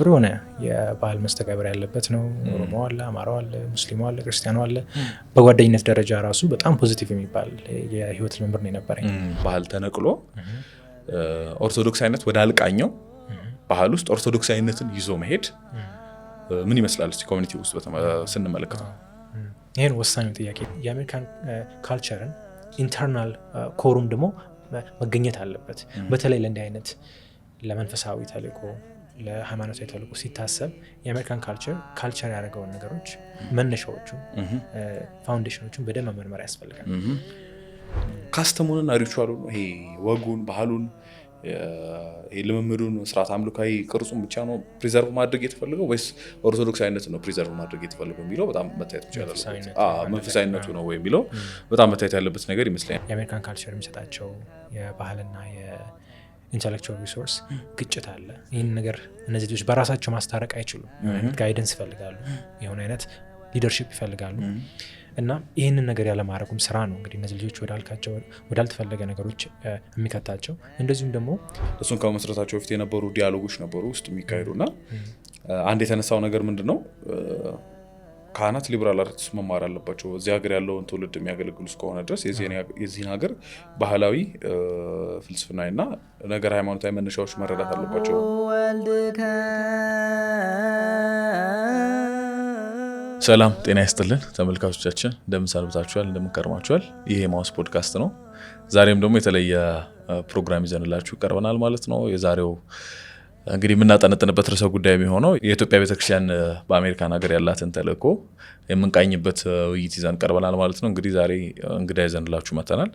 ጥሩ የሆነ የባህል መስተጋብር ያለበት ነው። ኦሮሞ አለ፣ አማራው አለ፣ ሙስሊሙ አለ፣ ክርስቲያኑ አለ። በጓደኝነት ደረጃ ራሱ በጣም positive የሚባል የህይወት ልምምድ ነው የነበረኝ። ባህል ተነቅሎ ኦርቶዶክሳዊነት ወደ አልቃኘው ባህል ውስጥ ኦርቶዶክሳዊነትን ይዞ መሄድ ምን ይመስላል? እስቲ community ውስጥ ስንመለከተው። ይህን ወሳኙ ጥያቄ። የአሜሪካን culture ን internal core ኡም ደግሞ መገኘት አለበት። በተለይ ለእንዲህ አይነት ለመንፈሳዊ ተልእኮ፣ ለሃይማኖታዊ ተልእኮ ሲታሰብ የአሜሪካን culture ያደረገውን ነገሮች፣ መነሻዎቹን፣ foundation ኦቹን በደንብ መመርመር ያስፈልጋል። Custom ኡንና ritual ኡን፣ ይሄ ወጉን፣ ባህሉን፣ ይሄ ልምምዱን፣ ስርዓት አምልካዊ ቅርጹን ብቻ ነው preserve ማድረግ የተፈለገው ወይስ ኦርቶዶክሳዊነትን ነው preserve ማድረግ የተፈለገው የሚለው በጣም መታየት ብቻ ያለበት፣ መንፈሳዊነቱ ነው ወይ የሚለው በጣም መታየት ያለበት ነገር ይመስለኛል። የአሜሪካን culture የሚሰጣቸው የባህልና የ intellectual resource ግጭት አለ። ይህን ነገር እነዚህ ልጆች በራሳቸው ማስታረቅ አይችሉም። የሆነ አይነት guidance ይፈልጋሉ፣ የሆነ አይነት leadership ይፈልጋሉ። እና ይህንን ነገር ያለማድረጉም ስራ ነው እንግዲህ እነዚህ ልጆች ወዳልካቸው ወዳልተፈለገ ነገሮች የሚከታቸው። እንደዚሁም ደግሞ እሱን ከመመስረታቸው በፊት የነበሩ dialogue ኦች ነበሩ ውስጥ የሚካሄዱ። እና አንድ የተነሳው ነገር ምንድን ነው? ካህናት liberal arts መማር አለባቸው። እዚህ ሀገር ያለውን ትውልድ የሚያገለግሉ እስከሆነ ድረስ የዚህን ሀገር ባህላዊ፣ ፍልስፍናዊ እና ነገር ሃይማኖታዊ መነሻዎች መረዳት አለባቸው። ሰላም ጤና ይስጥልን ተመልካቾቻችን፣ እንደምን ሰንብታችኋል? እንደምን ከርማችኋል? ይህ የማውስ ፖድካስት ነው። ዛሬም ደግሞ የተለየ ፕሮግራም ይዘንላችሁ ቀርበናል ማለት ነው። የዛሬው እንግዲህ የምናጠነጥንበት ርዕሰ ጉዳይ የሚሆነው የኢትዮጵያ ቤተክርስቲያን በአሜሪካን ሀገር ያላትን ተልእኮ የምንቃኝበት ውይይት ይዘን ቀርበናል ማለት ነው። እንግዲህ ዛሬ እንግዳ ይዘንላችሁ መተናል።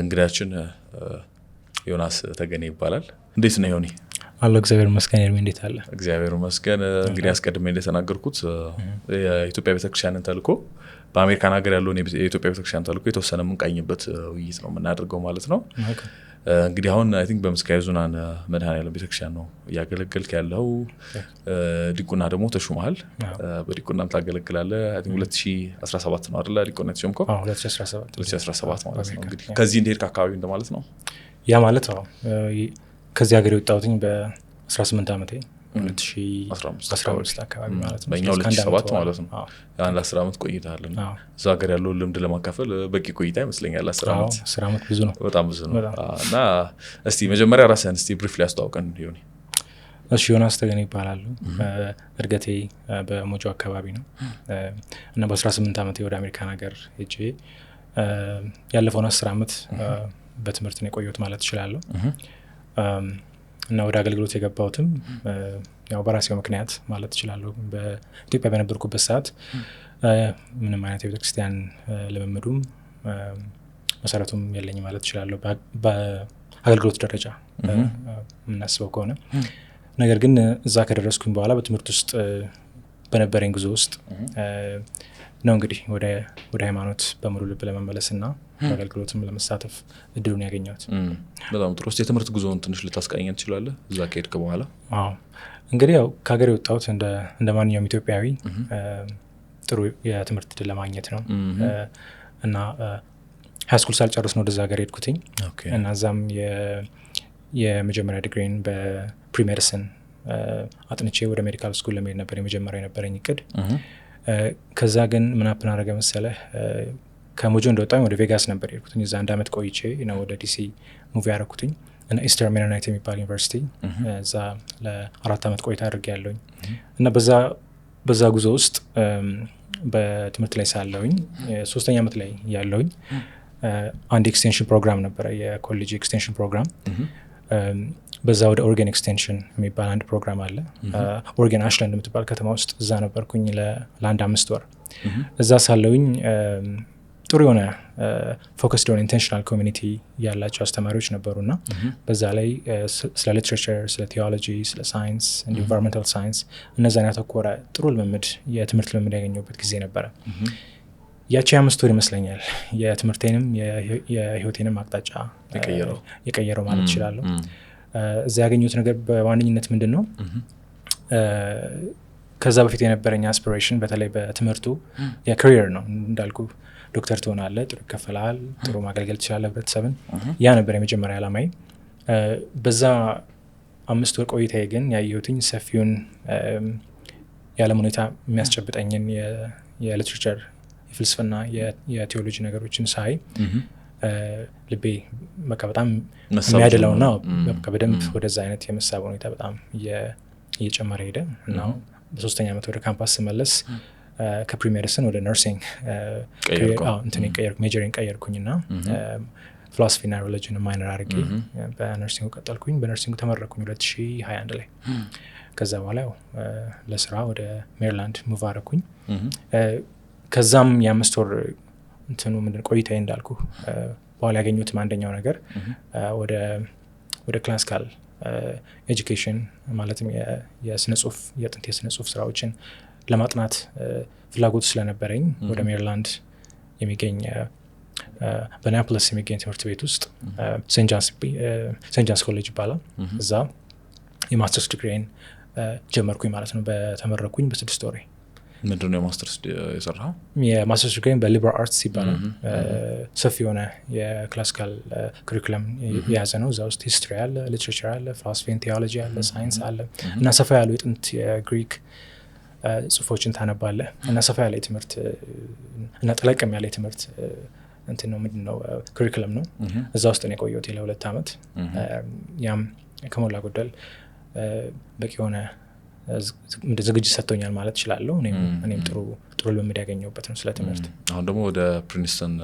እንግዳችን ዮናስ ተገኔ ይባላል። እንዴት ነው ዮኒ? አለሁ፣ እግዚአብሔር ይመስገን። ኤርሚ፣ እንዴት አለ? እግዚአብሔር ይመስገን። እንግዲህ አስቀድሜ እንደተናገርኩት የኢትዮጵያ ቤተክርስቲያንን ተልእኮ፣ በአሜሪካን ሀገር ያለውን የኢትዮጵያ ቤተክርስቲያን ተልእኮ የተወሰነ የምንቃኝበት ውይይት ነው የምናደርገው ማለት ነው። እንግዲህ አሁን I think በምስካየ ኅዙናን መድኃኔዓለም ቤተክርስቲያን ነው እያገለገልክ ያለው። ዲቁና ደግሞ ተሹመሃል። በዲቁናም ታገለግላለህ። I think 2017 ነው አይደለ ዲቁና የተሾምከው? 2017። 2017 ማለት ነው። እንግዲህ ከዚህ እንደሄድክ አካባቢ እንደማለት ነው። ያ ማለት አዎ፣ ከዚህ ሀገር የወጣሁትኝ በ18 ዓመቴ 2015 አካባቢ ማለት ነው። በእኛ 2007 ማለት ነው። አንድ 10 ዓመት ቆይተሃል። እዛ ሀገር ያለውን ልምድ ለማካፈል በቂ ቆይታ ይመስለኛል። 10 ዓመት። 10 ዓመት ብዙ ነው። በጣም ብዙ ነው። እና እስቲ መጀመሪያ ራስህን እስቲ briefly አስተዋውቀን ዮኒ። እሺ፣ ዮናስ ተገኔ ይባላሉ። እድገቴ በሞጆ አካባቢ ነው እና በ18 ዓመቴ ወደ አሜሪካን ሀገር ሄጄ ያለፈውን 10 ዓመት በትምህርት ነው የቆየሁት ማለት እችላለሁ። እና ወደ አገልግሎት የገባሁትም ያው በራሴው ምክንያት ማለት እችላለሁ። በኢትዮጵያ በነበርኩበት ሰዓት ምንም አይነት የቤተክርስቲያን ልምምዱም መሰረቱም የለኝም ማለት እችላለሁ፣ በአገልግሎት ደረጃ የምናስበው ከሆነ። ነገር ግን እዛ ከደረስኩኝ በኋላ በትምህርት ውስጥ በነበረኝ ጉዞ ውስጥ ነው እንግዲህ ወደ ሃይማኖት በሙሉ ልብ ለመመለስ እና በአገልግሎትም ለመሳተፍ እድሉን ያገኘሁት። በጣም ጥሩ። እስኪ የትምህርት ጉዞውን ትንሽ ልታስቃኘን ትችላለህ? እዛ ከሄድክ በኋላ። አዎ፣ እንግዲህ ያው ከሀገር የወጣሁት እንደ ማንኛውም ኢትዮጵያዊ ጥሩ የትምህርት እድል ለማግኘት ነው እና high school ሳልጨርስ ነው ወደዛ ሀገር የሄድኩትኝ። እና እዛም የመጀመሪያ ዲግሪን በ pre-medicine አጥንቼ ወደ medical school ለመሄድ ነበር የመጀመሪያ የነበረኝ እቅድ። ከዛ ግን ምን happen አደረገ መሰለህ? ከሞጆ እንደወጣኝ ወደ ቬጋስ ነበር የሄድኩትኝ። እዛ አንድ አመት ቆይቼ ነው ወደ ዲሲ move ያደረኩትኝ እና Eastern Mennonite የሚባል ዩኒቨርሲቲ እዛ ለ4 ዓመት ቆይታ አድርጌ ያለሁኝ። እና በዛ ጉዞ ውስጥ በትምህርት ላይ ሳለሁኝ፣ ሶስተኛ ዓመት ላይ ያለሁኝ፣ አንድ extension program ነበረ፣ የኮሌጅ extension program። በዛ ወደ Oregon Extension የሚባል አንድ ፕሮግራም አለ ኦሪገን አሽላንድ የምትባል ከተማ ውስጥ። እዛ ነበርኩኝ ለአንድ 5 ወር። እዛ ሳለሁኝ ጥሩ የሆነ focused የሆነ intentional community ያላቸው አስተማሪዎች ነበሩ እና በዛ ላይ ስለ literature፣ ስለ ቴዎሎጂ፣ ስለ ሳይንስ፣ environmental science እነዛን ያተኮረ ጥሩ ልምምድ፣ የትምህርት ልምምድ ያገኘሁበት ጊዜ ነበረ። ያቺ 5 ወር ይመስለኛል የትምህርቴንም የህይወቴንም አቅጣጫ የቀየረው ማለት እችላለሁ። እዛ ያገኘሁት ነገር በዋነኝነት ምንድን ነው? ከዛ በፊት የነበረኝ aspiration በተለይ በትምህርቱ የ career ነው። እንዳልኩ ዶክተር ትሆናለህ፣ ጥሩ ይከፈልሃል፣ ጥሩ ማገልገል ትችላለህ ህብረተሰብን። ያ ነበር የመጀመሪያ ዓላማዬ። በዛ በ5 ወር ቆይታዬ ግን ያየሁትኝ ሰፊውን የዓለም ሁኔታ የሚያስጨብጠኝን የ literature፣ የፍልስፍና፣ የቴዎሎጂ ነገሮችን ሳይ ልቤ በቃ በጣም መሳብ የሚያደላውና ጀመረ። በቃ በደንብ ወደዛ አይነት የመሳብ ሁኔታ በጣም እየጨመረ ሄደ እና በሶስተኛ ዓመት ወደ ካምፓስ ስመለስ ከ pre-medicine ወደ nursing ቀየርከው? እንትን ቀየርኩ፣ major ኤን ቀየርኩኝ እና philosophy ና religion minor አድርጌ በ nursing ኡ ቀጠልኩኝ። በ nursing ኡ ተመረቅኩኝ 2021 ላይ። ከዛ በኋላ ያው ለስራ ወደ ሜሪላንድ move አረኩኝ። ከዛም የ5 ወር እንትኑ ምንድን ቆይታዬ እንዳልኩ በኋላ ያገኘሁትም አንደኛው ነገር ወደ classical education ማለትም የስነ ጽሁፍ፣ የጥንት የስነ ጽሁፍ ስራዎችን ለማጥናት ፍላጎቱ ስለነበረኝ ወደ ሜሪላንድ የሚገኝ በአናፖሊስ የሚገኝ ትምህርት ቤት ውስጥ Saint John's College ይባላል። እዛ የማስተርስ ዲግሪን ጀመርኩኝ ማለት ነው። በተመረቅኩኝ በ6 ወሬ። ምንድን ነው የማስተርስ የሰራኸው? የማስተርስ ዲግሪን በ liberal arts ይባላል። ሰፊ የሆነ የ classical curriculum የያዘ ነው። እዛ ውስጥ history አለ፣ literature አለ፣ philosophy፣ theology አለ፣ ሳይንስ አለ እና ሰፋ ያሉ የጥንት የግሪክ ጽሁፎችን ታነባለህ እና ሰፋ ያለ የትምህርት እና ጠለቅም ያለ የትምህርት እንትን ነው፣ ምንድን ነው፣ curriculum ነው። እዛ ውስጥ ነው የቆየሁት ለ2 ዓመት። ያም ከሞላ ጎደል በቂ የሆነ ዝግጅት ሰጥቶኛል ማለት እችላለሁ። እኔም ጥሩ ጥሩ ልምምድ ያገኘሁበት ነው ስለ ትምህርት። አሁን ደግሞ ወደ ፕሪንስተን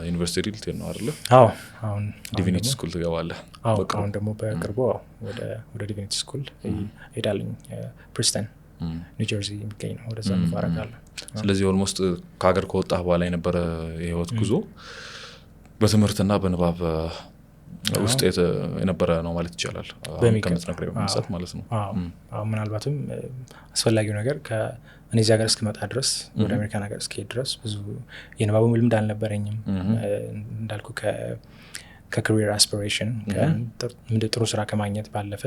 ዩኒቨርሲቲ ልትሄድ ነው አይደለ? አዎ፣ አሁን divinity school ትገባለህ። አዎ፣ አሁን ደግሞ በቅርቡ ወደ divinity school እሄዳለሁኝ። ፕሪንስተን ኒው ጀርዚ የሚገኝ ነው። ወደዛ move አደርጋለሁ። ስለዚህ almost ከሀገር ከወጣህ በኋላ የነበረ የህይወት ጉዞ በትምህርትና በንባብ ውስጥ የነበረ ነው ማለት ይቻላል። ከምትነግረኝ በመነሳት ማለት ነው። ምናልባትም አስፈላጊው ነገር እኔ እዚህ ሀገር እስክመጣ ድረስ፣ ወደ አሜሪካን ሀገር እስክሄድ ድረስ ብዙ የንባቡ ልምድ አልነበረኝም። እንዳልኩ ከ career aspiration ጥሩ ስራ ከማግኘት ባለፈ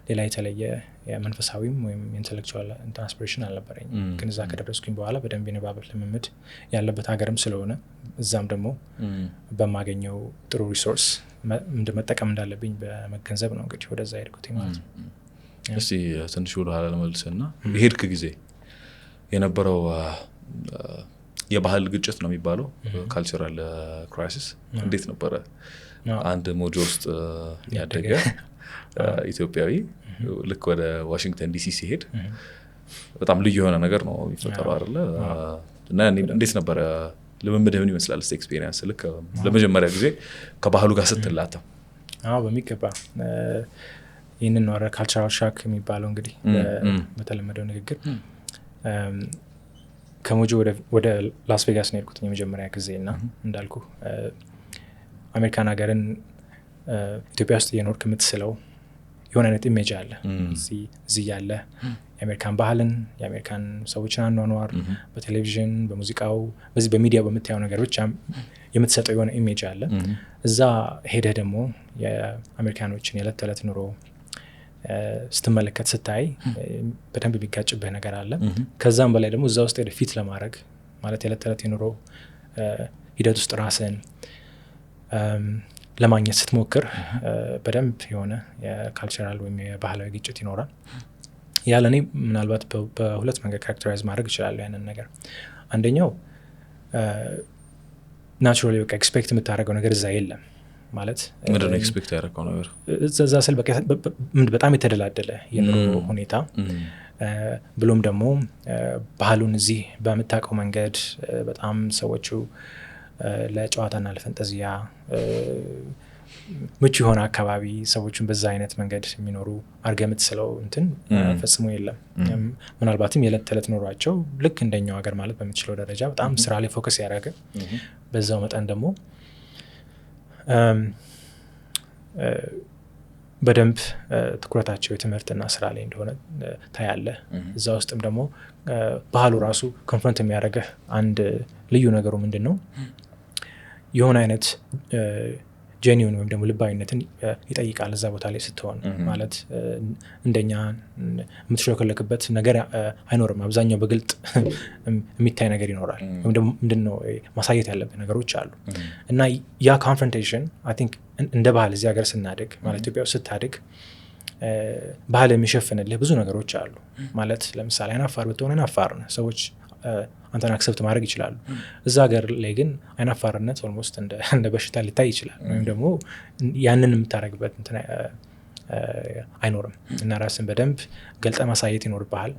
ሌላ የተለየ የመንፈሳዊም ወይም intellectual aspiration አልነበረኝም። ግን እዛ ከደረስኩኝ በኋላ በደንብ የንባብ ልምምድ ያለበት ሀገርም ስለሆነ እዛም ደግሞ በማገኘው ጥሩ resource መጠቀም እንዳለብኝ በመገንዘብ ነው እንግዲህ ወደዛ ሄድኩት ማለት ነው። እስቲ ትንሽ ወደኋላ ልመልስና የሄድክ ጊዜ የነበረው የባህል ግጭት ነው የሚባለው፣ cultural crisis እንዴት ነበረ? አንድ ሞጆ ውስጥ ያደገ ኢትዮጵያዊ ልክ ወደ ዋሽንግተን ዲሲ ሲሄድ በጣም ልዩ የሆነ ነገር ነው የሚፈጠረው አይደለ? እና እንዴት ነበረ ልምምድህ? ምን ይመስላል እስኪ experience ልክ ለመጀመሪያ ጊዜ ከባህሉ ጋር ስትላተም? አዎ፣ በሚገባ። ይህንን ነው cultural shock የሚባለው እንግዲህ በተለመደው ንግግር። ከሞጆ ወደ ላስ ቬጋስ ነው የሄድኩት የመጀመሪያ ጊዜ እና እንዳልኩ አሜሪካን ሀገርን ኢትዮጵያ ውስጥ እየኖርክ የምትስለው የሆነ አይነት image አለ። እዚህ ያለ የአሜሪካን ባህልን፣ የአሜሪካን ሰዎችን አኗኗር በቴሌቪዥን፣ በሙዚቃው፣ በዚህ በሚዲያ በምታየው ነገር ብቻ የምትሰጠው የሆነ image አለ። እዛ ሄደህ ደግሞ የአሜሪካኖችን የዕለት ተዕለት ኑሮ ስትመለከት፣ ስታይ በደንብ የሚጋጭብህ ነገር አለ። ከዛም በላይ ደግሞ እዛ ውስጥ ሄደህ fit ለማድረግ ማለት የዕለት ተዕለት የኑሮ ሂደት ውስጥ ራስን ለማግኘት ስትሞክር በደንብ የሆነ የ cultural ወይም የባህላዊ ግጭት ይኖራል። ያ ለእኔ ምናልባት በሁለት መንገድ characterize ማድረግ እችላለሁ ያንን ነገር። አንደኛው naturally በቃ expect የምታደርገው ነገር እዛ የለም ማለት። ምንድን ነው expect ያደረገው ነገር? እዛ ስል በጣም የተደላደለ የኑሮ ሁኔታ ብሎም ደግሞ ባህሉን እዚህ በምታውቀው መንገድ በጣም ሰዎቹ ለጨዋታና ለፈንጠዝያ ምቹ የሆነ አካባቢ፣ ሰዎቹን በዛ አይነት መንገድ የሚኖሩ አድርገህ የምትስለው እንትን ፈጽሞ የለም። ምናልባትም የዕለት ተዕለት ኑሯቸው ልክ እንደኛው ሀገር ማለት በምትችለው ደረጃ በጣም ስራ ላይ focus ያደረገ፣ በዛው መጠን ደግሞ በደንብ ትኩረታቸው የትምህርትና ስራ ላይ እንደሆነ ታያለህ። እዛ ውስጥም ደግሞ ባህሉ ራሱ confront የሚያደርግህ አንድ ልዩ ነገሩ ምንድን ነው? የሆነ አይነት genuine ወይም ደግሞ ልባዊነትን ይጠይቃል እዛ ቦታ ላይ ስትሆን። ማለት እንደኛ የምትሽለከለክበት ነገር አይኖርም። አብዛኛው በግልጥ የሚታይ ነገር ይኖራል ወይም ደግሞ ምንድነው ማሳየት ያለብህ ነገሮች አሉ እና ያ confrontation I think እንደ ባህል እዚህ ሀገር ስናድግ፣ ማለት ኢትዮጵያ ውስጥ ስታድግ ባህል የሚሸፍንልህ ብዙ ነገሮች አሉ። ማለት ለምሳሌ አይናፋር ብትሆን አይናፋር ነህ፣ ሰዎች አንተን accept ማድረግ ይችላሉ። እዛ ሀገር ላይ ግን አይናፋርነት almost እንደ በሽታ ሊታይ ይችላል፣ ወይም ደግሞ ያንን የምታደርግበት እንትን አይኖርም እና ራስን በደንብ ገልጠህ ማሳየት ይኖርብሃል።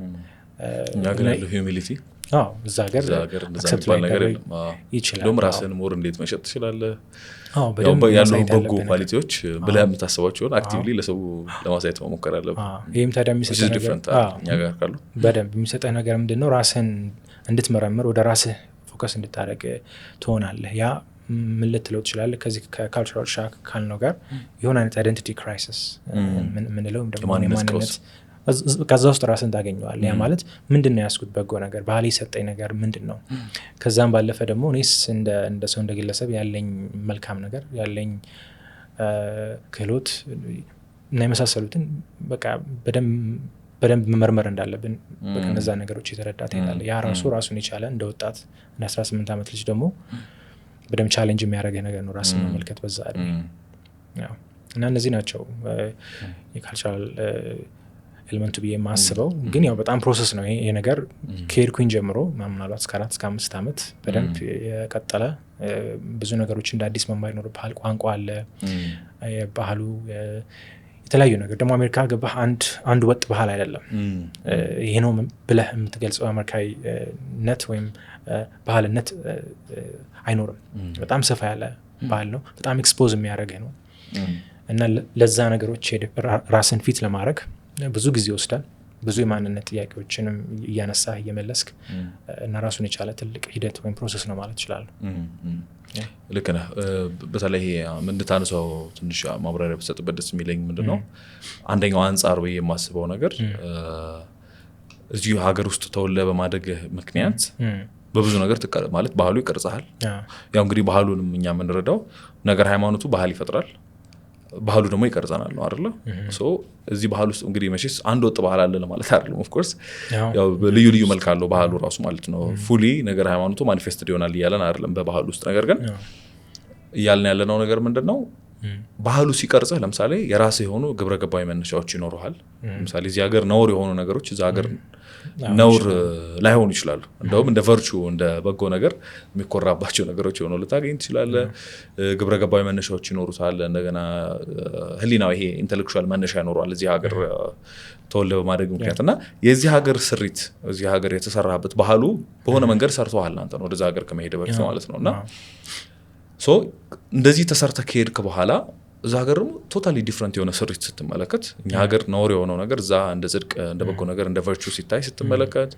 እኛ ግን ያለው humility አዎ፣ እዛ ሀገር እዛ ሀገር እንደዛ accept የሚባል ነገር ላይደረግ የለም። አዎ። ይችላል። እንደውም ራስህን more እንዴት መሸጥ ትችላለህ? አዎ፣ ያው በደንብ ያሉ ማሳየት በጎ ያለብህ ነገር። quality ዎች ብለህ የምታስባቸውን actively ለሰው ለማሳየት መሞከር አለብህ። አዎ፣ ይህም ታዲያ የሚሰጠህ ነገር different እኛ ጋር ካሉ። በደንብ የሚሰጠህ ነገር ምንድን ነው? ራስህን እንድትመረምር፣ ወደ ራስህ focus እንድታደርግ ትሆናለህ። ያ ምን ልትለው ትችላለህ? ከዚህ ከ cultural shock ካልነው ጋር የሆነ አይነት identity crisis ምንለው ወይም ደግሞ የማንነት የማንነት ቀውስ። ከዛ ውስጥ ራስን ታገኘዋለህ። ያ ማለት ምንድን ነው ያስኩት በጎ ነገር፣ ባህል የሰጠኝ ነገር ምንድን ነው? ከዛም ባለፈ ደግሞ እኔስ እንደ ሰው፣ እንደ ግለሰብ ያለኝ መልካም ነገር፣ ያለኝ ክህሎት እና የመሳሰሉትን በቃ በደንብ መመርመር እንዳለብን በቃ እነዛ ነገሮች የተረዳ ትሄዳለህ። ያ ራሱ ራሱን የቻለ እንደ ወጣት፣ እንደ 18 ዓመት ልጅ ደግሞ በደንብ challenge የሚያደርግህ ነገር ነው ራስን መመልከት በዛ እድሜ። ያው እና እነዚህ ናቸው የ cultural element ኡ ብዬ የማስበው። ግን ያው በጣም process ነው ይሄ ነገር። ከሄድኩኝ ጀምሮ ምናልባት እስከ 4 እስከ 5 ዓመት በደንብ የቀጠለ፣ ብዙ ነገሮች እንደ አዲስ መማር ይኖርብሃል። ቋንቋ አለ፣ የባህሉ የተለያዩ ነገር። ደግሞ አሜሪካ ገባህ አንድ ወጥ ባህል አይደለም። ይሄ ነው ብለህ የምትገልጸው አሜሪካዊነት ወይም ባህልነት አይኖርም። በጣም ሰፋ ያለ ባህል ነው። በጣም expose የሚያደርግህ ነው እና ለዛ ነገሮች ራስን fit ለማድረግ ብዙ ጊዜ ይወስዳል። ብዙ የማንነት ጥያቄዎችንም እያነሳህ እየመለስክ እና ራሱን የቻለ ትልቅ ሂደት ወይም process ነው ማለት እችላለሁ። ልክ ነህ። በተለይ ይሄ እንድታነሳው ትንሽ ማብራሪያ ብትሰጥበት ደስ የሚለኝ ምንድን ነው፣ አንደኛው አንጻር ብዬ የማስበው ነገር እዚሁ ሀገር ውስጥ ተወልደህ በማደግህ ምክንያት በብዙ ነገር ማለት ባህሉ ይቀርጽሃል። ያው እንግዲህ ባህሉንም እኛ የምንረዳው ነገር ሃይማኖቱ ባህል ይፈጥራል፣ ባህሉ ደግሞ ይቀርጸናል ነው አይደለ? So እዚህ ባህል ውስጥ እንግዲህ መቼስ አንድ ወጥ ባህል አለ ለማለት አይደለም። Of course ያው ልዩ ልዩ መልክ አለው ባህሉ ራሱ ማለት ነው። Fully ነገር ሃይማኖቱ manifested ይሆናል እያለን አይደለም በባህሉ ውስጥ። ነገር ግን እያልን ያለነው ነገር ምንድን ነው? ባህሉ ሲቀርጽህ ለምሳሌ የራስህ የሆኑ ግብረ ገባዊ መነሻዎች ይኖሩሃል። ለምሳሌ እዚህ ሀገር ነውር የሆኑ ነገሮች እዛ ሀገር ነውር ላይሆኑ ይችላሉ። እንደውም እንደ virtue፣ እንደ በጎ ነገር የሚኮራባቸው ነገሮች ሆነው ልታገኝ ትችላለህ። ግብረ ገባዊ መነሻዎች ይኖሩታል። እንደገና ህሊናው ይሄ intellectual መነሻ ይኖረዋል እዚህ ሀገር ተወልደ በማደግ ምክንያት። እና የዚህ ሀገር ስሪት፣ እዚህ ሀገር የተሰራበት ባህሉ በሆነ መንገድ ሰርተዋል አንተ ነው ወደዛ ሀገር ከመሄድ በፊት ማለት ነው። እና so እንደዚህ ተሰርተህ ከሄድክ በኋላ እዛ ሀገር ደግሞ totally different የሆነ ስሪት ስትመለከት፣ እኛ ሀገር ነውር የሆነው ነገር እዛ እንደ ጽድቅ፣ እንደ በጎ ነገር፣ እንደ virtue ሲታይ ስትመለከት፣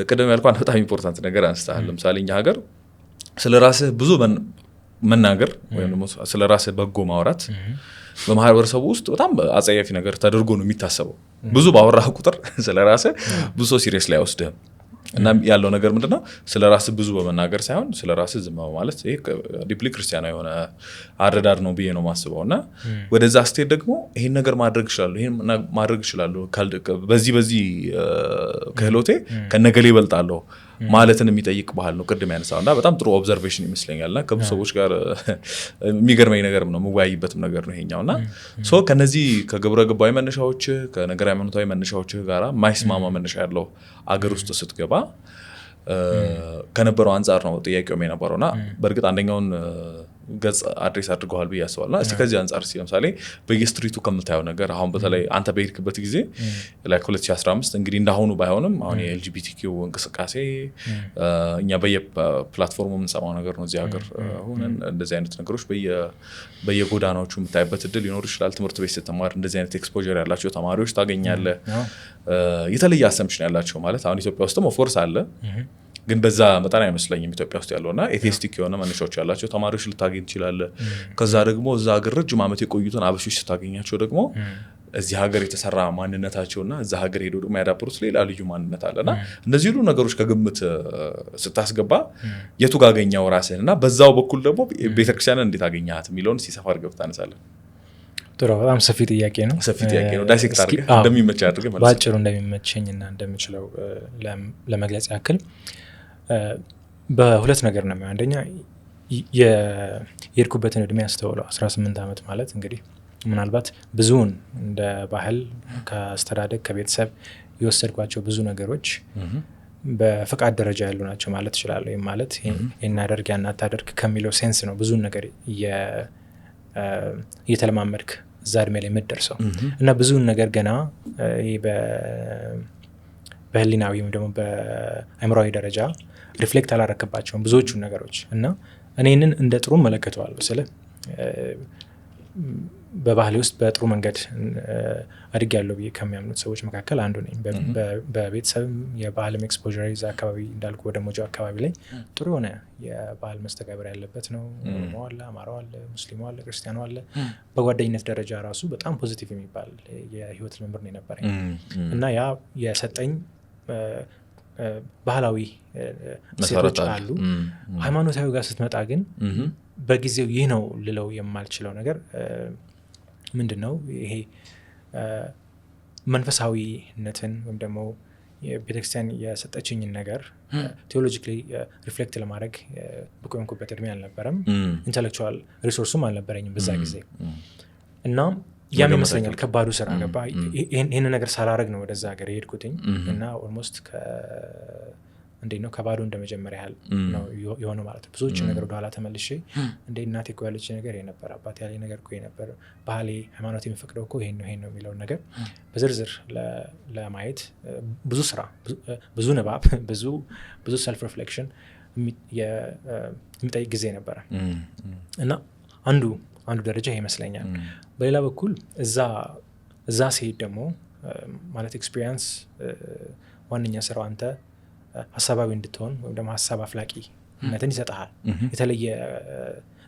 ቅድም ያልኩህ አንድ በጣም important ነገር አንስተሃል። ለምሳሌ እኛ ሀገር ስለ ራስህ ብዙ መናገር ወይም ደግሞ ስለ ራስህ በጎ ማውራት በማህበረሰቡ ውስጥ በጣም አጸያፊ ነገር ተደርጎ ነው የሚታሰበው። ብዙ ባወራህ ቁጥር ስለ ራስህ ብዙ ሰው serious ላይ አይወስድህም። እና ያለው ነገር ምንድነው? ስለ ራስህ ብዙ በመናገር ሳይሆን ስለ ራስህ ዝም ማለት ይሄ deeply ክርስቲያናዊ የሆነ አረዳድ ነው ብዬ ነው የማስበው። እና ወደዛ ስትሄድ ደግሞ ይሄን ነገር ማድረግ እችላለሁ፣ ይሄን ማድረግ እችላለሁ፣ በዚህ በዚህ ክህሎቴ ከነገሌ እበልጣለሁ ማለትን የሚጠይቅ ባህል ነው ቅድም ያነሳው። እና በጣም ጥሩ observation ይመስለኛል። እና ከብዙ ሰዎች ጋር የሚገርመኝ ነገርም ነው፣ የምወያይበትም ነገር ነው ይሄኛው። እና so ከነዚህ ከግብረ ገባዊ መነሻዎች፣ ከነገር ሃይማኖታዊ መነሻዎች ጋራ ማይስማማ መነሻ ያለው አገር ውስጥ ስትገባ ከነበረው አንጻር ነው ጥያቄውም የነበረው። እና በእርግጥ አንደኛውን ገጽ address አድርገዋል ብዬ አስባለሁ። እና እስቲ ከዚህ አንጻር እስቲ ለምሳሌ በየ street ኡ ከምታየው ነገር፣ አሁን በተለይ አንተ በሄድክበት ጊዜ like 2015 እንግዲህ እንዳሁኑ ባይሆንም አሁን የ LGBTQ እንቅስቃሴ እኛ በየ platform ኡ የምንሰማው ነገር ነው። እዚህ ሀገር ሆነን እንደዚህ አይነት ነገሮች በየጎዳናዎቹ የምታይበት እድል ሊኖር ይችላል። ትምህርት ቤት ስትማር እንደዚህ አይነት exposure ያላቸው ተማሪዎች ታገኛለህ። የተለየ assumption ያላቸው፣ ማለት አሁን ኢትዮጵያ ውስጥም of course አለ፣ ግን በዛ መጠን አይመስለኝም ኢትዮጵያ ውስጥ ያለው። እና atheistic የሆነ መነሻዎች ያላቸው ተማሪዎች ልታገኝ ትችላለህ። ከዛ ደግሞ እዛ ሀገር ረጅም ዓመት የቆዩትን አበሾች ስታገኛቸው ደግሞ እዚህ ሀገር የተሰራ ማንነታቸውና እዛ ሀገር ሄደው ደግሞ ያዳበሩት ሌላ ልዩ ማንነት አለ። እና እነዚህ ሁሉ ነገሮች ከግምት ስታስገባ የቱ ጋር አገኘኸው ራስህን እና በዛው በኩል ደግሞ ቤተክርስቲያንን እንዴት አገኘሃት የሚለውን ሲሰፋ አድርገህ ብታነሳለን። ጥሩ፣ በጣም ሰፊ ጥያቄ ነው። ሰፊ ጥያቄ ነው። Dissect አድርገህ እንደሚመች አድርገህ መልስ። በአጭሩ እንደሚመቸኝ እና እንደምችለው ለመግለጽ ያክል በሁለት ነገር ነው የሚሆነው። አንደኛ የሄድኩበትን እድሜ አስተውለው። 18 ዓመት ማለት እንግዲህ ምናልባት ብዙውን እንደ ባህል ከአስተዳደግ ከቤተሰብ የወሰድኳቸው ብዙ ነገሮች በፍቃድ ደረጃ ያሉ ናቸው ማለት እችላለሁ። ይህም ማለት ይህን አድርግ ያን አታደርግ ከሚለው sense ነው ብዙን ነገር እየተለማመድክ እዛ እድሜ ላይ የምትደርሰው። እና ብዙውን ነገር ገና ይሄ በህሊናዊ ወይም ደግሞ በአእምሯዊ ደረጃ reflect አላረክባቸውም ብዙዎቹን ነገሮች። እና እኔንን እንደ ጥሩ እመለከተዋለሁ። ስለ በባህሌ ውስጥ በጥሩ መንገድ አድጌያለሁ ብዬ ከሚያምኑት ሰዎች መካከል አንዱ ነኝ። በቤተሰብም የባህልም exposure እዛ አካባቢ እንዳልኩ ወደ ሞጆ አካባቢ ላይ ጥሩ የሆነ የባህል መስተጋብር ያለበት ነው። ኦሮሞ አለ፣ አማራው አለ፣ ሙስሊሙ አለ፣ ክርስቲያኑ አለ። በጓደኝነት ደረጃ ራሱ በጣም positive የሚባል የህይወት ልምምድ ነው የነበረኝ። እና ያ የሰጠኝ ባህላዊ እሴቶች አሉ። ሃይማኖታዊ ጋር ስትመጣ ግን በጊዜው ይህ ነው ልለው የማልችለው ነገር ምንድን ነው፣ ይሄ መንፈሳዊነትን ወይም ደግሞ ቤተክርስቲያን የሰጠችኝን ነገር theologically reflect ለማድረግ ብቁ የሆንኩበት እድሜ አልነበረም። Intellectual resource ኡም አልነበረኝም በዛ ጊዜ። እና ያም ይመስለኛል ከባዱ ስራ ገባ። ይህን ነገር ሳላረግ ነው ወደዛ ሀገር የሄድኩትኝ። እና almost እንዴት ነው ከባዶ እንደመጀመሪያ ያህል ነው የሆነው ማለት ነው። ብዙዎችን ነገር ወደኋላ ተመልሼ እንደ እናቴ እኮ ያለች ነገር ይሄ ነበር፣ አባቴ ያለኝ ነገር እኮ ይሄ ነበር፣ ባህሌ ሃይማኖት የሚፈቅደው እኮ ይሄን ነው ይሄን ነው የሚለውን ነገር በዝርዝር ለማየት ብዙ ስራ፣ ብዙ ንባብ፣ ብዙ ብዙ self reflection የሚጠይቅ ጊዜ ነበረ። እና አንዱ ደረጃ ይሄ ይመስለኛል። በሌላ በኩል እዛ ሲሄድ ደግሞ ማለት experience ዋነኛ ስራው አንተ ሀሳባዊ እንድትሆን ወይም ደግሞ ሀሳብ አፍላቂነትን ይሰጥሃል። የተለየ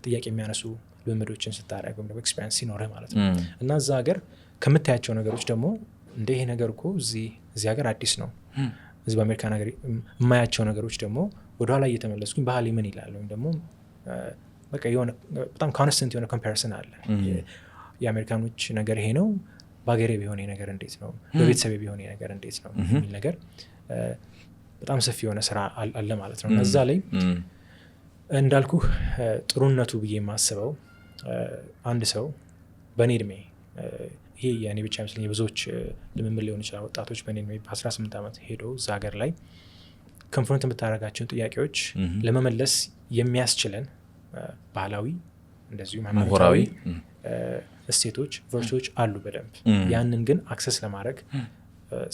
ጥያቄ የሚያነሱ ልምምዶችን ስታደርግ ወይም ደግሞ experience ሲኖርህ ማለት ነው። እና እዛ ሀገር ከምታያቸው ነገሮች ደግሞ እንደ ይሄ ነገር እኮ እዚህ ሀገር አዲስ ነው፣ እዚህ በአሜሪካን ሀገር የማያቸው ነገሮች ደግሞ ወደኋላ እየተመለስኩኝ ባህሌ ምን ይላል ወይም ደግሞ በቃ የሆነ በጣም constant የሆነ comparison አለ። የአሜሪካኖች ነገር ይሄ ነው፣ በሀገሬ ቢሆን ይሄ ነገር እንዴት ነው፣ በቤተሰቤ ቢሆን ይሄ ነገር እንዴት ነው የሚል ነገር በጣም ሰፊ የሆነ ስራ አለ ማለት ነው። እና እዛ ላይ እንዳልኩህ ጥሩነቱ ብዬ የማስበው አንድ ሰው በእኔ እድሜ፣ ይሄ የእኔ ብቻ አይመስለኝ የብዙዎች ልምምድ ሊሆን ይችላል፣ ወጣቶች በእኔ እድሜ በ18 ዓመት ሄዶ እዛ ሀገር ላይ confront የምታደርጋቸውን ጥያቄዎች ለመመለስ የሚያስችለን ባህላዊ እንደዚሁም ሃይማኖታዊ ምሁራዊ እሴቶች፣ virtue ዎች አሉ በደንብ። ያንን ግን access ለማድረግ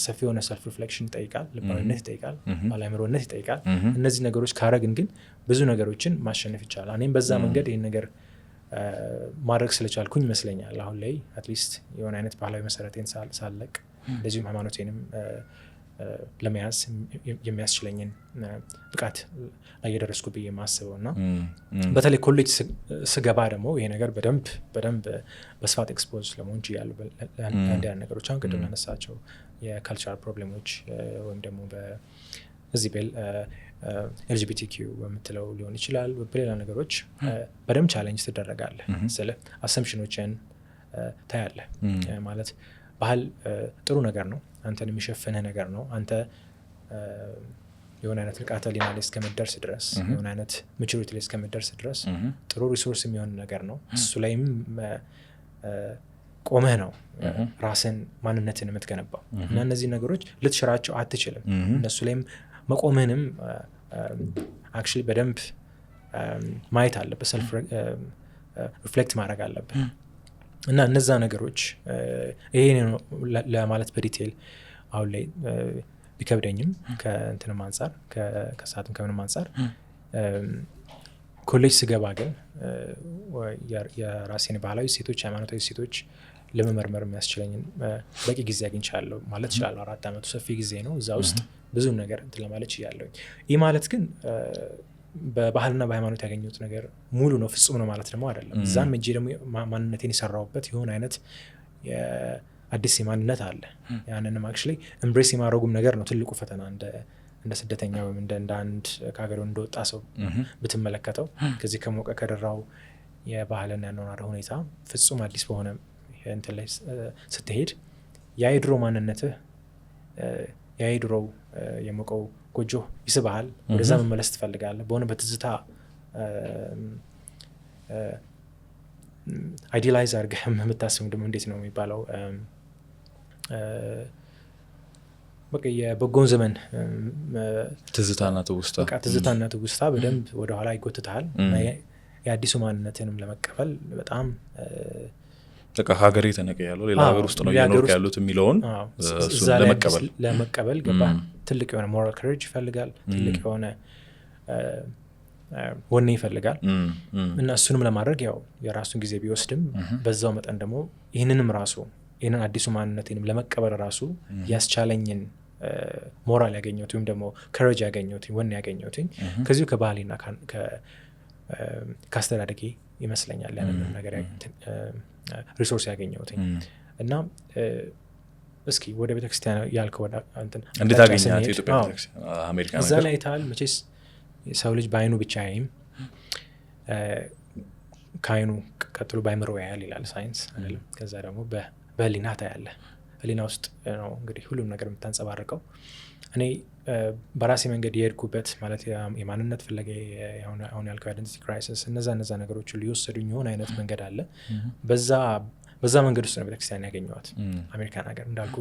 ሰፊ የሆነ self reflection ይጠይቃል፣ ልባዊነት ይጠይቃል፣ ባለአእምሮነት ይጠይቃል። እነዚህ ነገሮች ካረግን ግን ብዙ ነገሮችን ማሸነፍ ይቻላል። እኔም በዛ መንገድ ይህን ነገር ማድረግ ስለቻልኩኝ ይመስለኛል አሁን ላይ at least የሆነ አይነት ባህላዊ መሰረቴን ሳለቅ እንደዚሁም ሃይማኖቴንም ለመያዝ የሚያስችለኝን ብቃት ላይ የደረስኩ ብዬ የማስበው። እና በተለይ ኮሌጅ ስገባ ደግሞ ይሄ ነገር በደንብ በደንብ በስፋት expose ለመሆን ችያለሁ ለአንዳንድ ነገሮች፣ አሁን ቅድም ላነሳቸው የ cultural problem ኦች ወይም ደግሞ እዚህ ቤል LGBTQ በምትለው ሊሆን ይችላል፣ በሌላ ነገሮች በደንብ challenge ትደረጋለህ። ስለ assumption ኦችን ታያለህ። ማለት ባህል ጥሩ ነገር ነው፣ አንተን የሚሸፍንህ ነገር ነው። አንተ የሆነ አይነት ንቃተ ህሊና ላይ እስከምትደርስ ድረስ፣ የሆነ አይነት maturity ላይ እስከምትደርስ ድረስ ጥሩ resource የሚሆን ነገር ነው። እሱ ላይም ቆመህ ነው ራስን ማንነትን የምትገነባው። እና እነዚህ ነገሮች ልትሽራቸው አትችልም። እነሱ ላይም መቆምህንም actually በደንብ ማየት አለብህ፣ self reflect ማድረግ አለብህ። እና እነዛ ነገሮች ይሄ ነው ለማለት በ detail አሁን ላይ ቢከብደኝም ከእንትንም አንጻር ከሰዓትም ከምንም አንጻር፣ ኮሌጅ ስገባ ግን የራሴን ባህላዊ እሴቶች፣ ሃይማኖታዊ እሴቶች ለመመርመር የሚያስችለኝን በቂ ጊዜ አግኝቻለሁ ማለት እችላለሁ። 4 ዓመቱ ሰፊ ጊዜ ነው። እዛ ውስጥ ብዙ ነገር እንትን ለማለት ችያለሁኝ። ይህ ማለት ግን በባህልና በሃይማኖት ያገኘሁት ነገር ሙሉ ነው ፍጹም ነው ማለት ደግሞ አይደለም። እዛም እጄ ደግሞ ማንነቴን የሰራሁበት የሆነ አይነት አዲስ የማንነት አለ። ያንንም actually embrace የማድረጉም ነገር ነው ትልቁ ፈተና። እንደ ስደተኛ ወይም እንደ አንድ ከሀገሩ እንደወጣ ሰው ብትመለከተው ከዚህ ከሞቀ ከደራው የባህልና ያኗኗር ሁኔታ ፍጹም አዲስ በሆነ እንትን ላይ ስትሄድ ያ የድሮ ማንነትህ፣ ያ የድሮው የሞቀው ጎጆ ይስብሃል። ወደዛ መመለስ ትፈልጋለህ። በሆነ በትዝታ Idealize አድርገህ የምታስበው ደግሞ እንዴት ነው የሚባለው፣ በቃ የበጎን ዘመን ትዝታና ትውስታ። በቃ ትዝታና ትውስታ በደንብ ወደኋላ ይጎትትሃል እና የአዲሱ ማንነትንም ለመቀበል በጣም በቃ ከሀገሬ ተነቅያለሁ፣ ሌላ ሀገር ውስጥ ነው ሌላ ሀገር እየኖርክ ውስጥ ያሉት የሚለውን እሱን እዛ ላይ ለመቀበል። አዲስ ለመቀበል ገባ፣ ትልቅ የሆነ moral courage ይፈልጋል፣ ትልቅ የሆነ ወኔ ይፈልጋል። እና እሱንም ለማድረግ ያው የራሱን ጊዜ ቢወስድም በዛው መጠን ደግሞ ይህንንም ራሱ ይህንን አዲሱ ማንነቴንም ለመቀበል ራሱ ያስቻለኝን ሞራል ያገኘሁት ወይም ደግሞ courage ያገኘሁት፣ ወኔ ያገኘሁት ከዚሁ ከባህሌና ከአስተዳደጌ ይመስለኛል ያንን ነገር resource ያገኘሁትኝ። እና እስኪ ወደ ቤተክርስቲያን ያልከው ወደ እንትን እንዴት አቅጣጫ አገኘሃት? ስንሄድ፣ የኢትዮጵያ ቤተክርስቲያን አሜሪካ እዛ ነገር ላይ አይተሃል መቼስ የሰው ልጅ በአይኑ ብቻ አያይም፣ ከአይኑ ቀጥሎ በአይምሮ ያያል ይላል ሳይንስ አይደለም? ከዛ ደግሞ በህሊና ታያለህ። ህሊና ውስጥ ነው እንግዲህ ሁሉም ነገር የምታንጸባርቀው። እኔ በራሴ መንገድ የሄድኩበት ማለት የማንነት ፍለጋ፣ አሁን ያልከው identity crisis፣ እነዛ ነገሮች ሁሉ የወሰዱኝ የሆነ አይነት መንገድ አለ። በዛ መንገድ ውስጥ ነው ቤተክርስቲያን ያገኘኋት። አሜሪካን ሀገር እንዳልኩ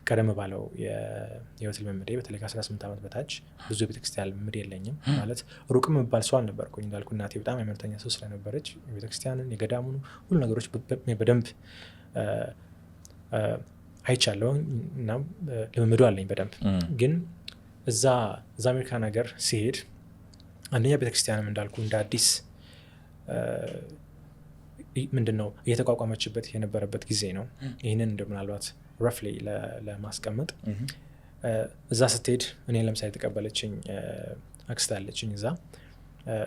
ቀደም ባለው የህይወት ልምምዴ በተለይ ከ18 ዓመት በታች ብዙ የቤተክርስቲያን ልምምድ የለኝም። ማለት ሩቅም የምባል ሰው አልነበርኩኝ። እንዳልኩ እናቴ በጣም ሃይማኖተኛ ሰው ስለነበረች የቤተክርስቲያንን የገዳሙን ሁሉ ነገሮች በደንብ አይቻለሁ እና ልምምዱ አለኝ በደንብ። ግን እዛ አሜሪካን ሀገር ሲሄድ አንደኛ ቤተክርስቲያንም እንዳልኩ እንደ አዲስ ምንድን ነው እየተቋቋመችበት የነበረበት ጊዜ ነው። ይህንን እንደ ምናልባት roughly ለማስቀመጥ እዛ ስትሄድ እኔ ለምሳሌ የተቀበለችኝ አክስት አለችኝ እዛ።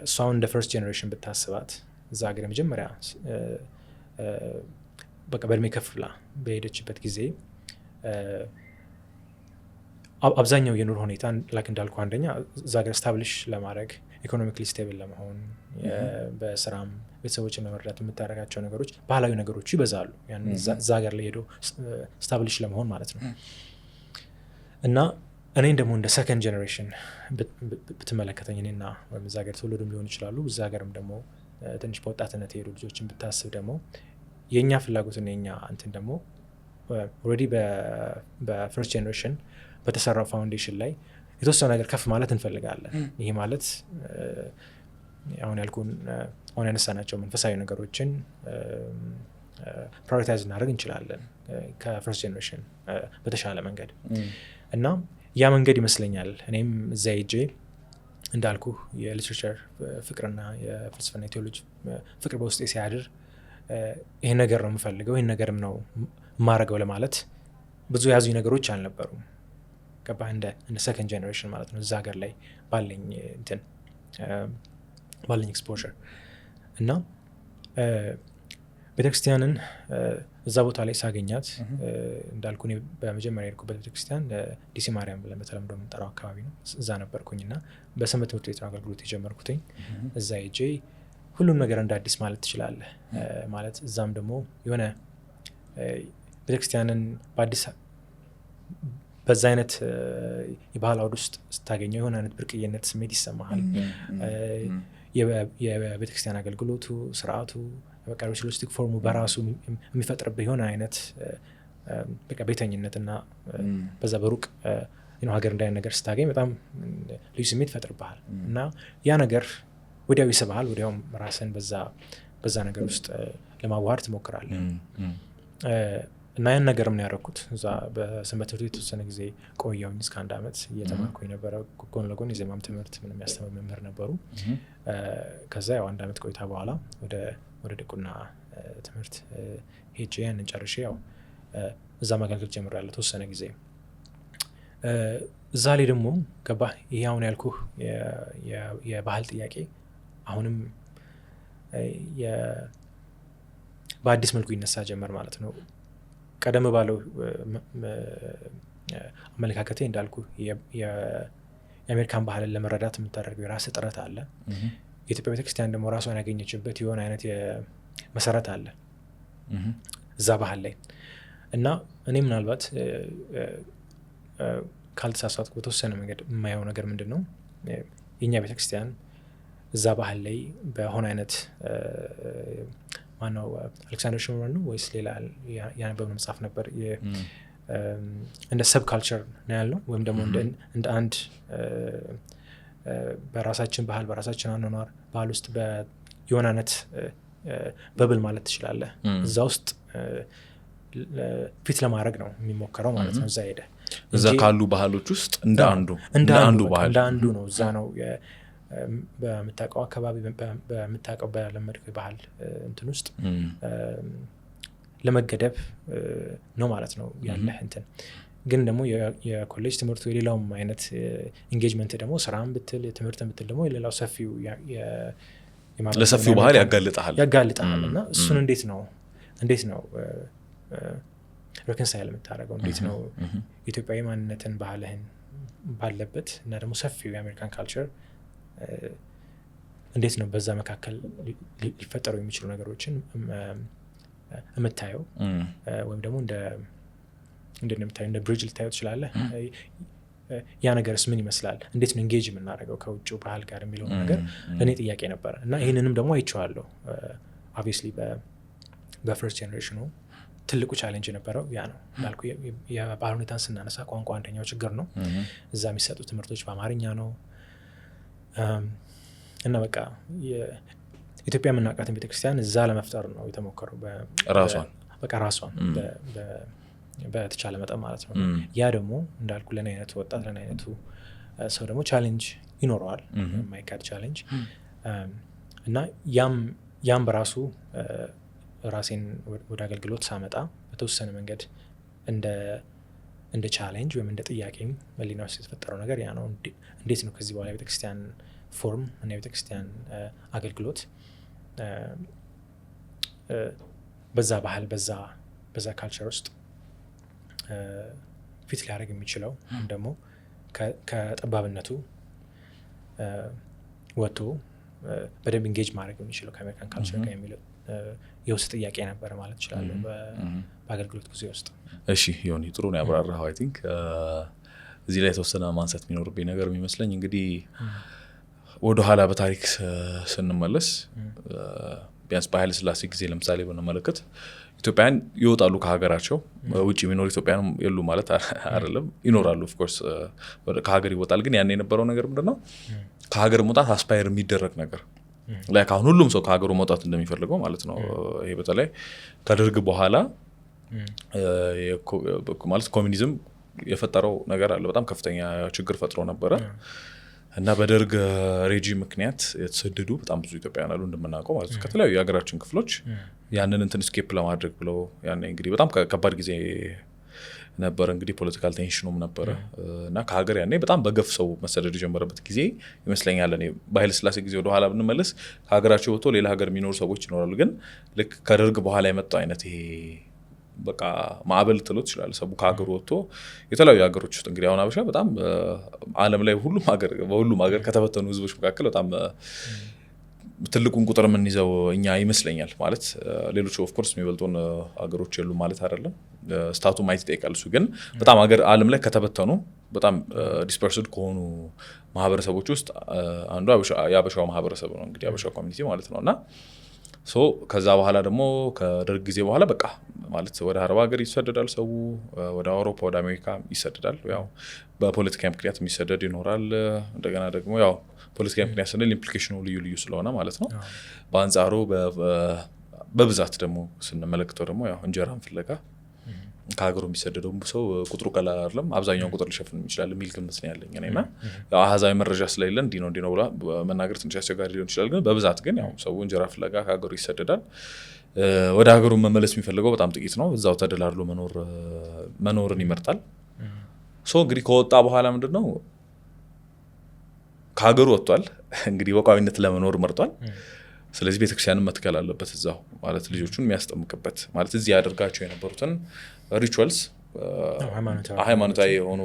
እሷ አሁን እንደ first generation ብታስባት እዛ ሀገር የመጀመሪያ በቃ በእድሜ ከፍ ብላ በሄደችበት ጊዜ አብዛኛው የኑሮ ሁኔታ like እንዳልኩ አንደኛ እዛ ሀገር establish ለማድረግ፣ economically stable ለመሆን፣ በስራም ቤተሰቦችን ለመርዳት የምታደርጋቸው ነገሮች ባህላዊ ነገሮቹ ይበዛሉ። ያን እዛ ሀገር ላይ ሄዶ establish ለመሆን ማለት ነው። እና እኔን ደግሞ እንደ second generation ብትመለከተኝ እኔና ወይም እዛ ሀገር የተወለዱም ሊሆኑ ይችላሉ፣ እዛ ሀገርም ደግሞ ትንሽ በወጣትነት የሄዱ ልጆችን ብታስብ ደግሞ የእኛ ፍላጎትና የኛ እንትን ደግሞ already በ first generation በተሰራው foundation ላይ የተወሰነ ነገር ከፍ ማለት እንፈልጋለን። ይሄ ማለት አሁን ያልኩን አሁን ያነሳናቸው መንፈሳዊ ነገሮችን prioritize እናደርግ እንችላለን ከ first generation በተሻለ መንገድ። እና ያ መንገድ ይመስለኛል እኔም እዛ ሄጄ እንዳልኩ የ literature ፍቅርና የፍልስፍና የቴዎሎጂ ፍቅር በውስጤ ሲያድር ይሄን ነገር ነው የምፈልገው፣ ይሄን ነገርም ነው የማረገው ለማለት ብዙ የያዙኝ ነገሮች አልነበሩም። ገባህ? እንደ second generation ማለት ነው እዛ ሀገር ላይ ባለኝ እንትን ባለኝ exposure። እና ቤተክርስቲያንን እዛ ቦታ ላይ ሳገኛት እንዳልኩ እኔ በመጀመሪያ የሄድኩበት ቤተክርስቲያን ዲሲ ማርያም ብለን በተለምዶ የምንጠራው አካባቢ ነው። እዛ ነበርኩኝ እና በሰንበት ትምህርት ቤት ነው አገልግሎት የጀመርኩትኝ። እዛ ሄጄ ሁሉም ነገር እንደ አዲስ ማለት ትችላለህ። ማለት እዛም ደግሞ የሆነ ቤተክርስቲያንን በአዲስ በዛ አይነት የባህል አውድ ውስጥ ስታገኘው የሆነ አይነት ብርቅዬነት ስሜት ይሰማሃል። የቤተክርስቲያን አገልግሎቱ፣ ስርዓቱ፣ በቃ ritualistic form ኡ በራሱ የሚፈጥርብህ የሆነ አይነት በቃ ቤተኝነት እና በዛ በሩቅ ሀገር እንዳይነት ነገር ስታገኝ በጣም ልዩ ስሜት ይፈጥርብሃል እና ያ ነገር ወዲያው ይስብሃል። ወዲያውም ራስን በዛ ነገር ውስጥ ለማዋሃድ ትሞክራለህ። እና ያን ነገርም ነው ያደረኩት። እዛ በሰንበት ትምህርት ቤት የተወሰነ ጊዜ ቆየሁኝ። እስከ አንድ ዓመት እየተማርኩኝ ነበረ። ጎን ለጎን የዜማም ትምህርት ምንም የሚያስተምር መምህር ነበሩ። ከዛ ያው አንድ ዓመት ቆይታ በኋላ ወደ ድቁና ትምህርት ሄጄ ያንን ጨርሼ ያው እዛ ማገልገል ጀምሬያለሁ ተወሰነ ጊዜ። እዛ ላይ ደግሞ ገባህ ይሄ አሁን ያልኩህ የባህል ጥያቄ አሁንም በአዲስ መልኩ ይነሳ ጀመር ማለት ነው። ቀደም ባለው አመለካከቴ እንዳልኩ የአሜሪካን ባህልን ለመረዳት የምታደርገው የራስህ ጥረት አለ። የኢትዮጵያ ቤተክርስቲያን ደግሞ ራሷን ያገኘችበት የሆነ አይነት መሰረት አለ እዛ ባህል ላይ። እና እኔ ምናልባት ካልተሳሳትኩ በተወሰነ መንገድ የማየው ነገር ምንድን ነው፣ የእኛ ቤተክርስቲያን እዛ ባህል ላይ በሆነ አይነት ማነው አሌክሳንደር ሽመርማን ነው ወይስ ሌላ ያነበብነው መጽሐፍ ነበር፣ እንደ subculture ነው ያልነው፣ ወይም ደግሞ እንደ አንድ በራሳችን ባህል፣ በራሳችን አኗኗር ባህል ውስጥ የሆነ አይነት bubble ማለት ትችላለህ። እዛ ውስጥ fit ለማድረግ ነው የሚሞከረው ማለት ነው። እዛ ሄደ እዛ ካሉ ባህሎች ውስጥ እንደ አንዱ እንደ አንዱ ባህል እንደ አንዱ ነው። እዛ ነው በምታውቀው አካባቢ፣ በምታውቀው በለመድከው የባህል እንትን ውስጥ ለመገደብ ነው ማለት ነው ያለህ እንትን። ግን ደግሞ የኮሌጅ ትምህርቱ፣ የሌላውም አይነት engagement ደግሞ፣ ስራም ብትል፣ ትምህርት ብትል ደግሞ የሌላው ሰፊው ለሰፊው ባህል ያጋልጠሃል። ያጋልጠሃል። እና እሱን እንዴት ነው reconcile የምታደርገው? እንዴት ነው ኢትዮጵያዊ ማንነትን፣ ባህልህን ባለበት እና ደግሞ ሰፊው የአሜሪካን culture እንዴት ነው በዛ መካከል ሊፈጠሩ የሚችሉ ነገሮችን የምታየው? ወይም ደግሞ እንደ እንደምታየው እንደ bridge ልታየው ትችላለህ። ያ ነገርስ ምን ይመስላል? እንዴት ነው engage የምናደርገው ከውጭው ባህል ጋር የሚለው ነገር ለእኔ ጥያቄ ነበረ። እና ይህንንም ደግሞ አይቼዋለሁ። Obviously በ first generation ኑ ትልቁ challenge የነበረው ያ ነው። እንዳልኩ የባህል ሁኔታን ስናነሳ ቋንቋ አንደኛው ችግር ነው። እዛ የሚሰጡ ትምህርቶች በአማርኛ ነው። እና በቃ ኢትዮጵያ የምናውቃትን ቤተክርስቲያን እዛ ለመፍጠር ነው የተሞከረው። ራሷን። በቃ ራሷን በተቻለ መጠን ማለት ነው። ያ ደግሞ እንዳልኩ ለኔ አይነቱ ወጣት፣ ለኔ አይነቱ ሰው ደግሞ challenge ይኖረዋል፣ የማይካድ challenge። እና ያም በራሱ ራሴን ወደ አገልግሎት ሳመጣ በተወሰነ መንገድ እንደ challenge ወይም እንደ ጥያቄም ህሊና ውስጥ የተፈጠረው ነገር ያ ነው። እንዴት ነው ከዚህ በኋላ የቤተክርስቲያን form እና የቤተክርስቲያን አገልግሎት በዛ ባህል፣ በዛ culture ውስጥ fit ሊያደርግ የሚችለው፣ ወይም ደግሞ ከጠባብነቱ ወጥቶ በደንብ engage ማድረግ የሚችለው ከአሜሪካን culture ጋር የሚለው የውስጥ ጥያቄ ነበረ ማለት እችላለሁ በአገልግሎት ጊዜ ውስጥ። እሺ ዮኒ፣ ጥሩ ነው ያብራራኸው። I think እዚህ ላይ የተወሰነ ማንሳት የሚኖርብኝ ነገር የሚመስለኝ እንግዲህ ወደኋላ በታሪክ ስንመለስ ቢያንስ በኃይለ ሥላሴ ጊዜ ለምሳሌ ብንመለከት ኢትዮጵያውያን ይወጣሉ ከሀገራቸው። ውጭ የሚኖሩ ኢትዮጵያውያን የሉ ማለት አይደለም፣ ይኖራሉ። Of course ከሀገር ይወጣል። ግን ያን የነበረው ነገር ምንድን ነው? ከሀገር መውጣት aspire የሚደረግ ነገር like አሁን ሁሉም ሰው ከሀገሩ መውጣት እንደሚፈልገው ማለት ነው። ይሄ በተለይ ከደርግ በኋላ ማለት ኮሚኒዝም የፈጠረው ነገር አለ። በጣም ከፍተኛ ችግር ፈጥሮ ነበረ። እና በደርግ regime ምክንያት የተሰደዱ በጣም ብዙ ኢትዮጵያውያን አሉ እንደምናውቀው ማለት ነው። ከተለያዩ የሀገራችን ክፍሎች ያንን እንትን escape ለማድረግ ብለው። ያኔ እንግዲህ በጣም ከባድ ጊዜ ነበረ። እንግዲህ political tension ኑም ነበረ። እና ከሀገር ያኔ በጣም በገፍ ሰው መሰደድ የጀመረበት ጊዜ ይመስለኛል። እኔ በኃይለ ሥላሴ ጊዜ ወደኋላ ብንመለስ ከሀገራቸው ወጥቶ ሌላ ሀገር የሚኖሩ ሰዎች ይኖራሉ። ግን ልክ ከደርግ በኋላ የመጣው አይነት ይሄ በቃ ማዕበል ትሎ ትችላለህ። ሰው ከሀገሩ ወጥቶ የተለያዩ ሀገሮች ውስጥ፣ እንግዲህ አሁን አበሻ በጣም ዓለም ላይ ሁሉም ሀገር በሁሉም ሀገር ከተበተኑ ህዝቦች መካከል በጣም ትልቁን ቁጥር የምንይዘው እኛ ይመስለኛል። ማለት ሌሎች of course የሚበልጡን ሀገሮች የሉም ማለት አይደለም። Stat ኡ ማየት ይጠይቃል። እሱ ግን በጣም ሀገር ዓለም ላይ ከተበተኑ፣ በጣም dispersed ከሆኑ ማህበረሰቦች ውስጥ አንዱ የአበሻው ማህበረሰብ ነው። እንግዲህ የአበሻው community ማለት ነው። እና so ከዛ በኋላ ደግሞ ከደርግ ጊዜ በኋላ በቃ ማለት ወደ አረብ ሀገር ይሰደዳል ሰው፣ ወደ አውሮፓ፣ ወደ አሜሪካ ይሰደዳል። ያው በፖለቲካ ምክንያት የሚሰደድ ይኖራል። እንደገና ደግሞ ያው ፖለቲካ ምክንያት ስንል implication ኑ ልዩ ልዩ ስለሆነ ማለት ነው። በአንጻሩ በብዛት ደግሞ ስንመለክተው ደግሞ ያው እንጀራን ፍለጋ ከሀገሩ የሚሰደደው ሰው ቁጥሩ ቀላል አይደለም። አብዛኛውን ቁጥር ሊሸፍን ይችላል የሚል ግምት ነው ያለኝ እኔ። እና ያው አሃዛዊ መረጃ ስለሌለ እንዲህ ነው እንዲህ ነው ብላ መናገር ትንሽ አስቸጋሪ ሊሆን ይችላል። ግን በብዛት ግን ያው ሰው እንጀራ ፍለጋ ከሀገሩ ይሰደዳል። ወደ ሀገሩ መመለስ የሚፈልገው በጣም ጥቂት ነው። እዛው ተደላድሎ መኖርን ይመርጣል። So እንግዲህ ከወጣ በኋላ ምንድን ነው? ከሀገሩ ወጥቷል። እንግዲህ በቋሚነት ለመኖር መርጧል። ስለዚህ ቤተክርስቲያንን መትከል አለበት እዛው፣ ማለት ልጆቹን የሚያስጠምቅበት፣ ማለት እዚህ ያደርጋቸው የነበሩትን rituals፣ ሃይማኖታዊ የሆኑ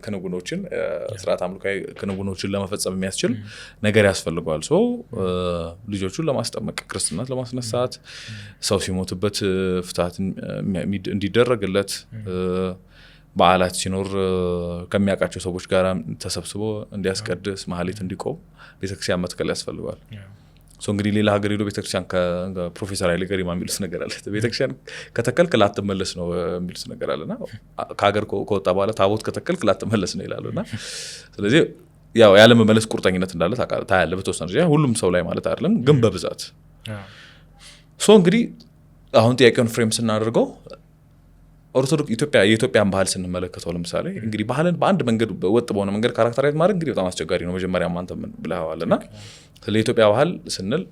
ክንውኖችን፣ ስርዓት አምልካዊ ክንውኖችን ለመፈጸም የሚያስችል ነገር ያስፈልገዋል። So ልጆቹን ለማስጠመቅ፣ ክርስትናት ለማስነሳት፣ ሰው ሲሞትበት ፍትሐት እንዲደረግለት፣ በዓላት ሲኖር ከሚያውቃቸው ሰዎች ጋር ተሰብስቦ እንዲያስቀድስ፣ ማህሌት እንዲቆም ቤተክርስቲያን መትከል ያስፈልገዋል። እንግዲህ ሌላ ሀገር ሄዶ ቤተክርስቲያን፣ ፕሮፌሰር ኃይሌ ገሪማ የሚሉት ነገር አለ። ቤተክርስቲያን ከተከልክ ላትመለስ ነው የሚሉት ነገር አለና፣ ከሀገር ከወጣ በኋላ ታቦት ከተከልክ ላትመለስ ነው ይላሉ። እና ስለዚህ ያው ያለመመለስ ቁርጠኝነት እንዳለ ታያለህ በተወሰነ ደረጃ፣ ሁሉም ሰው ላይ ማለት አይደለም፣ ግን በብዛት። So እንግዲህ አሁን ጥያቄውን frame ስናደርገው ኦርቶዶክስ ኢትዮጵያ የኢትዮጵያን ባህል ስንመለከተው፣ ለምሳሌ እንግዲህ ባህልን በአንድ መንገድ፣ ወጥ በሆነ መንገድ characterize ማድረግ እንግዲህ በጣም አስቸጋሪ ነው። መጀመሪያም አንተ ብለኸዋል። እና ስለ ኢትዮጵያ ባህል ስንል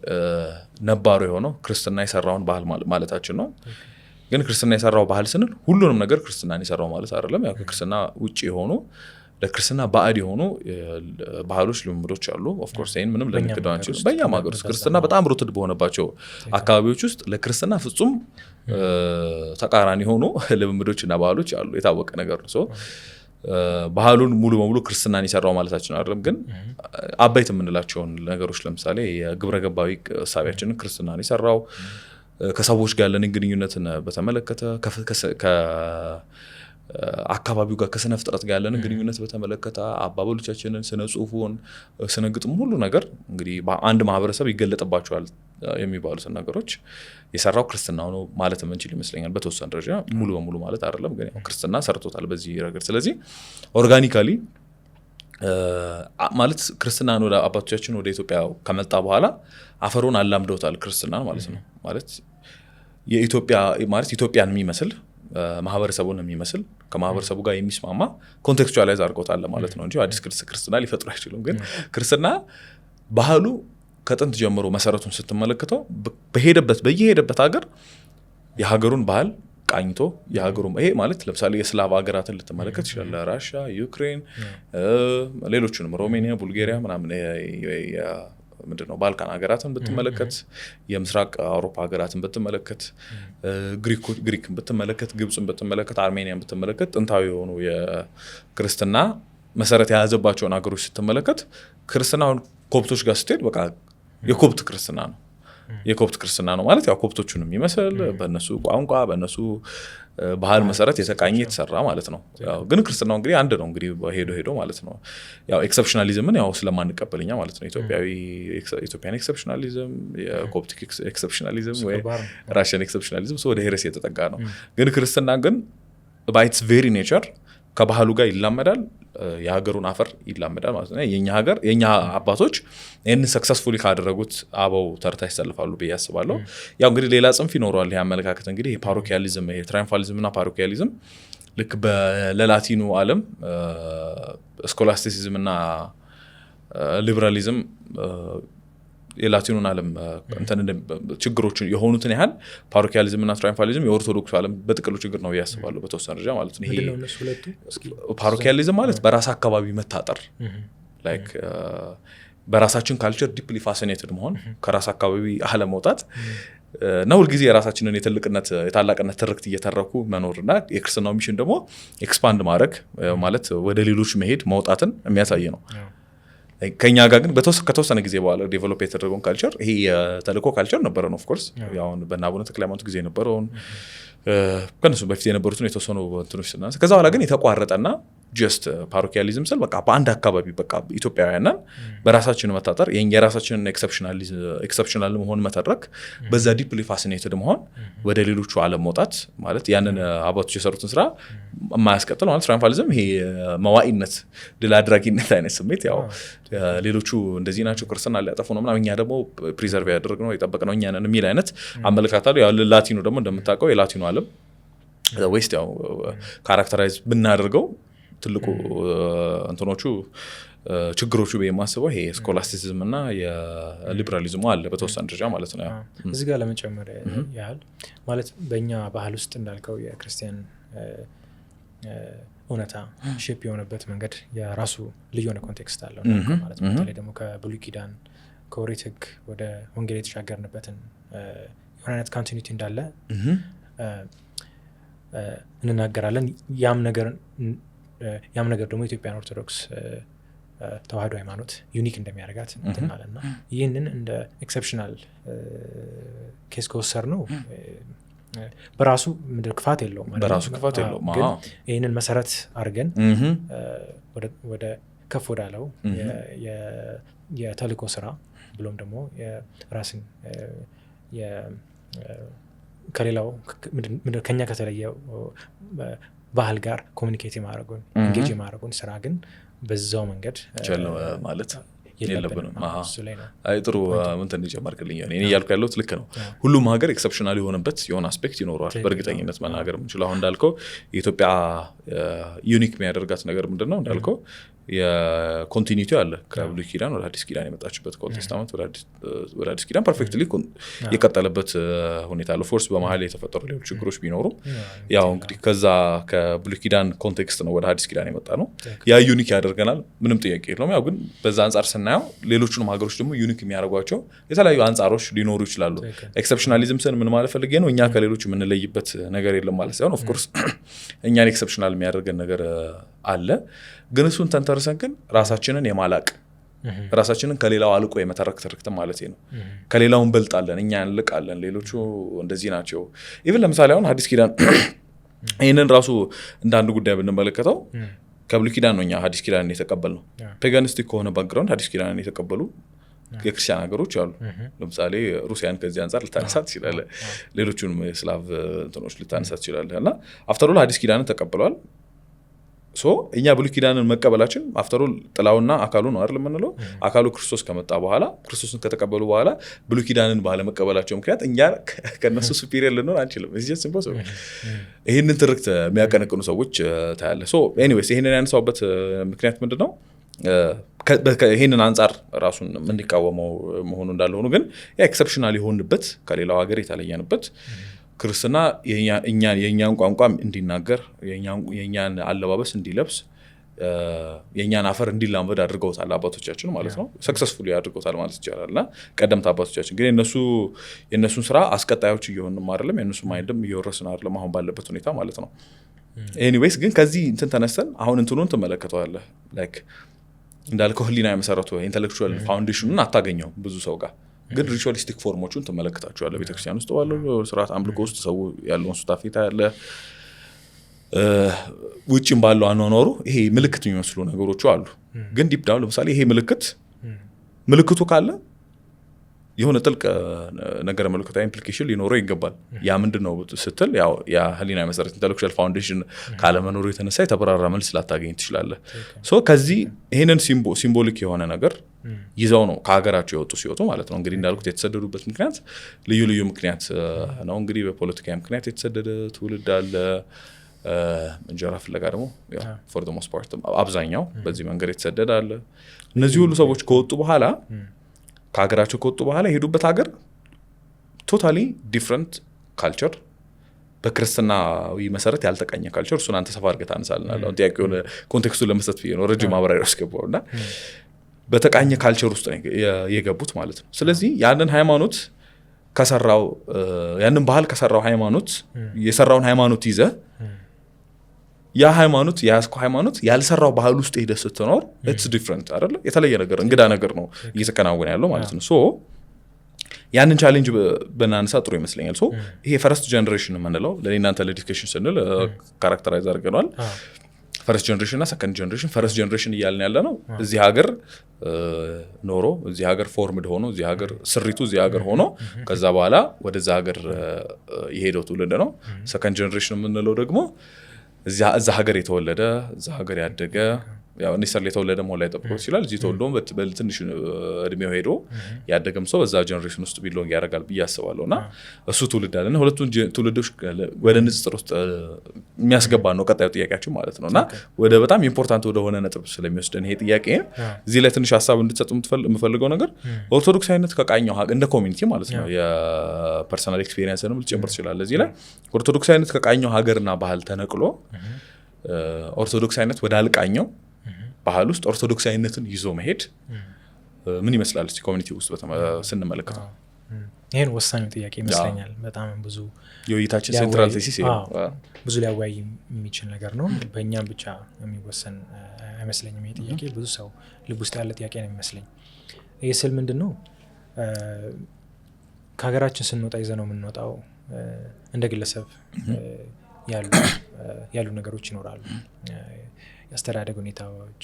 ነባሩ የሆነው ክርስትና የሰራውን ባህል ማለታችን ነው። ግን ክርስትና የሰራው ባህል ስንል ሁሉንም ነገር ክርስትናን የሰራው ማለት አይደለም። ያው ከክርስትና ውጭ የሆኑ፣ ለክርስትና ባዕድ የሆኑ ባህሎች፣ ልምምዶች አሉ። Of course ይህን ምንም ልንክደው አንችልም። በእኛም ሀገር ውስጥ ክርስትና በጣም rooted በሆነባቸው አካባቢዎች ውስጥ ለክርስትና ፍጹም ተቃራኒ የሆኑ ልምምዶች እና ባህሎች አሉ። የታወቀ ነገር ነው። ባህሉን ሙሉ በሙሉ ክርስትናን የሰራው ማለታችን አይደለም። ግን አበይት የምንላቸውን ነገሮች፣ ለምሳሌ የግብረ ገባዊ እሳቢያችንን ክርስትናን የሰራው፣ ከሰዎች ጋር ያለንን ግንኙነትን በተመለከተ፣ አካባቢው ጋር፣ ከስነ ፍጥረት ጋር ያለንን ግንኙነት በተመለከተ፣ አባባሎቻችንን፣ ስነ ጽሁፉን፣ ስነ ግጥም፣ ሁሉ ነገር እንግዲህ አንድ ማህበረሰብ ይገለጥባቸዋል የሚባሉትን ነገሮች የሰራው ክርስትና ነው ማለት የምንችል ይመስለኛል። በተወሰነ ደረጃ፣ ሙሉ በሙሉ ማለት አይደለም፣ ግን ያው ክርስትና ሰርቶታል በዚህ ረገድ። ስለዚህ organically ማለት ክርስትናን ወደ አባቶቻችን ወደ ኢትዮጵያ ከመጣ በኋላ አፈሩን አላምደውታል ክርስትናን ማለት ነው። ማለት የኢትዮጵያ ማለት ኢትዮጵያን የሚመስል፣ ማህበረሰቡን የሚመስል፣ ከማህበረሰቡ ጋር የሚስማማ contextualize አድርገውታል ማለት ነው እንጂ አዲስ ክርስትና ሊፈጥሩ አይችሉም። ግን ክርስትና ባህሉ ከጥንት ጀምሮ መሰረቱን ስትመለከተው በሄደበት በየሄደበት ሀገር የሀገሩን ባህል ቃኝቶ የሀገሩ፣ ይሄ ማለት ለምሳሌ የስላቭ ሀገራትን ልትመለከት ትችላለህ። ራሻ፣ ዩክሬን፣ ሌሎቹንም ሮሜኒያ፣ ቡልጌሪያ ምናምን፣ ምንድነው ባልካን ሀገራትን ብትመለከት፣ የምስራቅ አውሮፓ ሀገራትን ብትመለከት፣ ግሪክን ብትመለከት፣ ግብፅን ብትመለከት፣ አርሜኒያን ብትመለከት፣ ጥንታዊ የሆኑ የክርስትና መሰረት የያዘባቸውን ሀገሮች ስትመለከት ክርስትና አሁን ኮፕቶች ጋር ስትሄድ በቃ የኮፕት ክርስትና ነው። የኮፕት ክርስትና ነው ማለት ያው ኮፕቶቹን የሚመስል፣ በእነሱ ቋንቋ፣ በእነሱ ባህል መሰረት የተቃኘ፣ የተሰራ ማለት ነው። ያው ግን ክርስትናው እንግዲህ አንድ ነው እንግዲህ ሄዶ ሄዶ ማለት ነው። ያው exceptionalism ን ያው ስለማንቀበል እኛ ማለት ነው። ኢትዮጵያዊ Ethiopian exceptionalism፣ የ Coptic exceptionalism ወይ Russian exceptionalism ወደ heresy የተጠጋ ነው። ግን ክርስትና ግን by its very nature ከባህሉ ጋር ይላመዳል፣ የሀገሩን አፈር ይላመዳል ማለት ነው። የኛ ሀገር፣ የኛ አባቶች ይህንን successfully ካደረጉት አበው ተርታ ይሰልፋሉ ብዬ አስባለሁ። ያው እንግዲህ ሌላ ጽንፍ ይኖረዋል ይህ አመለካከት። እንግዲህ parochialism፣ triumphalism እና parochialism ልክ ለላቲኑ ዓለም scholasticism እና ሊበራሊዝም የላቲኑን ዓለም እንትን ችግሮች የሆኑትን ያህል parochialism እና triumphalism የኦርቶዶክሱ ዓለም በጥቅሉ ችግር ነው ብዬ አስባለሁ በተወሰነ ደረጃ ማለት ነው። ይሄ ምንድነው እነሱ ሁለቱ? እስኪ። Parochialism ማለት በራስ አካባቢ መታጠር፣ like በራሳችን culture deeply fascinated መሆን፣ ከራስ አካባቢ አለመውጣት እና ሁልጊዜ የራሳችንን የትልቅነት የታላቅነት ትርክት እየተረኩ መኖር። እና የክርስትናው mission ደግሞ expand ማድረግ ማለት ወደ ሌሎች መሄድ፣ መውጣትን የሚያሳይ ነው። ከኛ ጋር ግን ከተወሰነ ጊዜ በኋላ develop የተደረገውን culture፣ ይሄ የተልእኮ culture ነበረን። Of course አሁን በእነ አቡነ ተክለ ሃይማኖት ጊዜ የነበረውን፣ ከእነሱ በፊት የነበሩትን የተወሰኑ እንትኖች ስናነሳ፣ ከዛ በኋላ ግን የተቋረጠና just parochialism ስል በቃ በአንድ አካባቢ በቃ ኢትዮጵያውያንን በራሳችን መታጠር፣ የራሳችንን exceptional መሆን መተረክ፣ በዛ deeply fascinated መሆን፣ ወደ ሌሎቹ ዓለም መውጣት ማለት ያንን አባቶች የሰሩትን ስራ የማያስቀጥል ማለት። Triumphalism ይሄ መዋኢነት፣ ድል አድራጊነት አይነት ስሜት፣ ያው ሌሎቹ እንደዚህ ናቸው፣ ክርስትና ሊያጠፉ ነው ምናምን፣ እኛ ደግሞ preserve ያደረግነው፣ የጠበቅነው እኛ ነን የሚል አይነት አመለካከት አለው። ያው ላቲኑ ደግሞ እንደምታውቀው የላቲኑ ዓለም West ያው characterize ብናደርገው ትልቁ እንትኖቹ ችግሮቹ ብዬ የማስበው ይሄ scholasticism እና የሊበራሊዝሙ አለ በተወሰነ ደረጃ ማለት ነው። ያው እዚህ ጋር ለመጨመር ያህል ማለት በእኛ ባህል ውስጥ እንዳልከው የክርስቲያን እውነታ shape የሆነበት መንገድ የራሱ ልዩ የሆነ context አለው ማለት ነው። በተለይ ደግሞ ከብሉይ ኪዳን፣ ከኦሪት ሕግ ወደ ወንጌል የተሻገርንበትን የሆነ አይነት continuity እንዳለ እንናገራለን። ያም ነገር ደግሞ የኢትዮጵያን ኦርቶዶክስ ተዋህዶ ሃይማኖት unique እንደሚያደርጋት እንትናለን። እና ይህንን እንደ exceptional case ከወሰድነው በራሱ ምንድን ክፋት የለውም አይደል? በራሱ ክፋት የለውም። ግን ይህንን መሰረት አድርገን ወደ ከፍ ወዳለው የተልእኮ ስራ ብሎም ደግሞ ራስን ከሌላው ከኛ ከተለየ ባህል ጋር communicate የማድረጉን፣ engage የማድረጉን ስራ ግን በዛው መንገድ ማለት የለብንም። እሱ ላይ ነው። አይ፣ ጥሩ እንትን ጨመርክልኝ። እኔ እያልኩ ያለሁት ልክ ነው። ሁሉም ሀገር exceptional የሆነበት የሆነ aspect ይኖረዋል። በእርግጠኝነት መናገር የምንችለው አሁን እንዳልከው የኢትዮጵያ unique የሚያደርጋት ነገር ምንድን ነው? እንዳልከው የ continuity አለ። ከብሉይ ኪዳን ወደ አዲስ ኪዳን የመጣችበት፣ ከ Old Testament ወደ አዲስ ኪዳን perfectly የቀጠለበት ሁኔታ አለ። Of course በመሀል የተፈጠሩ ሌሎች ችግሮች ቢኖሩም ያው እንግዲህ ከዛ ከብሉይ ኪዳን context ነው ወደ አዲስ ኪዳን የመጣ ነው። ያ unique ያደርገናል፣ ምንም ጥያቄ የለውም። ያው ግን በዛ አንጻር ስናየው ሌሎቹንም ሀገሮች ደግሞ unique የሚያደርጓቸው የተለያዩ አንጻሮች ሊኖሩ ይችላሉ። Exceptionalism ስን ምን ማለት ፈልጌ ነው? እኛ ከሌሎች የምንለይበት ነገር የለም ማለት ሳይሆን of course እኛን exceptional የሚያደርገን ነገር አለ። ግን እሱን ተንተርሰን ግን ራሳችንን የማላቅ፣ ራሳችንን ከሌላው አልቆ የመተረክ ትርክት ማለት ነው። ከሌላው እንበልጣለን፣ እኛ እንልቃለን፣ ሌሎቹ እንደዚህ ናቸው። Even ለምሳሌ አሁን ሐዲስ ኪዳን ይህንን ራሱ እንደ አንድ ጉዳይ ብንመለከተው ከብሉይ ኪዳን ነው እኛ ሐዲስ ኪዳንን የተቀበልነው። Paganistic ከሆነ background ሐዲስ ኪዳንን የተቀበሉ የክርስቲያን ሀገሮች አሉ። ለምሳሌ ሩሲያን ከዚህ አንጻር ልታነሳ ትችላለህ። ሌሎቹንም የስላቭ እንትኖች ልታነሳ ትችላለህ። እና after all ሐዲስ ኪዳንን ተቀብለዋል። So እኛ ብሉይ ኪዳንን መቀበላችን after all ጥላውና አካሉ ነው አይደል የምንለው? አካሉ ክርስቶስ ከመጣ በኋላ፣ ክርስቶስን ከተቀበሉ በኋላ ብሉይ ኪዳንን ባለመቀበላቸው ምክንያት እኛ ከነሱ superior ልንሆን አንችልም። ይህንን ትርክት የሚያቀነቅኑ ሰዎች ታያለህ። So anyways ይህንን ያነሳውበት ምክንያት ምንድን ነው? ይህንን አንጻር ራሱን የምንቃወመው መሆኑ እንዳለ ሆኖ ግን exceptional የሆንበት፣ ከሌላው ሀገር የተለየንበት፣ ክርስትና የእኛን ቋንቋ እንዲናገር፣ የእኛን አለባበስ እንዲለብስ፣ የእኛን አፈር እንዲላመድ አድርገውታል አባቶቻችን ማለት ነው። Successfully አድርገውታል ማለት ይቻላል። እና ቀደምት አባቶቻችን ግን የእነሱን ስራ አስቀጣዮች እየሆንም አይደለም፣ የእነሱ mind ም እየወረስን አይደለም አሁን ባለበት ሁኔታ ማለት ነው። Anyways ግን ከዚህ እንትን ተነስተን አሁን እንትኑን ትመለከተዋለህ፣ like እንዳልከው ህሊና የመሰረቱ intellectual foundation ኑን አታገኘውም ብዙ ሰው ጋር፣ ግን ritualistic form ኦቹን ትመለከታቸዋለህ። ቤተክርስቲያን ውስጥ ባለው ስርዓት አምልኮ ውስጥ ሰው ያለውን ሱታፌ ታያለህ። ውጭም ባለው አኗኗሩ ይሄ ምልክት የሚመስሉ ነገሮቹ አሉ። ግን deep down ለምሳሌ ይሄ ምልክቱ ካለ የሆነ ጥልቅ ነገረ መለኮታዊ implication ሊኖረው ይገባል። ያ ምንድን ነው ስትል ያው ያ ህሊና መሰረት intellectual foundation ካለመኖሩ የተነሳ የተብራራ መልስ ላታገኝ ትችላለህ። So ከዚህ ይሄንን symbolic የሆነ ነገር ይዘው ነው ከሀገራቸው የወጡ ሲወጡ ማለት ነው። እንግዲህ እንዳልኩት የተሰደዱበት ምክንያት ልዩ ልዩ ምክንያት ነው። እንግዲህ በፖለቲካዊ ምክንያት የተሰደደ ትውልድ አለ። እንጀራ ፍለጋ ደግሞ for the most part አብዛኛው በዚህ መንገድ የተሰደደ አለ። እነዚህ ሁሉ ሰዎች ከወጡ በኋላ፣ ከሀገራቸው ከወጡ በኋላ የሄዱበት ሀገር totally different culture፣ በክርስትናዊ መሰረት ያልተቃኘ culture። እሱን አንተ ሰፋ አድርገህ ታነሳልናለህ። አሁን ጥያቄውን context ኡን ለመስጠት ብዬ ነው ረጅም ማብራሪያ ውስጥ ገባው። እና በተቃኘ culture ውስጥ ነው የገቡት ማለት ነው። ስለዚህ ያንን ሃይማኖት ከሰራው፣ ያንን ባህል ከሰራው ሃይማኖት፣ የሰራውን ሃይማኖት ይዘህ ያ ሃይማኖት፣ የያዝከው ሃይማኖት ያልሰራው ባህል ውስጥ ሄደህ ስትኖር it's different አይደለ? የተለየ ነገር፣ እንግዳ ነገር ነው እየተከናወነ ያለው ማለት ነው። So ያንን challenge ብናነሳ ጥሩ ይመስለኛል። So ይሄ first generation የምንለው ለእኔ እናንተ ለ discussion ስንል characterize አድርገነዋል። First generation እና second generation። First generation እያልን ያለ ነው እዚህ ሀገር ኖሮ፣ እዚህ ሀገር formed ሆኖ፣ እዚህ ሀገር ስሪቱ እዚህ ሀገር ሆኖ ከዛ በኋላ ወደዛ ሀገር የሄደው ትውልድ ነው። Second generation የምንለው ደግሞ እዛ ሀገር የተወለደ፣ እዛ ሀገር ያደገ፣ ያው necessarily የተወለደ መሆን ላይጠብቀው ይችላል። እዚህ ተወልዶ በትንሽ እድሜው ሄዶ ያደገም ሰው በዛ generation ውስጥ belong ያደርጋል ብዬ አስባለሁ። እና እሱ ትውልድ አለ እና ሁለቱን ትውልዶች ወደ ንጽጽር ውስጥ የሚያስገባ ነው ቀጣዩ ጥያቄያችን ማለት ነው። እና ወደ በጣም important ወደሆነ ነጥብ ስለሚወስደን ይሄ ጥያቄ እዚህ ላይ ትንሽ ሀሳብ እንድትሰጡ የምፈልገው ነገር ኦርቶዶክሳዊነት ከቃኘው እንደ community ማለት ነው፣ የ personal experience ንም ልጨምር ትችላለህ እዚህ ላይ፣ ኦርቶዶክሳዊነት ከቃኘው ሀገርና ባህል ተነቅሎ ኦርቶዶክሳዊነት ወዳልቃኘው ባህል ውስጥ ኦርቶዶክሳዊነትን ይዞ መሄድ ምን ይመስላል? እስቲ community ውስጥ ስንመለከተው። ይህን ወሳኙ ጥያቄ ይመስለኛል። በጣም ብዙ የውይይታችን central thesis ይሄ ነው። ብዙ ሊያወያይ የሚችል ነገር ነው። በእኛም ብቻ የሚወሰን አይመስለኝም። ይሄ ጥያቄ ብዙ ሰው ልብ ውስጥ ያለ ጥያቄ ነው የሚመስለኝ። ይህ ስል ምንድን ነው፣ ከሀገራችን ስንወጣ ይዘነው የምንወጣው እንደ ግለሰብ ያሉ ነገሮች ይኖራሉ። የአስተዳደግ ሁኔታዎች፣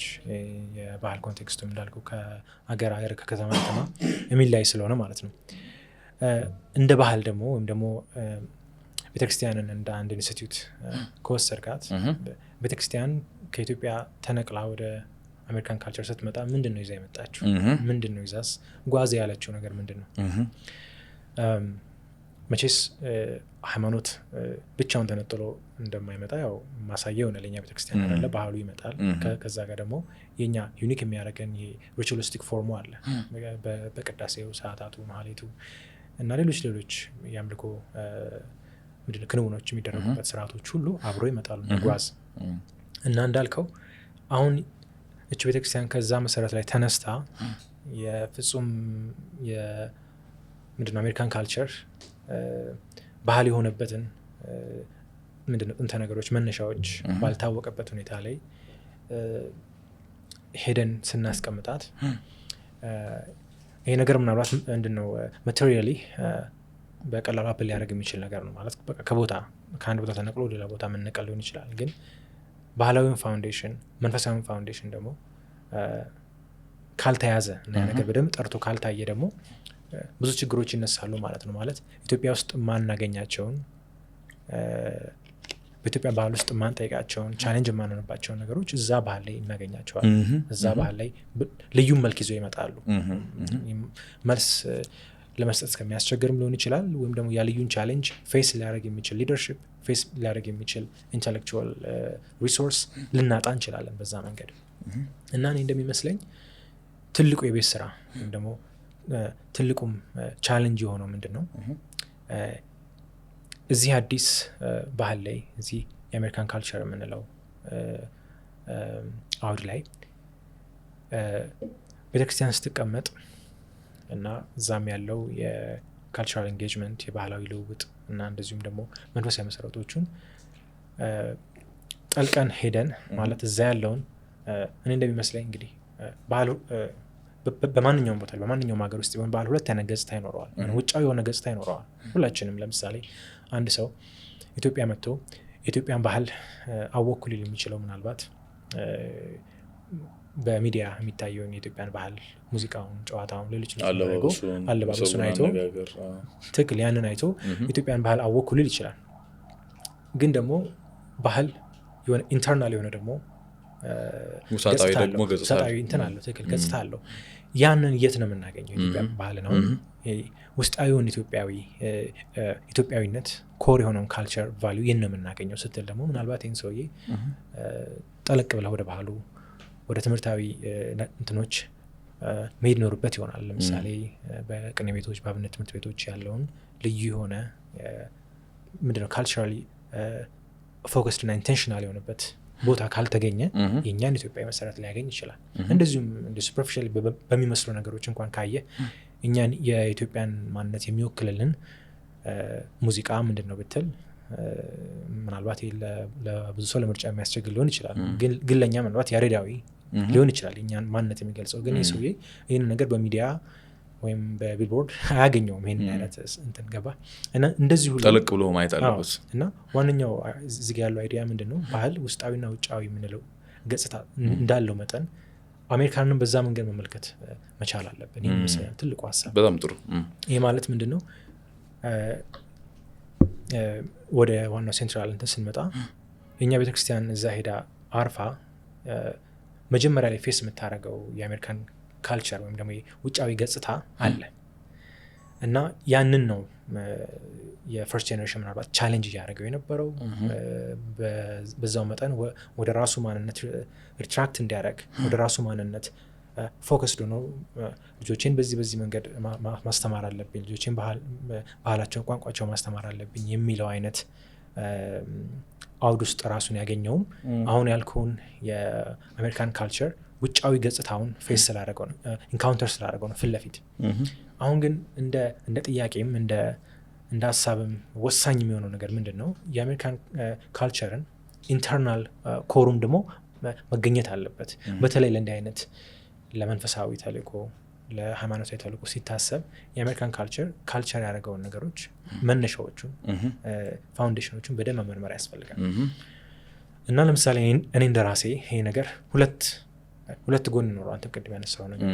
የባህል context ኡም እንዳልኩ ከአገር ሀገር፣ ከከተማ ከተማ የሚለያይ ስለሆነ ማለት ነው። እንደ ባህል ደግሞ ወይም ደግሞ ቤተክርስቲያንን እንደ አንድ ኢንስቲትዩት ከወሰድካት፣ ቤተክርስቲያን ከኢትዮጵያ ተነቅላ ወደ አሜሪካን culture ስትመጣ ምንድን ነው ይዛ የመጣችው? ምንድን ነው ይዛስ ጓዝ ያለችው ነገር ምንድን ነው? መቼስ ሃይማኖት ብቻውን ተነጥሎ እንደማይመጣ ያው ማሳያ የሆነ ለኛ ቤተክርስቲያን አለ፣ ባህሉ ይመጣል። ከዛ ጋር ደግሞ የኛ unique የሚያደርገን ይሄ ritualistic form ኡ አለ። በቅዳሴው፣ ሰዓታቱ፣ ማህሌቱ እና ሌሎች ሌሎች የአምልኮ ምንድን ነው ክንውኖች የሚደረጉበት ስርዓቶች ሁሉ አብሮ ይመጣሉ ጓዝ። እና እንዳልከው አሁን እች ቤተክርስቲያን ከዛ መሰረት ላይ ተነስታ የፍጹም ምንድነው አሜሪካን culture ባህል የሆነበትን ምንድነው ጥንተ ነገሮች መነሻዎች ባልታወቀበት ሁኔታ ላይ ሄደን ስናስቀምጣት ይሄ ነገር ምናልባት ምንድነው materially በቀላሉ happen ሊያደርግ የሚችል ነገር ነው። ማለት በቃ ከአንድ ቦታ ተነቅሎ ሌላ ቦታ መነቀል ሊሆን ይችላል። ግን ባህላዊውን foundation፣ መንፈሳዊውን foundation ደግሞ ካልተያዘ እና ያ ነገር በደንብ ጠርቶ ካልታየ ደግሞ ብዙ ችግሮች ይነሳሉ ማለት ነው። ማለት ኢትዮጵያ ውስጥ የማናገኛቸውን፣ በኢትዮጵያ ባህል ውስጥ የማንጠይቃቸውን፣ challenge የማንሆንባቸውን ነገሮች እዛ ባህል ላይ እናገኛቸዋለን። እዛ ባህል ላይ ልዩ መልክ ይዘው ይመጣሉ። መልስ ለመስጠት እስከሚያስቸግርም ሊሆን ይችላል፣ ወይም ደግሞ ያ ልዩን challenge face ሊያደርግ የሚችል leadership፣ face ሊያደርግ የሚችል intellectual resource ልናጣ እንችላለን በዛ መንገድ። እና እኔ እንደሚመስለኝ ትልቁ የቤት ስራ ወይም ደግሞ ትልቁም challenge የሆነው ምንድን ነው? እዚህ አዲስ ባህል ላይ፣ እዚህ የአሜሪካን culture የምንለው አውድ ላይ ቤተክርስቲያን ስትቀመጥ እና እዛም ያለው የ cultural engagement፣ የባህላዊ ልውውጥ እና እንደዚሁም ደግሞ መንፈሳዊ መሰረቶቹን ጠልቀን ሄደን፣ ማለት እዛ ያለውን እኔ እንደሚመስለኝ እንግዲህ ባህሉ በማንኛውም ቦታ፣ በማንኛውም ሀገር ውስጥ ቢሆን ባህል ሁለት አይነት ገጽታ ይኖረዋል። ውጫዊ የሆነ ገጽታ ይኖረዋል። ሁላችንም ለምሳሌ አንድ ሰው ኢትዮጵያ መጥቶ የኢትዮጵያን ባህል አወኩ ሊል የሚችለው ምናልባት በሚዲያ የሚታየውን የኢትዮጵያን ባህል፣ ሙዚቃውን፣ ጨዋታውን፣ ሌሎች አለባበሱን አይቶ፣ ትክክል፣ ያንን አይቶ ኢትዮጵያን ባህል አወኩ ሊል ይችላል። ግን ደግሞ ባህል የሆነ internal የሆነ ደግሞ ውሳጣዊ እንትን አለው፣ ትክክል፣ ገጽታ አለው። ያንን የት ነው የምናገኘው? ኢትዮጵያ ባህል ነው ውስጣዊውን ኢትዮጵያዊነት core የሆነውን culture value የት ነው የምናገኘው ስትል ደግሞ ምናልባት ይህን ሰውዬ ጠለቅ ብለህ ወደ ባህሉ፣ ወደ ትምህርታዊ እንትኖች መሄድ ይኖርበት ይሆናል። ለምሳሌ በቅኔ ቤቶች፣ በአብነት ትምህርት ቤቶች ያለውን ልዩ የሆነ ምንድነው culturally focused እና intentional የሆነበት ቦታ ካልተገኘ የእኛን ኢትዮጵያዊ መሰረት ሊያገኝ ይችላል። እንደዚሁም እንደ superficial በሚመስሉ ነገሮች እንኳን ካየ እኛን የኢትዮጵያን ማንነት የሚወክልልን ሙዚቃ ምንድን ነው ብትል ምናልባት ለብዙ ሰው ለምርጫ የሚያስቸግር ሊሆን ይችላል። ግን ለእኛ ምናልባት ያሬዳዊ ሊሆን ይችላል የእኛን ማንነት የሚገልጸው። ግን ይህ ሰውዬ ይህንን ነገር በሚዲያ ወይም በቢልቦርድ አያገኘውም። ይህንን አይነት እንትን ገባ እና እንደዚሁ ጠለቅ ብሎ ማየት አለበት። እና ዋነኛው እዚህ ጋ ያለው idea ምንድን ነው? ባህል ውስጣዊና ውጫዊ የምንለው ገጽታ እንዳለው መጠን አሜሪካንንም በዛ መንገድ መመልከት መቻል አለብን። ይህ ይመስለኛል ትልቁ ሀሳብ። በጣም ጥሩ። ይህ ማለት ምንድን ነው? ወደ ዋናው central እንትን ስንመጣ የእኛ ቤተክርስቲያን እዛ ሄዳ አርፋ መጀመሪያ ላይ face የምታደርገው የአሜሪካን culture ወይም ደግሞ ውጫዊ ገጽታ አለ። እና ያንን ነው የ first generation ምናልባት challenge እያደረገው የነበረው፣ በዛው መጠን ወደ ራሱ ማንነት retract እንዲያደርግ፣ ወደ ራሱ ማንነት focused ሆኖ ልጆቼን በዚህ በዚህ መንገድ ማስተማር አለብኝ፣ ልጆቼን ባህላቸውን፣ ቋንቋቸውን ማስተማር አለብኝ የሚለው አይነት አውድ ውስጥ ራሱን ያገኘውም አሁን ያልከውን የአሜሪካን culture ውጫዊ ገጽታውን face ስላደረገው ነው፣ encounter ስላደረገው ነው ፊት ለፊት። አሁን ግን እንደ ጥያቄም እንደ ሀሳብም ወሳኝ የሚሆነው ነገር ምንድን ነው? የአሜሪካን culture ን internal core ኡም ደግሞ መገኘት አለበት። በተለይ ለእንዲህ አይነት ለመንፈሳዊ ተልእኮ ለሃይማኖታዊ ተልዕኮ ሲታሰብ የአሜሪካን culture ያደረገውን ነገሮች፣ መነሻዎቹን፣ foundation ኦቹን በደንብ መመርመር ያስፈልጋል። እና ለምሳሌ እኔ እንደ ራሴ ይሄ ነገር ሁለት ጎን ይኖረው፣ አንተም ቅድም ያነሳው ነገር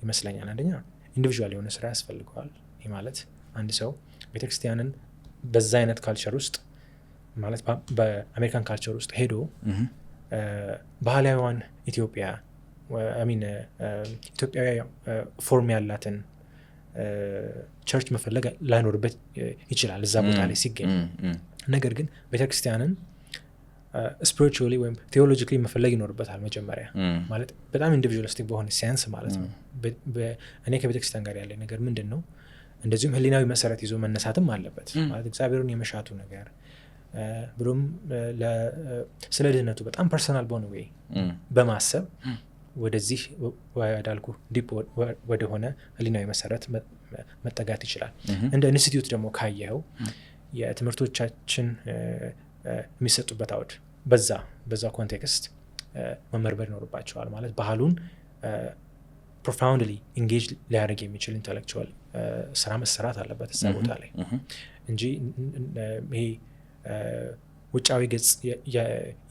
ይመስለኛል። አንደኛ individual የሆነ ስራ ያስፈልገዋል። ይህ ማለት አንድ ሰው ቤተክርስቲያንን በዛ አይነት culture ውስጥ፣ ማለት በአሜሪካን culture ውስጥ ሄዶ ባህላዊዋን ኢትዮጵያ፣ I mean ኢትዮጵያዊ form ያላትን church መፈለግ ላይኖርበት ይችላል እዛ ቦታ ላይ ሲገኝ። ነገር ግን ቤተክርስቲያንን spiritually ወይም theologically መፈለግ ይኖርበታል መጀመሪያ። ማለት በጣም individualistic በሆነ sense ማለት ነው። እኔ ከቤተክርስቲያን ጋር ያለኝ ነገር ምንድን ነው? እንደዚሁም ህሊናዊ መሰረት ይዞ መነሳትም አለበት። ማለት እግዚአብሔርን የመሻቱ ነገር ብሎም ስለ ድህነቱ በጣም personal በሆነ way በማሰብ ወደዚህ ወዳልኩ deep ወደሆነ ህሊናዊ መሰረት መጠጋት ይችላል። እንደ ኢንስቲትዩት ደግሞ ካየኸው የትምህርቶቻችን የሚሰጡበት አውድ በዛ context መመርመር ይኖርባቸዋል። ማለት ባህሉን profoundly engage ሊያደርግ የሚችል intellectual ስራ መሰራት አለበት እዛ ቦታ ላይ እንጂ ይሄ ውጫዊ ገጽ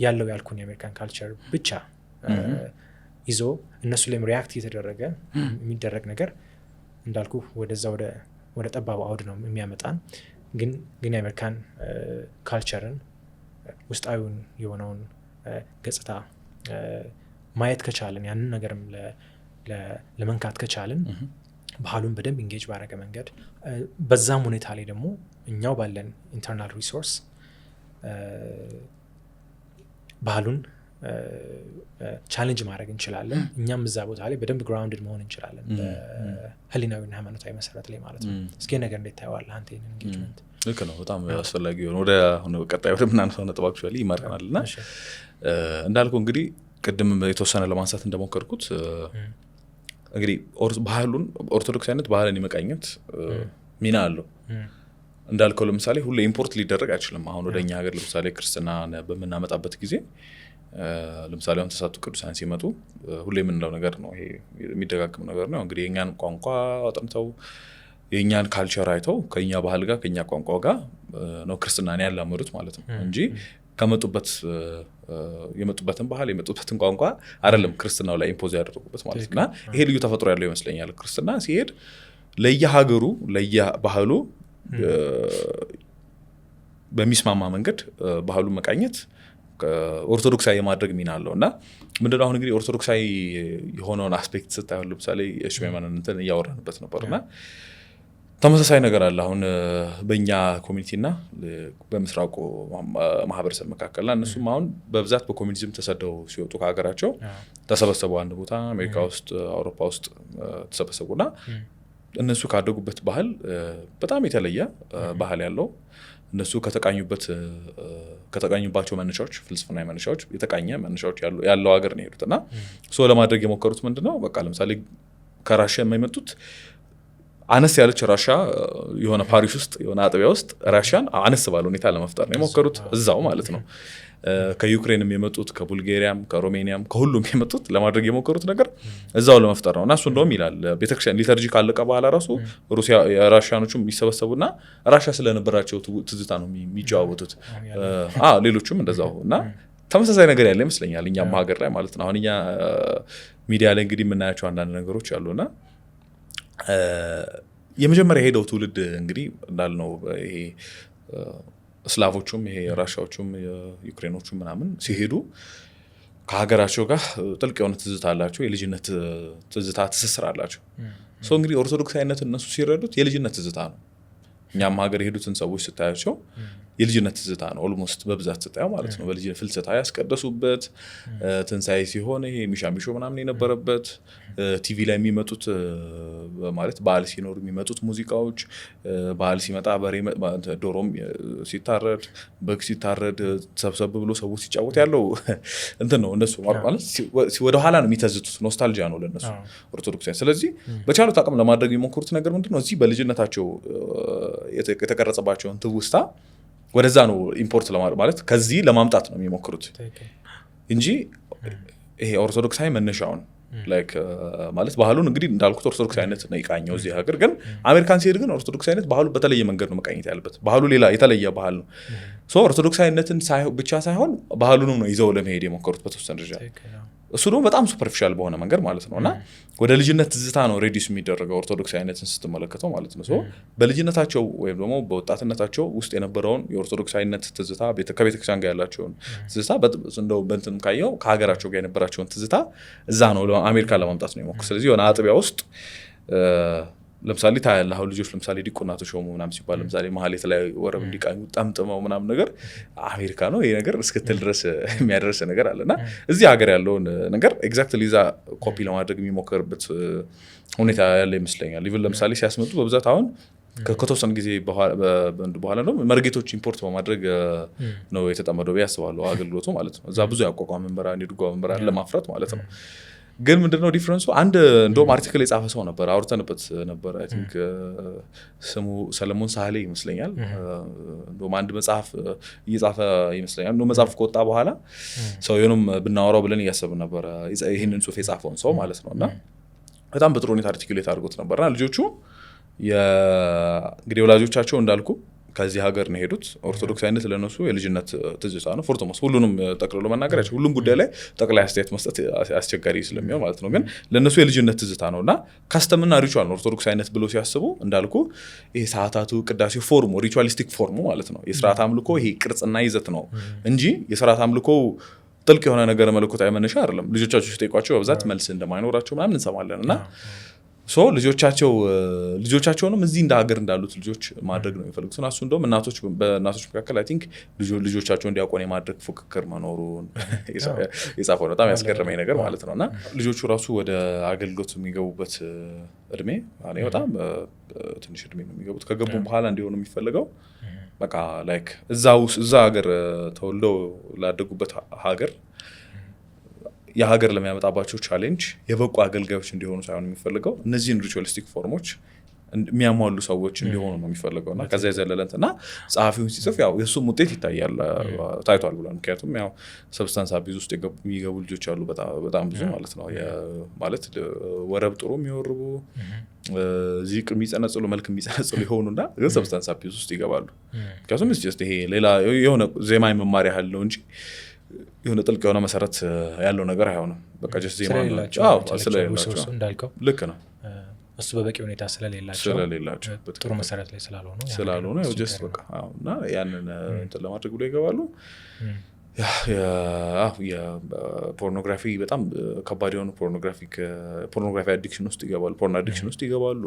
ያለው ያልኩን የአሜሪካን culture ብቻ ይዞ እነሱ ላይም react እየተደረገ የሚደረግ ነገር እንዳልኩ ወደዛ ወደ ጠባቡ አውድ ነው የሚያመጣን። ግን የአሜሪካን culture ን ውስጣዊውን የሆነውን ገጽታ ማየት ከቻልን፣ ያንን ነገርም ለመንካት ከቻልን፣ ባህሉን በደንብ engage ባደረገ መንገድ በዛም ሁኔታ ላይ ደግሞ እኛው ባለን internal resource ባህሉን challenge ማድረግ እንችላለን። እኛም እዛ ቦታ ላይ በደንብ grounded መሆን እንችላለን በህሊናዊና ሃይማኖታዊ መሰረት ላይ ማለት ነው። እስኪ ነገር እንዴት ታየዋለህ አንተ ይህንን engagement? ልክ ነው። በጣም አስፈላጊ የሆነ ወደ አሁን ቀጣይ ወደምናነሳው ነጥብ actually ይመራናል። እና እንዳልኩ እንግዲህ ቅድም የተወሰነ ለማንሳት እንደሞከርኩት እንግዲህ ባህሉን፣ ኦርቶዶክሳዊነት ባህልን የመቃኘት ሚና አለው። እንዳልከው ለምሳሌ ሁሌ import ሊደረግ አይችልም። አሁን ወደ እኛ ሀገር ለምሳሌ ክርስትና በምናመጣበት ጊዜ ለምሳሌ አሁን ተሳቱ ቅዱሳን ሲመጡ ሁሌ የምንለው ነገር ነው፣ ይሄ የሚደጋግም ነገር ነው። እንግዲህ የእኛን ቋንቋ አጥንተው፣ የእኛን culture አይተው፣ ከኛ ባህል ጋር ከኛ ቋንቋ ጋር ነው ክርስትናን ያላመዱት ማለት ነው እንጂ ከመጡበት የመጡበትን ባህል የመጡበትን ቋንቋ አይደለም ክርስትናው ላይ impose ያደረጉበት ማለት ነው። እና ይሄ ልዩ ተፈጥሮ ያለው ይመስለኛል። ክርስትና ሲሄድ ለየሀገሩ ለየባህሉ በሚስማማ መንገድ ባህሉን መቃኘት፣ ኦርቶዶክሳዊ የማድረግ ሚና አለው። እና ምንድነው አሁን እንግዲህ ኦርቶዶክሳዊ የሆነውን aspect ስታየው ለምሳሌ የሽሜማንን እንትን እያወራንበት ነበር እና ተመሳሳይ ነገር አለ አሁን በእኛ community እና በምስራቁ ማህበረሰብ መካከል። እና እነሱም አሁን በብዛት በኮሚኒዝም ተሰደው ሲወጡ ከሀገራቸው ተሰበሰቡ አንድ ቦታ፣ አሜሪካ ውስጥ፣ አውሮፓ ውስጥ ተሰበሰቡ። እና እነሱ ካደጉበት ባህል በጣም የተለየ ባህል ያለው፣ እነሱ ከተቃኙባቸው መነሻዎች፣ ፍልስፍናዊ መነሻዎች የተቃኘ መነሻዎች ያለው ሀገር ነው የሄዱት። እና so ለማድረግ የሞከሩት ምንድነው? በቃ ለምሳሌ ከራሽያ የመጡት አነስ ያለች ራሻ የሆነ parish ውስጥ፣ የሆነ አጥቢያ ውስጥ ራሽያን አነስ ባለ ሁኔታ ለመፍጠር ነው የሞከሩት እዛው ማለት ነው። ከዩክሬንም የመጡት፣ ከቡልጌሪያም፣ ከሮሜኒያም፣ ከሁሉም የመጡት ለማድረግ የሞከሩት ነገር እዛው ለመፍጠር ነው። እና እሱ እንደውም ይላል ቤተክርስቲያን liturgy ካለቀ በኋላ ራሱ ሩሲያ ራሽያኖቹም የሚሰበሰቡና ራሻ ስለነበራቸው ትዝታ ነው የሚጨዋወቱት። ሌሎቹም እንደዛው። እና ተመሳሳይ ነገር ያለ ይመስለኛል እኛም ሀገር ላይ ማለት ነው። አሁን እኛ ሚዲያ ላይ እንግዲህ የምናያቸው አንዳንድ ነገሮች አሉ። እና የመጀመሪያ የሄደው ትውልድ እንግዲህ እንዳልነው ይሄ ስላቮቹም ይሄ ራሻዎቹም ዩክሬኖቹም ምናምን ሲሄዱ ከሀገራቸው ጋር ጥልቅ የሆነ ትዝታ አላቸው። የልጅነት ትዝታ ትስስር አላቸው። So እንግዲህ ኦርቶዶክሳዊነት እነሱ ሲረዱት የልጅነት ትዝታ ነው። እኛም ሀገር የሄዱትን ሰዎች ስታያቸው የልጅነት ትዝታ ነው almost በብዛት ስታየው ማለት ነው። በልጅነት ፍልሰታ ያስቀደሱበት፣ ትንሣኤ ሲሆን ይሄ ሚሻሚሾ ምናምን የነበረበት፣ ቲቪ ላይ የሚመጡት፣ ማለት በዓል ሲኖር የሚመጡት ሙዚቃዎች፣ በዓል ሲመጣ በሬ ዶሮም ሲታረድ፣ በግ ሲታረድ ሰብሰብ ብሎ ሰው ሲጫወት ያለው እንትን ነው። እነሱ ማለት ወደኋላ ነው የሚተዝቱት፣ nostalgia ነው ለእነሱ ኦርቶዶክሳዊ። ስለዚህ በቻሉት አቅም ለማድረግ የሚሞክሩት ነገር ምንድን ነው? እዚህ በልጅነታቸው የተቀረጸባቸውን ትውስታ ወደዛ ነው import ማለት ከዚህ ለማምጣት ነው የሚሞክሩት እንጂ ይሄ ኦርቶዶክሳዊ መነሻውን Like ማለት ባህሉን እንግዲህ እንዳልኩት ኦርቶዶክሳዊነት ነው የቃኘው እዚህ ሀገር። ግን አሜሪካን ሲሄድ ግን ኦርቶዶክሳዊነት ባህሉ በተለየ መንገድ ነው መቃኘት ያለበት። ባህሉ ሌላ የተለየ ባህል ነው። So ኦርቶዶክሳዊነትን ብቻ ሳይሆን ባህሉንም ነው ይዘው ለመሄድ የሞከሩት በተወሰነ ደረጃ። እሱ ደግሞ በጣም superficial በሆነ መንገድ ማለት ነው። እና ወደ ልጅነት ትዝታ ነው reduce የሚደረገው ኦርቶዶክሳዊነትን ስትመለከተው ማለት ነው። So በልጅነታቸው ወይም ደግሞ በወጣትነታቸው ውስጥ የነበረውን የኦርቶዶክሳዊነት ትዝታ፣ ከቤተክርስቲያን ጋር ያላቸውን ትዝታ፣ እንደው በእንትንም ካየው ከሀገራቸው ጋር የነበራቸውን ትዝታ እዛ ነው አሜሪካ ለማምጣት ነው የሞከሩት። ስለዚህ የሆነ አጥቢያ ውስጥ ለምሳሌ ታያለህ። አሁን ልጆች ለምሳሌ ዲቁና ተሾሙ ምናምን ሲባል ለምሳሌ መሀሌት ላይ ወረብ እንዲቃኙ ጠምጥመው ምናምን ነገር አሜሪካ ነው ይሄ ነገር እስክትል ድረስ የሚያደርስ ነገር አለ። እና እዚህ ሀገር ያለውን ነገር exactly እዛ ኮፒ ለማድረግ የሚሞከርበት ሁኔታ ያለ ይመስለኛል። Even ለምሳሌ ሲያስመጡ በብዛት አሁን ከተወሰነ ጊዜ በኋላ ነው መርጌቶች import በማድረግ ነው የተጠመደው ብዬ አስባለሁ፣ አገልግሎቱ ማለት ነው። እዛ ብዙ ያቋቋም መምህራን፣ የድጓ መምህራን ለማፍራት ማለት ነው። ግን ምንድነው difference ኡ? አንድ እንደውም article የጻፈ ሰው ነበር፣ አውርተንበት ነበር። I think ስሙ ሰለሞን ሳህሌ ይመስለኛል። እንደውም አንድ መጽሐፍ እየጻፈ ይመስለኛል። እንደውም መጽሐፍ ከወጣ በኋላ ሰውየውንም ብናወራው ብለን እያሰብን ነበረ፣ ይህንን ጽሁፍ የጻፈውን ሰው ማለት ነው። እና በጣም በጥሩ ሁኔታ articulate አድርጎት ነበር። እና ልጆቹ እንግዲህ ወላጆቻቸው እንዳልኩ ከዚህ ሀገር ነው የሄዱት። ኦርቶዶክሳዊነት ለነሱ የልጅነት ትዝታ ነው። For the most ሁሉንም ጠቅልሎ መናገር አይቻልም። ሁሉም ጉዳይ ላይ ጠቅላይ አስተያየት መስጠት አስቸጋሪ ስለሚሆን ማለት ነው። ግን ለነሱ የልጅነት ትዝታ ነው እና custom ና ritual ነው ኦርቶዶክሳዊነት ብሎ ሲያስቡ፣ እንዳልኩ ይሄ ሰዓታቱ፣ ቅዳሴው፣ form ኡ፣ ritualistic form ኡ ማለት ነው። የስርዓት አምልኮ ይሄ ቅርጽና ይዘት ነው እንጂ የስርዓት አምልኮ ጥልቅ የሆነ ነገር መለኮታዊ መነሻ አይደለም። ልጆቻቸው ሲጠይቋቸው በብዛት መልስ እንደማይኖራቸው ምናምን እንሰማለን። እና so ልጆቻቸውንም እዚህ እንደ ሀገር እንዳሉት ልጆች ማድረግ ነው የሚፈልጉት። እና እሱ እንደውም በእናቶች መካከል I think ልጆቻቸውን ዲያቆን የማድረግ ፉክክር መኖሩን የጻፈው ነው። በጣም ያስገረመኝ ነገር ማለት ነው። እና ልጆቹ ራሱ ወደ አገልግሎት የሚገቡበት እድሜ እኔ በጣም ትንሽ እድሜ ነው የሚገቡት። ከገቡም በኋላ እንዲሆኑ የሚፈልገው በቃ like እዛ ሀገር ተወልደው ላደጉበት ሀገር የሀገር ለሚያመጣባቸው challenge የበቁ አገልጋዮች እንዲሆኑ ሳይሆን የሚፈልገው እነዚህን ritualistic form ኦች የሚያሟሉ ሰዎች እንዲሆኑ ነው የሚፈልገው። እና ከዛ የዘለለ እንትን እና ጸሐፊውን ሲጽፍ ያው የእሱም ውጤት ይታያል፣ ታይቷል ብሏል። ምክንያቱም ያው substance abuse ውስጥ የሚገቡ ልጆች አሉ፣ በጣም ብዙ ማለት ነው። ማለት ወረብ ጥሩ የሚወርቡ፣ ዚቅ የሚጸነጽሉ፣ መልክ የሚጸነጽሉ የሆኑና ግን substance abuse ውስጥ ይገባሉ። ምክንያቱም it's just ይሄ ሌላ የሆነ ዜማ የመማር ያህል ነው እንጂ የሆነ ጥልቅ የሆነ መሰረት ያለው ነገር አይሆንም። በቃ just ዜማ ነው። ስለሌላቸው አዎ፣ intellectual ስለሌላቸው። resource እንዳልከው ልክ ነው። እሱ በበቂ ሁኔታ ስለሌላቸው ስለሌላቸው ጥሩ መሰረት ላይ ስላልሆኑ ያ ስላልሆነ ነገር ያው just አስቸጋሪ በቃ አዎ፣ እና ያንን እንትን ለማድረግ ብሎ ይገባሉ። የፖርኖግራፊ በጣም ከባድ የሆኑ pornography addiction ውስጥ ይገባሉ፣ porn addiction ውስጥ ይገባሉ፣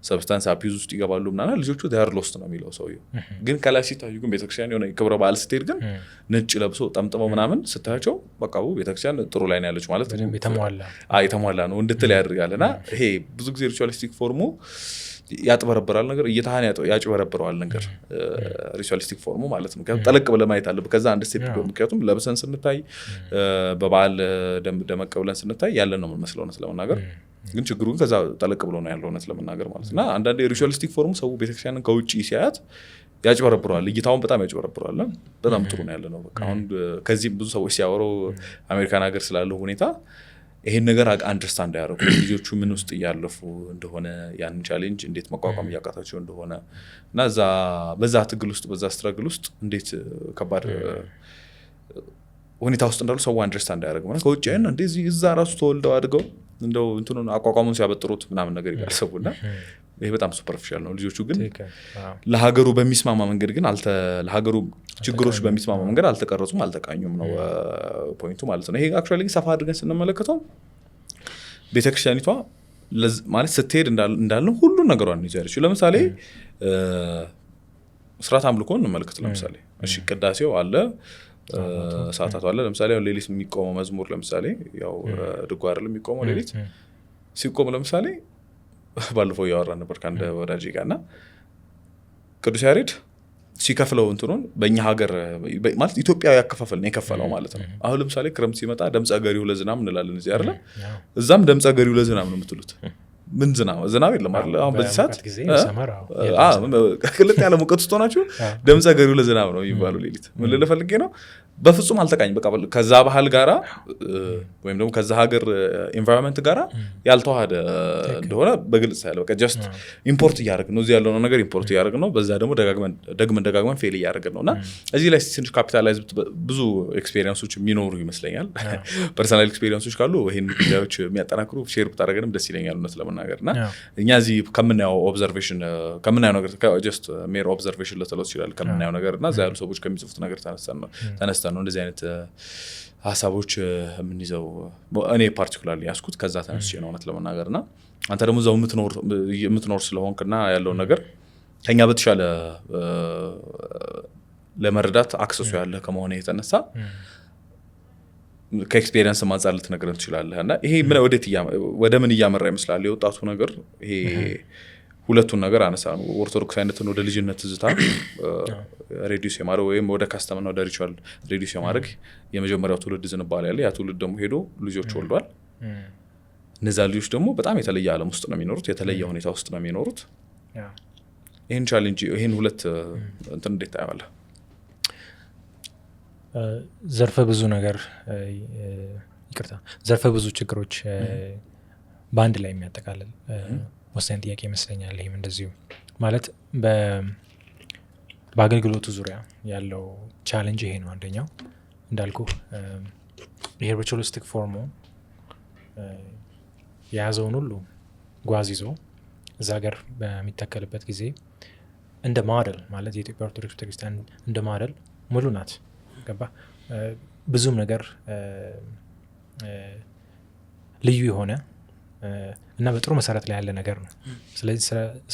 substance abuse ውስጥ ይገባሉ ምናምን። ልጆቹ they're lost ነው የሚለው ሰውየው። ግን ከላይ ሲታዩ ግን ቤተክርስቲያን የሆነ ክብረ በዓል ስትሄድ ግን ነጭ ለብሶ ጠምጥመው ምናምን ስታያቸው በቃ ቤተክርስቲያን ጥሩ ላይ ነው ያለች ማለት በደንብ የተሟላ የተሟላ ነው እንድትል ያደርጋል። እና ይሄ ብዙ ጊዜ ritualistic form ኡ ያጭበረብራል ነገር፣ እይታህን ያጭበረብረዋል ነገር ritualistic form ኡ ማለት ነው። ምክንያቱም ጠለቅ ብለህ ማየት አለብህ ከዛ አንድ step። ምክንያቱም ለብሰን ስንታይ፣ በበዓል ደመቅ ብለን ስንታይ ያለን ነው የምንመስለው እውነት ለመናገር። ግን ችግሩ ግን ከዛ ጠለቅ ብሎ ነው ያለው እውነት ለመናገር ማለት ነው። እና አንዳንዴ ritualistic form ኡ ሰው ቤተክርስቲያንን ከውጭ ሲያያት ያጭበረብረዋል፣ እይታውን በጣም ያጭበረብረዋል። እና በጣም ጥሩ ነው ያለ ነው በቃ። አሁን ከዚህም ብዙ ሰዎች ሲያወሩ አሜሪካን ሀገር ስላለው ሁኔታ ይሄን ነገር understand አያደርጉ፣ ልጆቹ ምን ውስጥ እያለፉ እንደሆነ፣ ያንን challenge እንዴት መቋቋም እያቃታቸው እንደሆነ እና በዛ ትግል ውስጥ፣ በዛ struggle ውስጥ እንዴት ከባድ ሁኔታ ውስጥ እንዳሉ ሰው understand አያደርግም። እና ከውጭ አይና እንደዚህ እዛ ራሱ ተወልደው አድገው እንደው እንትኑን አቋቋሙን ሲያበጥሩት ምናምን ነገር ይላል ሰው። እና ይሄ በጣም superficial ነው። ልጆቹ ግን ለሀገሩ በሚስማማ መንገድ ግን ለሀገሩ ችግሮች በሚስማማ መንገድ አልተቀረጹም፣ አልተቃኙም ነው point ኡ ማለት ነው። ይሄ actually ሰፋ አድርገን ስንመለከተው ቤተክርስቲያኒቷ ማለት ስትሄድ እንዳልነው ሁሉን ነገሯን ይዞ ያለችው። ለምሳሌ ስርዓት አምልኮ እንመልከት። ለምሳሌ እሺ ቅዳሴው አለ፣ ሰዓታቱ አለ። ለምሳሌ አሁን ሌሊት የሚቆመው መዝሙር ለምሳሌ ያው ድጓ አይደለም የሚቆመው ሌሊት ሲቆም። ለምሳሌ ባለፈው እያወራን ነበር ከአንድ ወዳጅ ጋር እና ቅዱስ ያሬድ ሲከፍለው እንትኑን በእኛ ሀገር ማለት ኢትዮጵያዊ አከፋፈል ነው የከፈለው ማለት ነው። አሁን ለምሳሌ ክረምት ሲመጣ ደምፀ ገሪው ለዝናብ እንላለን እዚህ አይደለ? እዛም ደምፀ ገሪው ለዝናብ ነው የምትሉት። ምን ዝናብ ዝናብ የለም አይደለ? አሁን በዚህ ሰዓት በሙቀት ጊዜ summer፣ አዎ፣ የለም። ቅልጥ ያለ ሙቀት ውስጥ ሆናችሁ ደምፀ ገሪው ለዝናብ ነው የሚባለው ሌሊት። ምን ልልህ ፈልጌ ነው በፍጹም አልተቃኝ፣ በቃ ከዛ ባህል ጋራ ወይም ደግሞ ከዛ ሀገር environment ጋራ ያልተዋሃደ እንደሆነ በግልጽ ያለ፣ በቃ just import እያደረግን ነው። እዚህ ያለውን ነገር import እያደረግን ነው። በዛ ደግሞ ደግመን ደጋግመን fail እያደረግን ነው። እና እዚህ ላይ ትንሽ capitalize፣ ብዙ experience ኦች የሚኖሩ ይመስለኛል። Personal experience ኦች ካሉ ይህን ጉዳዮች የሚያጠናክሩ share ብታደረገንም ደስ ይለኛል እውነት ለመናገር። እና እኛ እዚህ ከምናየው observation፣ ከምናየው ነገር፣ just mere observation ልትለው ትችላለህ፣ ከምናየው ነገር እና እዛ ያሉ ሰዎች ከሚጽፉት ነገር ተነስተን ነው እንደዚህ አይነት ሀሳቦች የምንይዘው። እኔ particularly ያስኩት ከዛ ተነስቼ ነው እውነት ለመናገር። እና አንተ ደግሞ እዛው የምትኖር ስለሆንክ እና ያለውን ነገር ከኛ በተሻለ ለመረዳት access ኡ ያለ ከመሆነ የተነሳ ከ experience አንጻር ልትነግረን ትችላለህ። እና ይሄ ምን ወዴት ወደ ምን እያመራ ይመስላል የወጣቱ ነገር? ይሄ ሁለቱን ነገር አነሳ ነው፣ ኦርቶዶክሳዊነትን ወደ ልጅነት ትዝታ reduce የማድረግ ወይም ወደ custom ና ወደ ritual reduce የማድረግ የመጀመሪያው ትውልድ ዝንባሌ ያለ፣ ያ ትውልድ ደግሞ ሄዶ ልጆች ወልዷል። እነዛ ልጆች ደግሞ በጣም የተለየ ዓለም ውስጥ ነው የሚኖሩት፣ የተለየ ሁኔታ ውስጥ ነው የሚኖሩት። ይህን challenge፣ ይህን ሁለት እንትን እንዴት ታየዋለህ? ዘርፈ ብዙ ነገር፣ ይቅርታ፣ ዘርፈ ብዙ ችግሮች በአንድ ላይ የሚያጠቃልል ወሳኝ ጥያቄ ይመስለኛል። ይህም እንደዚሁ ማለት በአገልግሎቱ ዙሪያ ያለው challenge ይሄ ነው። አንደኛው እንዳልኩ ይሄ ritualistic form ኡ የያዘውን ሁሉ ጓዝ ይዞ እዛ ሀገር በሚተከልበት ጊዜ እንደ ማደል፣ ማለት የኢትዮጵያ ኦርቶዶክስ ቤተክርስቲያን እንደ ማደል ሙሉ ናት። ገባ፣ ብዙም ነገር ልዩ የሆነ እና በጥሩ መሰረት ላይ ያለ ነገር ነው። ስለዚህ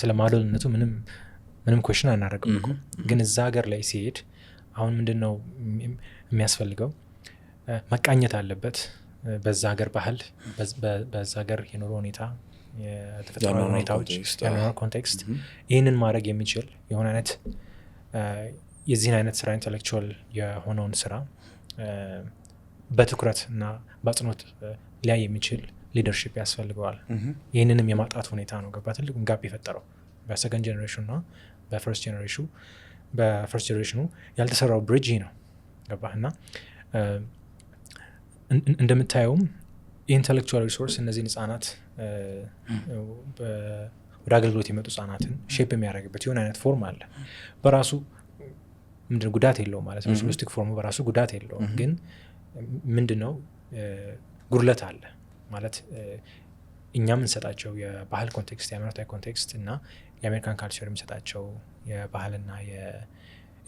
ስለ ማደልነቱ ምንም question አናደርግም እኮ። ግን እዛ ሀገር ላይ ሲሄድ አሁን ምንድን ነው የሚያስፈልገው? መቃኘት አለበት በዛ ሀገር ባህል፣ በዛ ሀገር የኑሮ ሁኔታ፣ የተፈጥሯዊ የአኗኗር ሁኔታዎች፣ context፣ የአኗኗር context። ይህንን ማድረግ የሚችል የሆነ አይነት የዚህን አይነት ስራ፣ intellectual የሆነውን ስራ በትኩረት እና በአጽንኦት ሊያይ የሚችል leadership ያስፈልገዋል። ይህንንም የማጣት ሁኔታ ነው፣ ገባ፣ ትልቁን gap የፈጠረው በሰከንድ ጀኔሬሽኑ እና በ first generation ኡ። በ first generation ኡ ያልተሰራው bridge ይህ ነው፣ ገባህ? እና እንደምታየውም የ intellectual resource እነዚህን ህጻናት፣ ወደ አገልግሎት የመጡ ህጻናትን shape የሚያደርግበት የሆነ አይነት form አለ። በራሱ ምንድን ጉዳት የለውም ማለት ነው። Ritualistic form ኡ በራሱ ጉዳት የለውም፣ ግን ምንድን ነው ጉድለት አለ ማለት እኛ የምንሰጣቸው የባህል context፣ የሃይማኖታዊ context እና የአሜሪካን culture የሚሰጣቸው የባህልና የ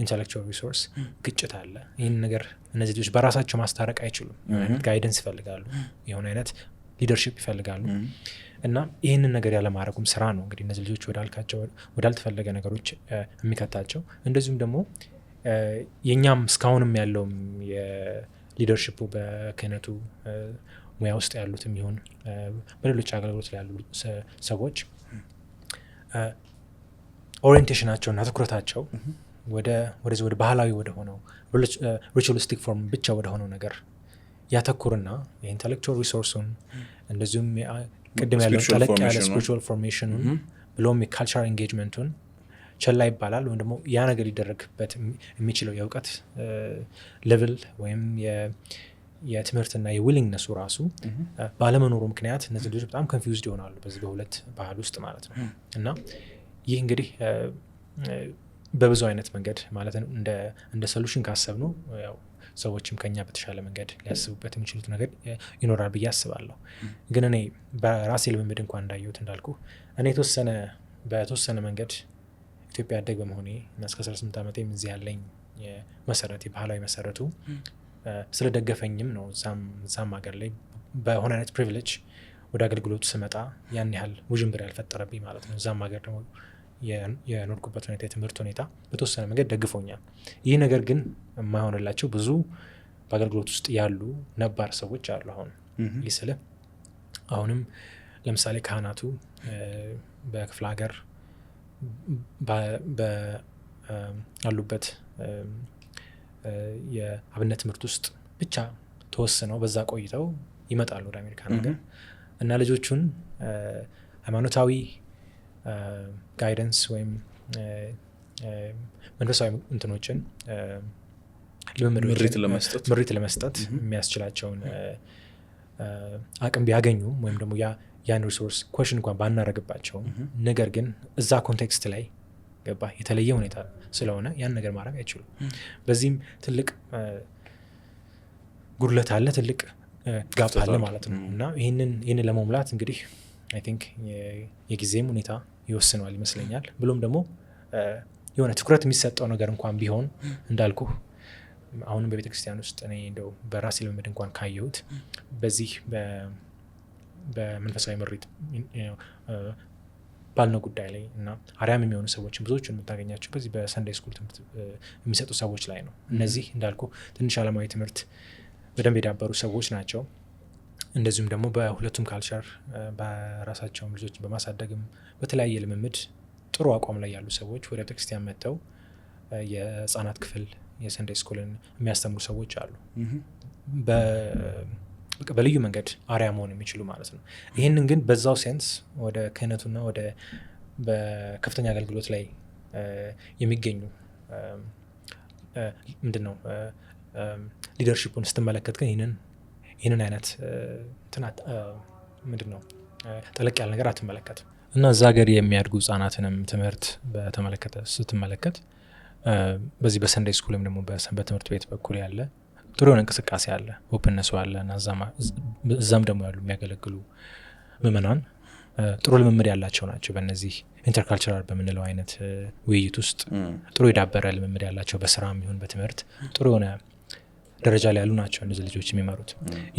intellectual resource ግጭት አለ። ይህን ነገር እነዚህ ልጆች በራሳቸው ማስታረቅ አይችሉም። የሆነ አይነት guidance ይፈልጋሉ፣ የሆነ አይነት leadership ይፈልጋሉ። እና ይህንን ነገር ያለማድረጉም ስራ ነው እንግዲህ እነዚህ ልጆች ወዳልካቸው ወዳልተፈለገ ነገሮች የሚከታቸው። እንደዚሁም ደግሞ የእኛም እስካሁንም ያለውም የ leadership ኡ በክህነቱ ሙያ ውስጥ ያሉትም ይሁን በሌሎች አገልግሎት ላይ ያሉ ሰዎች orientation ኣቸው እና ትኩረታቸው ወደዚህ ወደ ባህላዊ ወደ ሆነው ritualistic form ብቻ ወደ ሆነው ነገር ያተኩርና የ intellectual resource ኡን እንደዚሁም ቅድም ያለውን spiritual ጠለቅ ያለ formation ኡን spiritual formation ኡን ብሎም የ cultural engagement ኡን ቸላ ይባላል። ወይም ደግሞ ያ ነገር ሊደረግበት የሚችለው የእውቀት level ወይም የትምህርትና የ willingness ኡ ራሱ ባለመኖሩ ምክንያት እነዚህ ልጆች በጣም confused ይሆናሉ በዚህ በሁለት ባህል ውስጥ ማለት ነው። እና ይህ እንግዲህ በብዙ አይነት መንገድ ማለት ነው እንደ solution ካሰብነው ያው ሰዎችም ከኛ በተሻለ መንገድ ሊያስቡበት የሚችሉት ነገር ይኖራል ብዬ አስባለሁ። ግን እኔ በራሴ ልምምድ እንኳን እንዳየሁት፣ እንዳልኩ እኔ በተወሰነ መንገድ ኢትዮጵያ ያደግ በመሆኔ እና እስከ 18 ዓመቴም እዚህ ያለኝ መሰረት፣ የባህላዊ መሰረቱ ስለደገፈኝም ነው እዛም ሀገር ላይ በሆነ አይነት privilege ወደ አገልግሎቱ ስመጣ ያን ያህል ውዥንብር ያልፈጠረብኝ ማለት ነው። እዛም ሀገር ደግሞ የኖርኩበት ሁኔታ፣ የትምህርት ሁኔታ በተወሰነ መንገድ ደግፎኛል። ይህ ነገር ግን የማይሆንላቸው ብዙ በአገልግሎት ውስጥ ያሉ ነባር ሰዎች አሉ። አሁን ይህ ስለ አሁንም ለምሳሌ ካህናቱ በክፍለ ሀገር ያሉበት የአብነት ትምህርት ውስጥ ብቻ ተወስነው በዛ ቆይተው ይመጣሉ ወደ አሜሪካ ነገር እና ልጆቹን ሃይማኖታዊ guidance ወይም መንፈሳዊ እንትኖችን ልምምዶችን ምሪት ለመስጠት የሚያስችላቸውን አቅም ቢያገኙም ወይም ደግሞ ያን resource question እንኳን ባናረግባቸውም፣ ነገር ግን እዛ context ላይ ገባ የተለየ ሁኔታ ስለሆነ ያን ነገር ማድረግ አይችሉም። በዚህም ትልቅ ጉድለት አለ፣ ትልቅ gap አለ ማለት ነው። እና ይህንን ለመሙላት እንግዲህ I think የጊዜም ሁኔታ ይወስነዋል ይመስለኛል። ብሎም ደግሞ የሆነ ትኩረት የሚሰጠው ነገር እንኳን ቢሆን፣ እንዳልኩ አሁንም በቤተ ክርስቲያን ውስጥ እኔ እንደው በራሴ ልምምድ እንኳን ካየሁት በዚህ በመንፈሳዊ ምሪት ባልነው ጉዳይ ላይ እና አርአያም የሚሆኑ ሰዎችን ብዙዎቹን የምታገኛቸው በዚህ በ Sunday school ትምህርት የሚሰጡ ሰዎች ላይ ነው። እነዚህ እንዳልኩ ትንሽ ዓለማዊ ትምህርት በደንብ የዳበሩ ሰዎች ናቸው። እንደዚሁም ደግሞ በሁለቱም culture በራሳቸውም ልጆችን በማሳደግም በተለያየ ልምምድ ጥሩ አቋም ላይ ያሉ ሰዎች ወደ ቤተክርስቲያን መጥተው የህጻናት ክፍል የ Sunday school ን የሚያስተምሩ ሰዎች አሉ። በልዩ መንገድ አርአያ መሆን የሚችሉ ማለት ነው። ይህንን ግን በዛው sense ወደ ክህነቱና ወደ በከፍተኛ አገልግሎት ላይ የሚገኙ ምንድን ነው leadership ኡን ስትመለከት ግን ይህንን አይነት ምንድን ነው ጠለቅ ያለ ነገር አትመለከትም። እና እዛ ሀገር የሚያድጉ ህጻናትንም ትምህርት በተመለከተ ስትመለከት በዚህ በ Sunday school ወይም ደግሞ በሰንበት ትምህርት ቤት በኩል ያለ ጥሩ የሆነ እንቅስቃሴ አለ፣ openness ኡ አለ። እና እዛም ደግሞ ያሉ የሚያገለግሉ ምእመናን ጥሩ ልምምድ ያላቸው ናቸው። በእነዚህ intercultural በምንለው አይነት ውይይት ውስጥ ጥሩ የዳበረ ልምምድ ያላቸው፣ በስራም ይሁን በትምህርት ጥሩ የሆነ ደረጃ ላይ ያሉ ናቸው እነዚህ ልጆች የሚመሩት።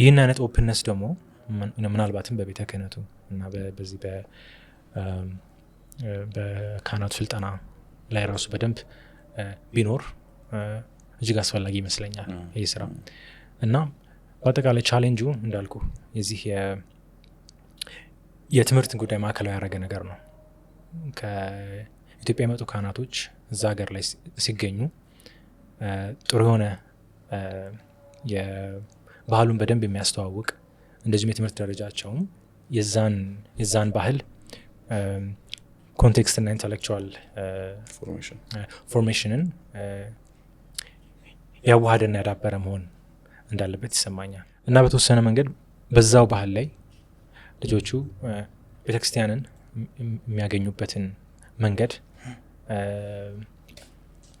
ይህን አይነት openness ደግሞ ምናልባትም በቤተ ክህነቱ እና በዚህ በካህናቱ ስልጠና ላይ ራሱ በደንብ ቢኖር እጅግ አስፈላጊ ይመስለኛል ይህ ስራ። እና በአጠቃላይ ቻሌንጁ እንዳልኩ የዚህ የትምህርት ጉዳይ ማዕከላዊ ያደረገ ነገር ነው። ከኢትዮጵያ የመጡ ካህናቶች እዛ ሀገር ላይ ሲገኙ ጥሩ የሆነ ባህሉን በደንብ የሚያስተዋውቅ፣ እንደዚሁም የትምህርት ደረጃቸውም የዛን ባህል context እና intellectual formation ን ያዋሃደና ያዳበረ መሆን እንዳለበት ይሰማኛል። እና በተወሰነ መንገድ በዛው ባህል ላይ ልጆቹ ቤተክርስቲያንን የሚያገኙበትን መንገድ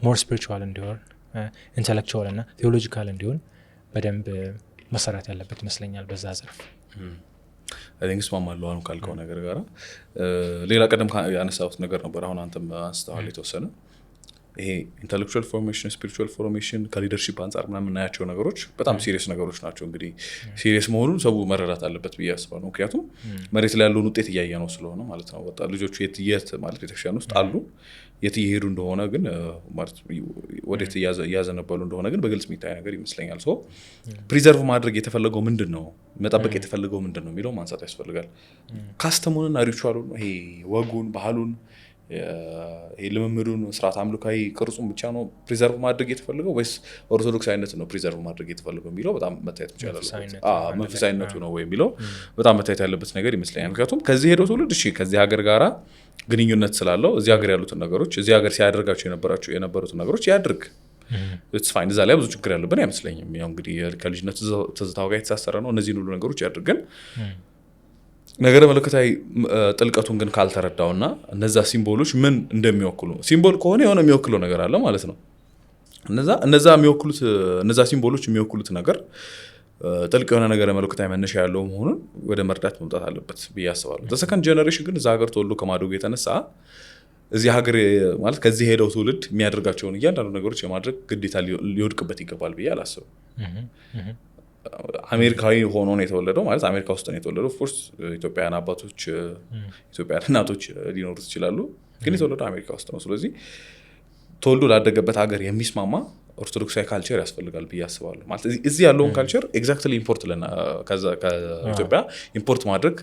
more spiritual እንዲሆን፣ intellectual እና theological እንዲሆን በደንብ መሰራት ያለበት ይመስለኛል በዛ ዘርፍ። I think እስማማለሁ አሁን ካልከው ነገር ጋር። ሌላ ቀደም ያነሳሁት ነገር ነበር፣ አሁን አንተም አንስተዋል የተወሰነ። ይሄ intellectual formation፣ spiritual formation ከ leadership አንጻር ምናምን የምናያቸው ነገሮች በጣም serious ነገሮች ናቸው። እንግዲህ serious መሆኑን ሰው መረዳት አለበት ብዬ አስባለሁ። ምክንያቱም መሬት ላይ ያለውን ውጤት እያየ ነው ስለሆነ ማለት ነው። ወጣ ልጆቹ የት የት ማለት ቤተክርስቲያን ውስጥ አሉ፣ የት እየሄዱ እንደሆነ ግን ማለት ወዴት እያዘነበሉ እንደሆነ ግን በግልጽ የሚታይ ነገር ይመስለኛል። So preserve ማድረግ የተፈለገው ምንድን ነው፣ መጠበቅ የተፈለገው ምንድን ነው የሚለው ማንሳት ያስፈልጋል። Custom ኡንና ritual ኡን፣ ይሄ ወጉን፣ ባህሉን፣ ይሄ ልምምዱን፣ ስርዓት አምልካዊ ቅርጹን ብቻ ነው preserve ማድረግ የተፈለገው ወይስ ኦርቶዶክሳዊነት ነው preserve ማድረግ የተፈለገው የሚለው በጣም መታየት መቻል አለበት። መንፈሳዊነቱ ነው ወይ የሚለው በጣም መታየት ያለበት ነገር ይመስለኛል። ምክንያቱም ከዚህ ሄደው ትውልድ እሺ ከዚህ ሀገር ጋራ ግንኙነት ስላለው እዚህ ሀገር ያሉትን ነገሮች፣ እዚህ ሀገር ሲያደርጋቸው የነበሩትን ነገሮች ያድርግ፣ it's fine። እዛ ላይ ብዙ ችግር ያለብን አይመስለኝም። ያው እንግዲህ ከልጅነት ትዝታው ጋር የተሳሰረ ነው። እነዚህን ሁሉ ነገሮች ያድርግ፣ ግን ነገረ መለኮታዊ ጥልቀቱን ግን ካልተረዳውና እነዛ symbol ኦች ምን እንደሚወክሉ፣ symbol ከሆነ የሆነ የሚወክለው ነገር አለ ማለት ነው። እነዛ የሚወክሉት፣ እነዛ symbol ኦች የሚወክሉት ነገር ጥልቅ የሆነ ነገረ መለኮታዊ መነሻ ያለው መሆኑን ወደ መረዳት መምጣት አለበት ብዬ አስባለሁ። Second generation ግን እዛ ሀገር ተወልዶ ከማደጉ የተነሳ እዚህ ሀገር ማለት ከዚህ ሄደው ትውልድ የሚያደርጋቸውን እያንዳንዱ ነገሮች የማድረግ ግዴታ ሊወድቅበት ይገባል ብዬ አላስብም። አሜሪካዊ ሆኖ ነው የተወለደው፣ ማለት አሜሪካ ውስጥ ነው የተወለደው። Of course ኢትዮጵያውያን አባቶች፣ ኢትዮጵያውያን እናቶች ሊኖሩት ይችላሉ፣ ግን የተወለደው አሜሪካ ውስጥ ነው። ስለዚህ ተወልዶ ላደገበት ሀገር የሚስማማ ኦርቶዶክሳዊ culture ያስፈልጋል ብዬ አስባለሁ። ማለት እዚህ ያለውን culture exactly import ከኢትዮጵያ import ማድረግ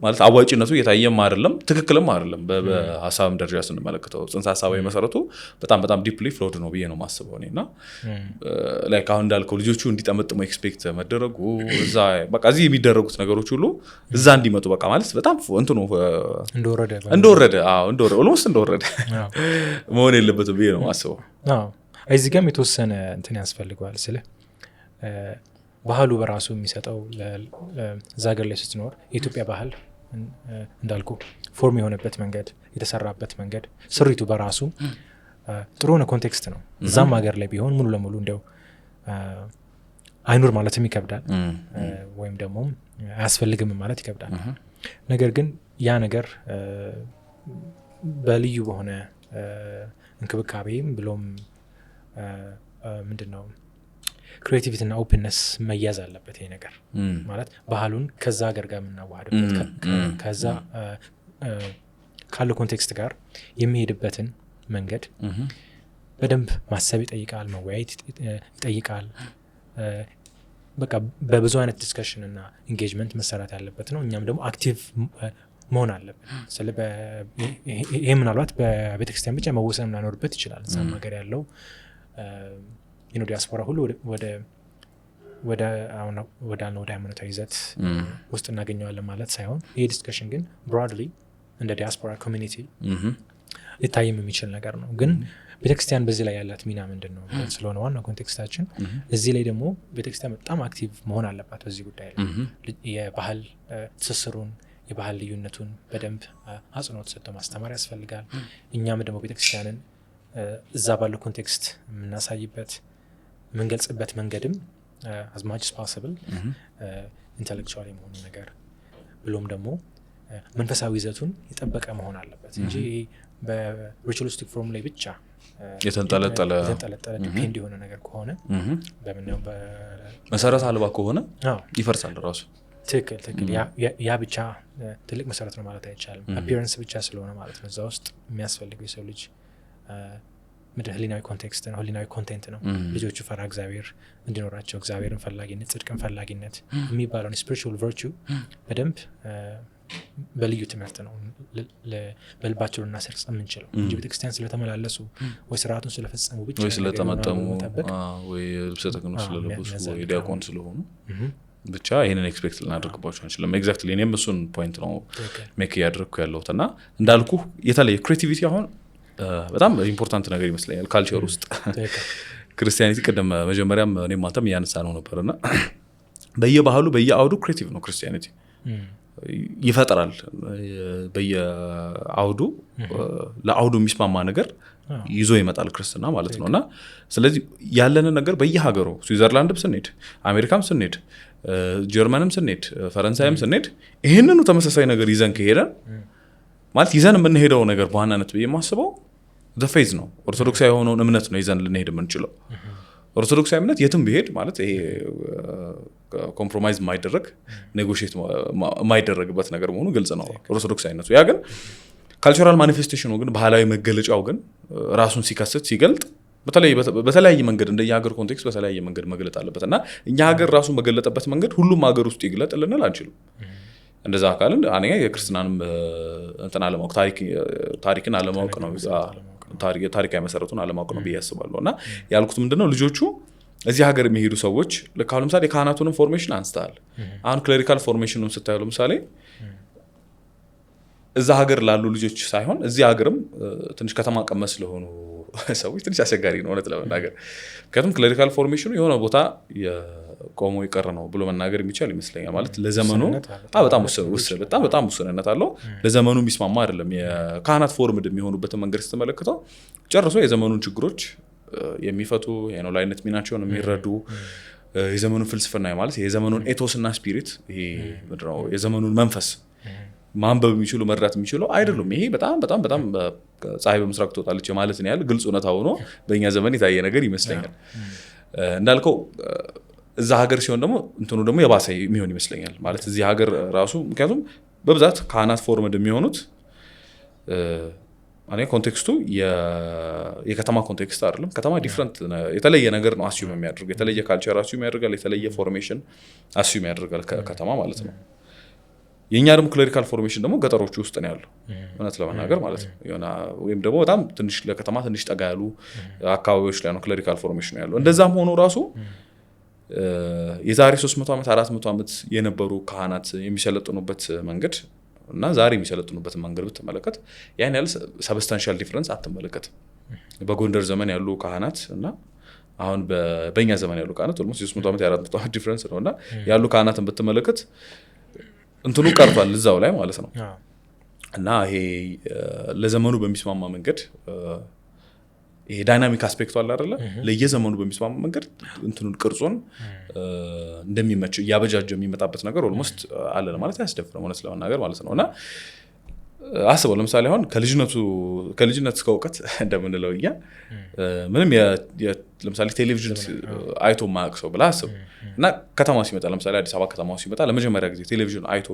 ማለት አዋጭነቱ እየታየም አይደለም፣ ትክክልም አይደለም። በሀሳብም ደረጃ ስንመለከተው ጽንሰ ሀሳባዊ መሰረቱ በጣም በጣም deeply flawed ነው ብዬ ነው የማስበው እኔ። እና like አሁን እንዳልከው ልጆቹ እንዲጠመጥሙ expect መደረጉ፣ እዛ በቃ እዚህ የሚደረጉት ነገሮች ሁሉ እዛ እንዲመጡ በቃ ማለት በጣም እንትኑ እንደወረደ እንደወረደ፣ አዎ እንደወረደ፣ almost እንደወረደ መሆን የለበትም ብዬ ነው የማስበው። አዎ። እዚህ ጋርም የተወሰነ እንትን ያስፈልገዋል ስልህ ባህሉ በራሱ የሚሰጠው እዛ ሀገር ላይ ስትኖር የኢትዮጵያ ባህል እንዳልኩ form የሆነበት መንገድ፣ የተሰራበት መንገድ፣ ስሪቱ በራሱ ጥሩ የሆነ context ነው። እዛም ሀገር ላይ ቢሆን ሙሉ ለሙሉ እንዲያው አይኑር ማለትም ይከብዳል፣ ወይም ደግሞ አያስፈልግም ማለት ይከብዳል። ነገር ግን ያ ነገር በልዩ በሆነ እንክብካቤም ብሎም ምንድን ነው creativity እና openness መያዝ አለበት። ይሄ ነገር ማለት ባህሉን ከዛ ሀገር ጋር የምናዋህድበት፣ ከዛ ካለው context ጋር የሚሄድበትን መንገድ በደንብ ማሰብ ይጠይቃል፣ መወያየት ይጠይቃል። በቃ በብዙ አይነት discussion እና engagement መሰራት ያለበት ነው። እኛም ደግሞ active መሆን አለብን። ይሄ ምናልባት በቤተክርስቲያን ብቻ መወሰን ላይኖርበት ይችላል። እዛም ሀገር ያለው ዲያስፖራ ሁሉ ወደ አሁን ወዳልነው ወደ ሃይማኖታዊ ይዘት ውስጥ እናገኘዋለን ማለት ሳይሆን ይሄ discussion ግን broadly እንደ ዲያስፖራ community ሊታይም የሚችል ነገር ነው። ግን ቤተክርስቲያን በዚህ ላይ ያላት ሚና ምንድን ነው ብለን ስለሆነ ዋናው context ኣችን፣ እዚህ ላይ ደግሞ ቤተክርስቲያን በጣም active መሆን አለባት በዚህ ጉዳይ ላይ። የባህል ትስስሩን፣ የባህል ልዩነቱን በደንብ አጽንኦት ሰጥቶ ማስተማር ያስፈልጋል። እኛም ደግሞ ቤተክርስቲያንን እዛ ባለው context የምናሳይበት፣ የምንገልጽበት መንገድም as much as possible intellectual የመሆኑ ነገር ብሎም ደግሞ መንፈሳዊ ይዘቱን የጠበቀ መሆን አለበት እንጂ ይሄ በ ritualistic form ላይ ብቻ የተንጠለጠለ የተንጠለጠለ depend የሆነ ነገር ከሆነ በምናየው መሰረት አልባ ከሆነ ይፈርሳል ራሱ። ትክክል። ያ ብቻ ትልቅ መሰረት ነው ማለት አይቻልም። Appearance ብቻ ስለሆነ ማለት ነው። እዛ ውስጥ የሚያስፈልገው የሰው ልጅ ምድር ህሊናዊ context ነው፣ ህሊናዊ content ነው። ልጆቹ ፈሪሃ እግዚአብሔር እንዲኖራቸው፣ እግዚአብሔርን ፈላጊነት፣ ጽድቅን ፈላጊነት የሚባለውን spiritual virtue በደንብ በልዩ ትምህርት ነው በልባቸው ልናሰርጽ የምንችለው እንጂ ቤተክርስቲያን ስለተመላለሱ ወይ ስርዓቱን ስለፈጸሙ ብቻ ወይ ነገር ስለጠመጠሙ ይሆናል ብሎ መጠበቅ ወይ ልብሰ ተክህኖ ስለለበሱ ወይ የሚያዛልቅ ዲያቆን ስለሆኑ ብቻ ይህንን expect ልናደርግባቸው አንችልም። Exactly፣ እኔም እሱን point ነው make እያደረግኩ ያለሁት። እና እንዳልኩ የተለየ creativity አሁን በጣም important ነገር ይመስለኛል culture ውስጥ። Christianity ቅድም መጀመሪያም እኔም አንተም እያነሳ ነው ነበር እና በየባህሉ በየአውዱ creative ነው Christianity። ይፈጥራል። በየአውዱ ለአውዱ የሚስማማ ነገር ይዞ ይመጣል ክርስትና ማለት ነው። እና ስለዚህ ያለንን ነገር በየሀገሩ ስዊዘርላንድም ስንሄድ፣ አሜሪካም ስንሄድ፣ ጀርመንም ስንሄድ፣ ፈረንሳይም ስንሄድ ይህንኑ ተመሳሳይ ነገር ይዘን ከሄደን፣ ማለት ይዘን የምንሄደው ነገር በዋናነት ብዬ የማስበው faith ነው፣ ኦርቶዶክሳዊ የሆነውን እምነት ነው ይዘን ልንሄድ የምንችለው። ኦርቶዶክሳዊ እምነት የትም ቢሄድ ማለት ይሄ compromise የማይደረግ፣ negotiate የማይደረግበት ነገር መሆኑ ግልጽ ነው ኦርቶዶክሳዊነቱ። ያ ግን cultural manifestation ኑ ግን፣ ባህላዊ መገለጫው ግን ራሱን ሲከስት፣ ሲገልጥ በተለያየ መንገድ እንደየ ሀገር context በተለያየ መንገድ መግለጥ አለበት። እና እኛ ሀገር ራሱን በገለጠበት መንገድ ሁሉም ሀገር ውስጥ ይግለጥ ልንል አንችልም። እንደዛ ካልን አንደኛ የክርስትናንም እንትን አለማወቅ፣ ታሪክን አለማወቅ ነው፣ ታሪካዊ መሰረቱን አለማወቅ ነው ብዬ አስባለሁ። እና ያልኩት ምንድነው፣ ልጆቹ እዚህ ሀገር የሚሄዱ ሰዎች ልክ አሁን ለምሳሌ የካህናቱንም formation አንስተሃል። አሁን clerical formation ኑን ስታዩ ለምሳሌ እዛ ሀገር ላሉ ልጆች ሳይሆን እዚህ ሀገርም ትንሽ ከተማ ቀመስ ለሆኑ ሰዎች ትንሽ አስቸጋሪ ነው እውነት ለመናገር። ምክንያቱም clerical formation ኑ የሆነ ቦታ ቆሞ የቀረ ነው ብሎ መናገር የሚቻል ይመስለኛል። ማለት ለዘመኑ ውስንነት አለው። በጣም በጣም በጣም ውስንነት አለው። ለዘመኑ የሚስማማ አይደለም። የካህናት formed የሚሆኑበትን መንገድ ስትመለከተው ጨርሶ የዘመኑን ችግሮች የሚፈቱ፣ የኖላዊነት ሚናቸውን የሚረዱ፣ የዘመኑን ፍልስፍና ማለት የዘመኑን ethos እና spirit፣ ይሄ ምንድን ነው፣ የዘመኑን መንፈስ ማንበብ የሚችሉ፣ መረዳት የሚችሉ አይደሉም። ይሄ በጣም በጣም በጣም ፀሐይ በምስራቅ ትወጣለች ማለት ነው ያህል ግልጽ እውነታ ሆኖ በእኛ ዘመን የታየ ነገር ይመስለኛል። እንዳልከው እዛ ሀገር ሲሆን ደግሞ እንትኑ ደግሞ የባሰ የሚሆን ይመስለኛል። ማለት እዚህ ሀገር ራሱ ምክንያቱም በብዛት ካህናት formed የሚሆኑት እኔ context ኡ የከተማ context አይደለም። ከተማ different የተለየ ነገር ነው assume የሚያደርገው፣ የተለየ culture assume ያደርጋል፣ የተለየ formation assume ያደርጋል ከተማ ማለት ነው። የእኛ ደግሞ clerical formation ደግሞ ገጠሮቹ ውስጥ ነው ያለው እውነት ለመናገር ማለት ነው። የሆነ ወይም ደግሞ በጣም ትንሽ ለከተማ ትንሽ ጠጋ ያሉ አካባቢዎች ላይ ነው clerical formation ያለው። እንደዛም ሆኖ ራሱ የዛሬ 300 ዓመት፣ 400 ዓመት የነበሩ ካህናት የሚሰለጥኑበት መንገድ እና ዛሬ የሚሰለጥኑበትን መንገድ ብትመለከት ያን ያህል substantial difference አትመለከትም። በጎንደር ዘመን ያሉ ካህናት እና አሁን በእኛ ዘመን ያሉ ካህናት almost የ300 ዓመት የ400 ዓመት difference ነው። እና ያሉ ካህናትን ብትመለከት እንትኑ ቀርቷል እዛው ላይ ማለት ነው። እና ይሄ ለዘመኑ በሚስማማ መንገድ፣ ይሄ dynamic aspect ኡ አለ አይደለ? ለየዘመኑ በሚስማማ መንገድ እንትኑን ቅርጹን እንደሚመች እያበጃጀ የሚመጣበት ነገር almost አለ ለማለት አያስደፍርም፣ እውነት ለመናገር ማለት ነው። እና አስበው፣ ለምሳሌ አሁን ከልጅነት እስከ እውቀት እንደምንለው እኛ ምንም ለምሳሌ ቴሌቪዥን አይቶ የማያውቅ ሰው ብለህ አስብ። እና ከተማ ሲመጣ፣ ለምሳሌ አዲስ አበባ ከተማ ሲመጣ ለመጀመሪያ ጊዜ ቴሌቪዥን አይቶ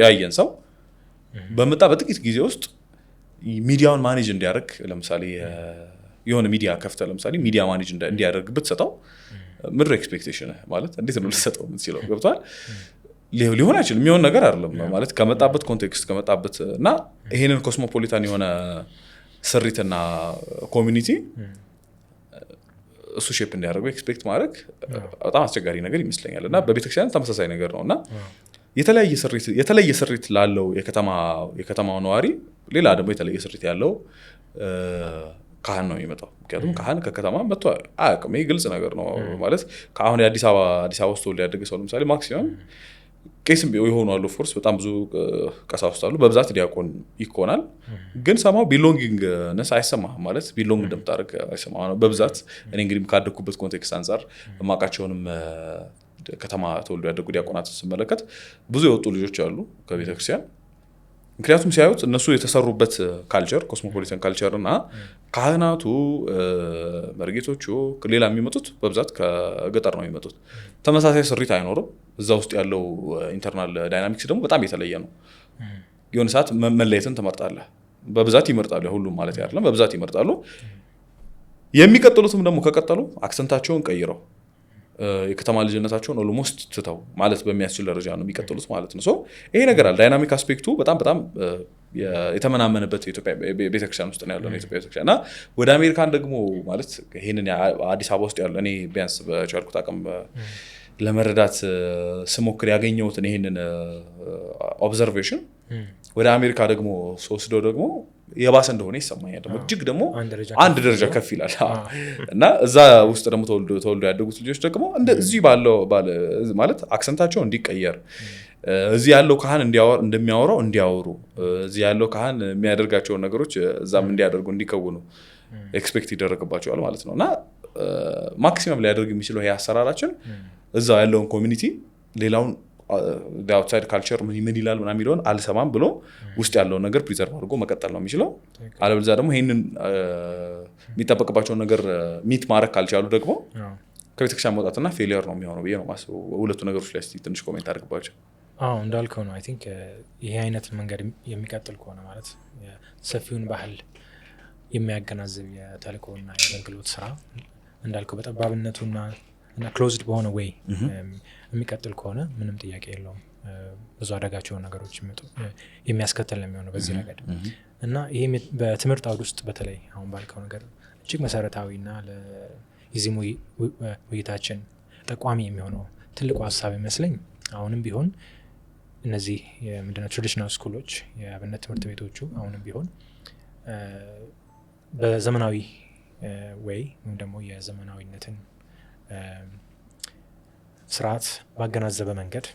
ያየን ሰው በመጣ በጥቂት ጊዜ ውስጥ ሚዲያውን manage እንዲያደርግ፣ ለምሳሌ የሆነ ሚዲያ ከፍተህ ለምሳሌ ሚዲያ manage እንዲያደርግ ብትሰጠው ምድር expectation ማለት እንዴት ነው ልትሰጠው የምትችለው? ገብቶሃል? ሊሆን አይችልም። የሚሆን ነገር አይደለም። ማለት ከመጣበት context ከመጣበት እና ይሄንን cosmopolitan የሆነ ስሪትና community እሱ shape እንዲያደርገው expect ማድረግ በጣም አስቸጋሪ ነገር ይመስለኛል። እና በቤተክርስቲያን ተመሳሳይ ነገር ነው። እና የተለየ ስሪት ላለው የከተማው ነዋሪ ሌላ ደግሞ የተለየ ስሪት ያለው ካህን ነው የሚመጣው። ምክንያቱም ካህን ከከተማ መጥቶ አያውቅም። ይህ ግልጽ ነገር ነው። ማለት ከአሁን የአዲስ አበባ አዲስ አበባ ውስጥ ተወልዶ ያደገ ሰው ለምሳሌ maximum ቄስም የሆኑ አሉ። Of course በጣም ብዙ ቀሳውስት አሉ። በብዛት ዲያቆን ይኮናል። ግን somehow belongingness አይሰማህም። ማለት belong እንደምታደርግ አይሰማህም። በብዛት እኔ እንግዲህ ካደግኩበት context አንጻር የማውቃቸውንም ከተማ ተወልዶ ያደጉ ዲያቆናት ስመለከት ብዙ የወጡ ልጆች አሉ ከቤተክርስቲያን። ምክንያቱም ሲያዩት እነሱ የተሰሩበት culture cosmopolitan culture እና ካህናቱ፣ መርጌቶቹ፣ ሌላ የሚመጡት በብዛት ከገጠር ነው የሚመጡት። ተመሳሳይ ስሪት አይኖርም። እዛ ውስጥ ያለው internal dynamics ደግሞ በጣም የተለየ ነው። የሆነ ሰዓት መለየትን ትመርጣለህ። በብዛት ይመርጣሉ። ሁሉም ማለት አይደለም፣ በብዛት ይመርጣሉ። የሚቀጥሉትም ደግሞ ከቀጠሉ accent ኣቸውን ቀይረው የከተማ ልጅነታቸውን almost ትተው ማለት በሚያስችል ደረጃ ነው የሚቀጥሉት ማለት ነው። So ይሄ ነገር አለ። Dynamic aspect ኡ በጣም በጣም የተመናመነበት የኢትዮጵያ ቤተክርስቲያን ውስጥ ነው ያለው የኢትዮጵያ ቤተክርስቲያን። እና ወደ አሜሪካን ደግሞ ማለት ይሄንን አዲስ አበባ ውስጥ ያለው እኔ ቢያንስ በቻልኩት አቅም ለመረዳት ስሞክር ያገኘሁትን ይሄንን observation ወደ አሜሪካ ደግሞ ስወስደው ደግሞ የባሰ እንደሆነ ይሰማኛል። ደግሞ እጅግ ደግሞ አንድ ደረጃ ከፍ ይላል። እና እዛ ውስጥ ደግሞ ተወልዶ ያደጉት ልጆች ደግሞ እዚህ ባለው ማለት accent ኣቸው እንዲቀየር፣ እዚህ ያለው ካህን እንደሚያወራው እንዲያወሩ፣ እዚህ ያለው ካህን የሚያደርጋቸውን ነገሮች እዛም እንዲያደርጉ፣ እንዲከውኑ expect ይደረግባቸዋል ማለት ነው። እና maximum ሊያደርግ የሚችለው ይሄ አሰራራችን እዛው ያለውን community ሌላውን outside culture ምን ይላል ምናምን የሚለውን አልሰማም ብሎ ውስጥ ያለውን ነገር preserve አድርጎ መቀጠል ነው የሚችለው። አለበለዚያ ደግሞ ይህንን የሚጠበቅባቸውን ነገር meet ማድረግ ካልቻሉ ደግሞ ከቤተክርስቲያን መውጣትና failure ነው የሚሆነው ብዬ ነው የማስበው። ሁለቱ ነገሮች ላይ እስኪ ትንሽ comment አድርግባቸው። አዎ፣ እንዳልከው ነው። I think ይሄ አይነት መንገድ የሚቀጥል ከሆነ፣ ማለት ሰፊውን ባህል የሚያገናዝብ የተልእኮና የአገልግሎት ስራ እንዳልከው በጠባብነቱና እና closed በሆነ way የሚቀጥል ከሆነ ምንም ጥያቄ የለውም ብዙ አደጋቸውን ነገሮች የሚያስከትል ነው የሚሆነው በዚህ ረገድ። እና ይሄ በትምህርት አውድ ውስጥ በተለይ አሁን ባልከው ነገር እጅግ መሰረታዊና የዚህም ውይይታችን ጠቋሚ የሚሆነው ትልቁ ሀሳብ ይመስለኝ አሁንም ቢሆን እነዚህ ምንድነው traditional school ኦች፣ የአብነት ትምህርት ቤቶቹ አሁንም ቢሆን በዘመናዊ way ወይም ደግሞ የዘመናዊነትን ስርዓት ባገናዘበ መንገድ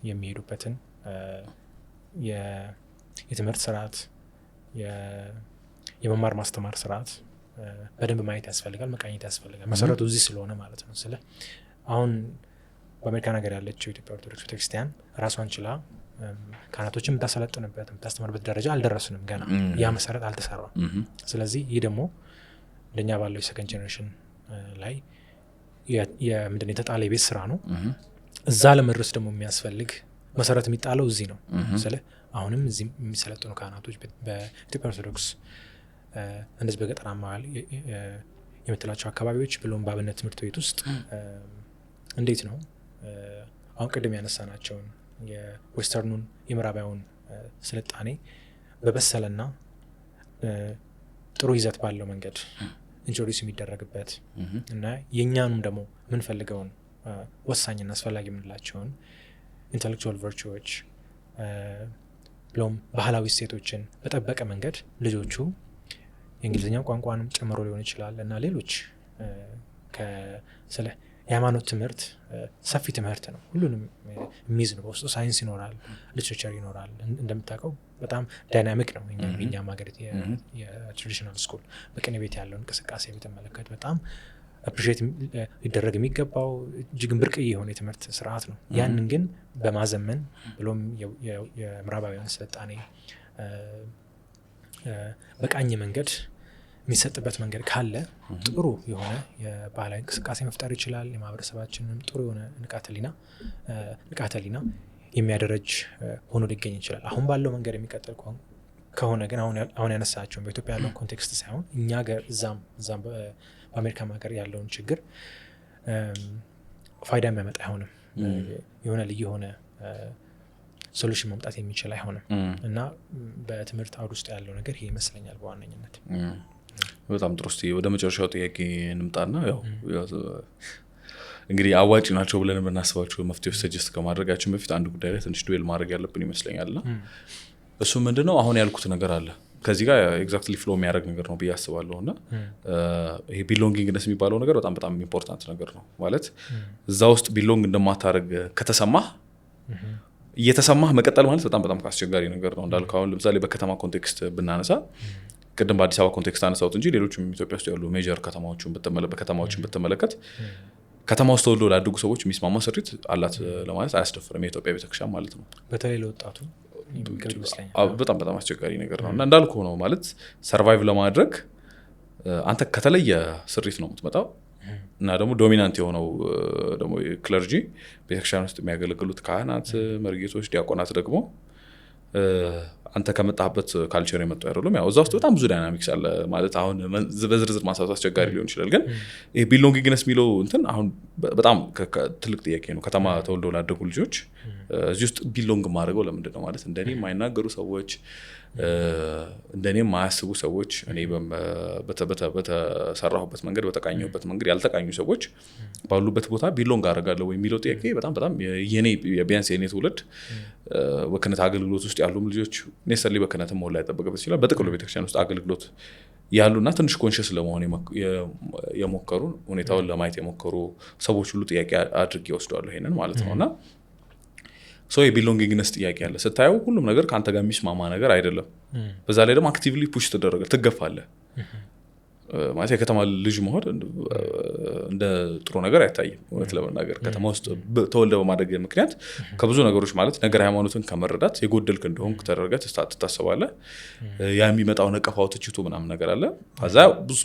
የሚሄዱበትን የትምህርት ስርዓት፣ የመማር ማስተማር ስርዓት በደንብ ማየት ያስፈልጋል፣ መቃኘት ያስፈልጋል። መሰረቱ እዚህ ስለሆነ ማለት ነው። ስለ አሁን በአሜሪካ ነገር ያለችው የኢትዮጵያ ኦርቶዶክስ ቤተክርስቲያን ራሷን ችላ ካህናቶችን የምታሰለጥንበት፣ የምታስተምርበት ደረጃ አልደረስንም ገና። ያ መሰረት አልተሰራም። ስለዚህ ይህ ደግሞ እንደኛ ባለው የ second generation ላይ ምንድን የተጣለ የቤት ስራ ነው። እዛ ለመድረስ ደግሞ የሚያስፈልግ መሰረት የሚጣለው እዚህ ነው። ስለ አሁንም እዚህ የሚሰለጥኑ ካህናቶች በኢትዮጵያ ኦርቶዶክስ እንደዚህ በገጠራማ የምትላቸው አካባቢዎች ብሎም በአብነት ትምህርት ቤት ውስጥ እንዴት ነው አሁን ቅድም ያነሳናቸውን የ western ኡን፣ የምዕራባዊውን ስልጣኔ በበሰለና ጥሩ ይዘት ባለው መንገድ introduce የሚደረግበት እና የእኛንም ደግሞ የምንፈልገውን ወሳኝና አስፈላጊ የምንላቸውን intellectual virtue ዎች ብሎም ባህላዊ እሴቶችን በጠበቀ መንገድ ልጆቹ የእንግሊዝኛ ቋንቋንም ጨምሮ ሊሆን ይችላል እና ሌሎች ስለ የሃይማኖት ትምህርት ሰፊ ትምህርት ነው። ሁሉንም የሚይዝ ነው። በውስጡ ሳይንስ ይኖራል፣ literature ይኖራል። እንደምታውቀው በጣም dynamic ነው። የኛም ሀገር የ traditional school በቅኔ ቤት ያለው እንቅስቃሴ ብትመለከት በጣም appreciate ሊደረግ የሚገባው እጅግን ብርቅዬ የሆነ የትምህርት ስርዓት ነው። ያንን ግን በማዘመን ብሎም የምዕራባውያን ስልጣኔ በቃኘ መንገድ የሚሰጥበት መንገድ ካለ ጥሩ የሆነ የባህላዊ እንቅስቃሴ መፍጠር ይችላል። የማህበረሰባችንም ጥሩ የሆነ ንቃተ ህሊና የሚያደረጅ ሆኖ ሊገኝ ይችላል። አሁን ባለው መንገድ የሚቀጥል ከሆነ ግን አሁን ያነሳቸውን በኢትዮጵያ ያለውን context ሳይሆን እኛ ሀገር እዛም በአሜሪካም ሀገር ያለውን ችግር ፋይዳ የሚያመጣ አይሆንም። የሆነ ልዩ የሆነ solution ማምጣት የሚችል አይሆንም እና በትምህርት አውድ ውስጥ ያለው ነገር ይሄ ይመስለኛል በዋነኝነት። በጣም ጥሩ። እስኪ ወደ መጨረሻው ጥያቄ እንምጣና ያው እንግዲህ አዋጭ ናቸው ብለን የምናስባቸው መፍትሄዎች suggest ከማድረጋችን በፊት አንድ ጉዳይ ላይ ትንሽ dwell ማድረግ ያለብን ይመስለኛል። እና እሱ ምንድነው፣ አሁን ያልኩት ነገር አለ፣ ከዚህ ጋር exactly flow የሚያደርግ ነገር ነው ብዬ አስባለሁ። እና ይሄ belongingness የሚባለው ነገር በጣም በጣም important ነገር ነው። ማለት እዛ ውስጥ belong እንደማታደርግ ከተሰማህ፣ እየተሰማህ መቀጠል ማለት በጣም በጣም አስቸጋሪ ነገር ነው። እንዳልከው አሁን ለምሳሌ በከተማ context ብናነሳ፣ ቅድም በአዲስ አበባ context አነሳሁት እንጂ ሌሎችም ኢትዮጵያ ውስጥ ያሉ major ከተማዎችን ብትመለከት ከተማ ውስጥ ተወልዶ ላደጉ ሰዎች የሚስማማ ስሪት አላት ለማለት አያስደፍርም የኢትዮጵያ ቤተክርስቲያን ማለት ነው። በተለይ ለወጣቱ የሚከብድ ይመስለኛል። በጣም በጣም አስቸጋሪ ነገር ነው። እና እንዳልኩ ነው፣ ማለት survive ለማድረግ አንተ ከተለየ ስሪት ነው የምትመጣው እና ደግሞ dominant የሆነው ደግሞ clergy፣ ቤተክርስቲያን ውስጥ የሚያገለግሉት ካህናት፣ መሪጌቶች፣ ዲያቆናት ደግሞ አንተ ከመጣህበት culture የመጡ አይደሉም። ያው እዛ ውስጥ በጣም ብዙ dynamics አለ። ማለት አሁን በዝርዝር ማንሳቱ አስቸጋሪ ሊሆን ይችላል። ግን ይሄ belongingness የሚለው እንትን አሁን በጣም ትልቅ ጥያቄ ነው። ከተማ ተወልደው ላደጉ ልጆች እዚህ ውስጥ belong ማድረገው ለምንድን ነው? ማለት እንደኔ የማይናገሩ ሰዎች፣ እንደኔ የማያስቡ ሰዎች፣ እኔ በተሰራሁበት መንገድ፣ በተቃኘሁበት መንገድ ያልተቃኙ ሰዎች ባሉበት ቦታ belong አደርጋለሁ ወይ የሚለው ጥያቄ በጣም በጣም የኔ፣ ቢያንስ የኔ ትውልድ፣ በክህነት አገልግሎት ውስጥ ያሉም ልጆች፣ necessarily በክህነትም መሆን ላይጠበቅበት ይችላል። በጥቅሉ ቤተክርስቲያን ውስጥ አገልግሎት ያሉና ትንሽ conscious ለመሆን የሞከሩ፣ ሁኔታውን ለማየት የሞከሩ ሰዎች ሁሉ ጥያቄ አድርጌ ወስደዋለሁ ይሄንን ማለት ነው። እና so የ belongingness ጥያቄ አለ። ስታየው ሁሉም ነገር ከአንተ ጋር የሚስማማ ነገር አይደለም። በዛ ላይ ደግሞ actively push ትደረጋለህ፣ ትገፋለህ። ማለት የከተማ ልጅ መሆን እንደ ጥሩ ነገር አይታይም። እውነት ለመናገር ከተማ ውስጥ ተወልደ በማደግ ምክንያት ከብዙ ነገሮች፣ ማለት ነገር ሃይማኖትን ከመረዳት የጎደልክ እንደሆንክ ተደርገህ ትታሰባለህ። ያ የሚመጣው ነቀፋው፣ ትችቱ ምናምን ነገር አለ። ከዛ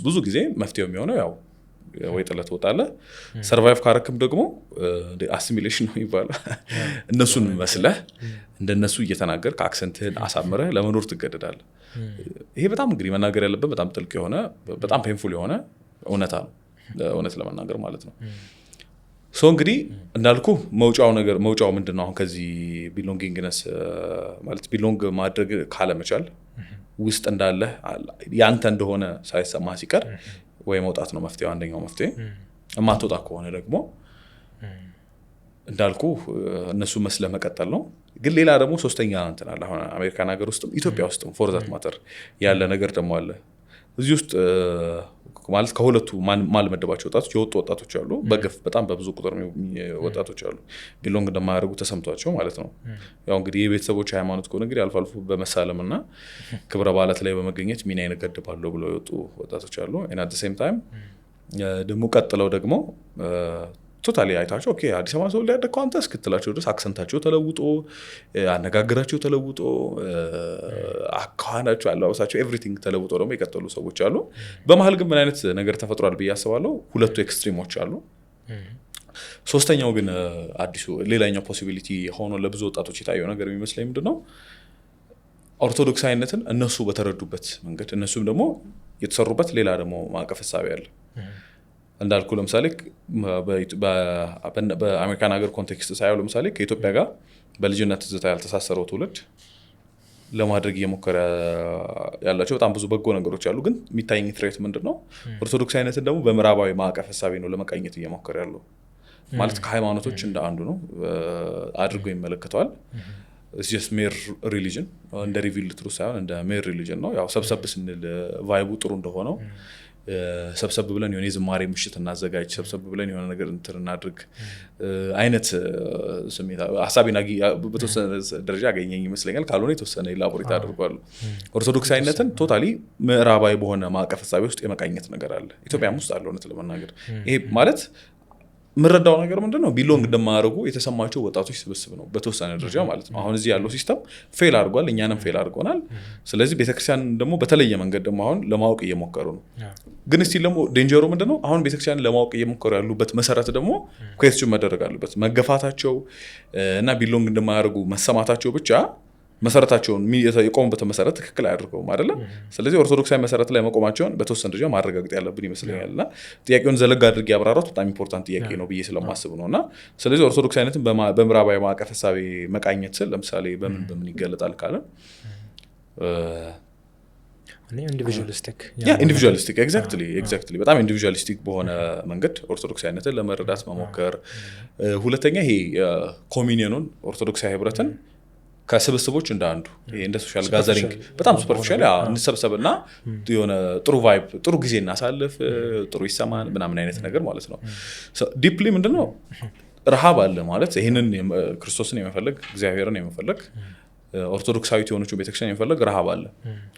ብዙ ጊዜ መፍትሄው የሚሆነው ያው ወይ ጥለህ ትወጣለህ። Survive ካረክም ደግሞ assimilation ነው የሚባለው። እነሱን መስለህ፣ እንደነሱ እየተናገርክ፣ accent ህን አሳምረህ ለመኖር ትገደዳለህ። ይሄ በጣም እንግዲህ መናገር ያለብን በጣም ጥልቅ የሆነ፣ በጣም painful የሆነ እውነታ ነው፣ እውነት ለመናገር ማለት ነው። So እንግዲህ እንዳልኩ መውጫው ነገር፣ መውጫው ምንድን ነው? አሁን ከዚህ belongingness፣ ማለት belong ማድረግ ካለመቻል ውስጥ እንዳለ፣ ያንተ እንደሆነ ሳይሰማ ሲቀር ወይ መውጣት ነው መፍትሄው፣ አንደኛው መፍትሄ። የማትወጣ ከሆነ ደግሞ እንዳልኩ እነሱ መስለ መቀጠል ነው። ግን ሌላ ደግሞ ሶስተኛ እንትን አለ። አሁን አሜሪካን ሀገር ውስጥም ኢትዮጵያ ውስጥም for that matter ያለ ነገር ደግሞ አለ። እዚህ ውስጥ ማለት ከሁለቱ ማልመደባቸው ወጣቶች፣ የወጡ ወጣቶች አሉ። በገፍ በጣም በብዙ ቁጥር ወጣቶች አሉ፣ belong እንደማያደርጉ ተሰምቷቸው ማለት ነው። ያው እንግዲህ የቤተሰቦች ሃይማኖት ከሆነ እንግዲህ አልፎ አልፎ በመሳለም እና ክብረ በዓላት ላይ በመገኘት ሚናዬን እገድባለሁ ብለው የወጡ ወጣቶች አሉ። At same time ደግሞ ቀጥለው ደግሞ totally አይታቸው okay አዲስ አበባ ሰው ሊያደግከው አንተ እስክትላቸው ድረስ accent ኣቸው ተለውጦ፣ አነጋገራቸው ተለውጦ፣ አኳኋናቸው፣ አለባበሳቸው፣ everything ተለውጦ ደግሞ የቀጠሉ ሰዎች አሉ። በመሀል ግን ምን አይነት ነገር ተፈጥሯል ብዬ አስባለሁ። ሁለቱ extreme ኦች አሉ። ሶስተኛው ግን አዲሱ ሌላኛው possibility ሆኖ ለብዙ ወጣቶች የታየው ነገር የሚመስለኝ ምንድን ነው? ኦርቶዶክሳዊነትን እነሱ በተረዱበት መንገድ፣ እነሱም ደግሞ የተሰሩበት ሌላ ደግሞ ማዕቀፍ እሳቤ አለ። እንዳልኩ ለምሳሌ በአሜሪካን ሀገር context ሳየው ለምሳሌ ከኢትዮጵያ ጋር በልጅነት ትዝታ ያልተሳሰረው ትውልድ ለማድረግ እየሞከረ ያላቸው በጣም ብዙ በጎ ነገሮች አሉ። ግን የሚታየኝ threat ምንድን ነው? ኦርቶዶክሳዊነትን ደግሞ በምዕራባዊ ማዕቀፍ እሳቤ ነው ለመቃኘት እየሞከረ ያለው። ማለት ከሃይማኖቶች እንደ አንዱ ነው አድርጎ ይመለከተዋል። Just mere religion፣ እንደ revealed truth ሳይሆን እንደ mere religion ነው። ያው ሰብሰብ ስንል vibe ኡ ጥሩ እንደሆነው ሰብሰብ ብለን የሆነ የዝማሬ ምሽት እናዘጋጅ፣ ሰብሰብ ብለን የሆነ ነገር እንትን እናድርግ አይነት ስሜት ሀሳቤን በተወሰነ ደረጃ ያገኘኝ ይመስለኛል። ካልሆነ የተወሰነ elaborate አድርጓለሁ። ኦርቶዶክሳዊነትን totally ምዕራባዊ በሆነ ማዕቀፍ ህሳቤ ውስጥ የመቃኘት ነገር አለ። ኢትዮጵያም ውስጥ አለ። እውነት ለመናገር ይሄ ማለት የምረዳው ነገር ምንድን ነው? Belong እንደማያደርጉ የተሰማቸው ወጣቶች ስብስብ ነው በተወሰነ ደረጃ ማለት ነው። አሁን እዚህ ያለው system fail አድርጓል፣ እኛንም fail አድርጎናል። ስለዚህ ቤተክርስቲያን ደግሞ በተለየ መንገድ ደግሞ አሁን ለማወቅ እየሞከሩ ነው። ግን still ደግሞ danger ኡ ምንድን ነው? አሁን ቤተክርስቲያን ለማወቅ እየሞከሩ ያሉበት መሰረት ደግሞ question መደረግ አለበት። መገፋታቸው እና belong እንደማያደርጉ መሰማታቸው ብቻ መሰረታቸውን፣ የቆሙበትን መሰረት ትክክል አያደርገውም አይደለም። ስለዚህ ኦርቶዶክሳዊ መሰረት ላይ መቆማቸውን በተወሰነ ደረጃ ማረጋገጥ ያለብን ይመስለኛል። እና ጥያቄውን ዘለግ አድርጌ ያብራራሁት በጣም important ጥያቄ ነው ብዬ ስለማስብ ነው። እና ስለዚህ ኦርቶዶክሳዊነትን በምዕራባዊ ማዕቀፍ ህሳቤ መቃኘት ስል ለምሳሌ በምን በምን ይገለጣል ካለ Individualistic። Yeah, individualistic, exactly። በጣም individualistic በሆነ መንገድ ኦርቶዶክሳዊነትን ለመረዳት መሞከር። ሁለተኛ ይሄ communion ኑን፣ ኦርቶዶክሳዊ ህብረትን ከስብስቦች እንደ አንዱ፣ ይሄ እንደ social gathering በጣም superficial እንሰብሰብ እና የሆነ ጥሩ vibe፣ ጥሩ ጊዜ እናሳልፍ፣ ጥሩ ይሰማን ምናምን አይነት ነገር ማለት ነው። Deeply ምንድነው ረሃብ አለ ማለት ይህንን ክርስቶስን የመፈለግ፣ እግዚአብሔርን የመፈለግ፣ ኦርቶዶክሳዊት የሆነችው ቤተክርስቲያን የመፈለግ ረሃብ አለ።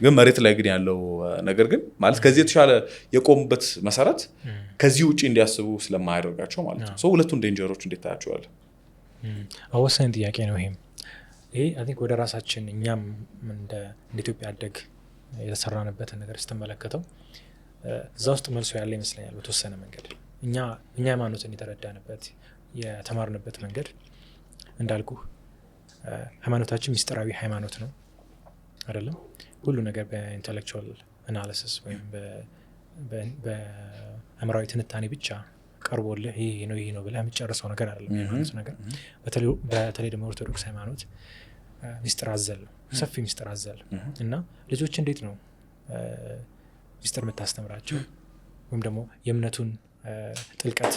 ግን መሬት ላይ ግን ያለው ነገር ግን ማለት ከዚህ የተሻለ የቆሙበት መሰረት ከዚህ ውጭ እንዲያስቡ ስለማያደርጋቸው ማለት ነው። ሁለቱን danger ኦች እንዴት ታያቸዋለህ? ወሳኝ ጥያቄ ነው። ይሄም ይሄ I think ወደ ራሳችን እኛም እንደ ኢትዮጵያ አደግ የተሰራንበትን ነገር ስትመለከተው እዛ ውስጥ መልሶ ያለ ይመስለኛል። በተወሰነ መንገድ እኛ ሃይማኖትን የተረዳንበት፣ የተማርንበት መንገድ እንዳልኩ ሃይማኖታችን ሚስጥራዊ ሃይማኖት ነው አይደለም። ሁሉ ነገር በ intellectual analysis ወይም በአእምራዊ ትንታኔ ብቻ ቀርቦልህ ይህ ነው ይህ ነው ብለህ የምትጨርሰው ነገር አይደለም። ሃይማኖት ነገር በተለይ ደግሞ ኦርቶዶክስ ሃይማኖት ሚስጥር አዘል ነው፣ ሰፊ ሚስጥር አዘል። እና ልጆች እንዴት ነው ሚስጥር የምታስተምራቸው ወይም ደግሞ የእምነቱን ጥልቀት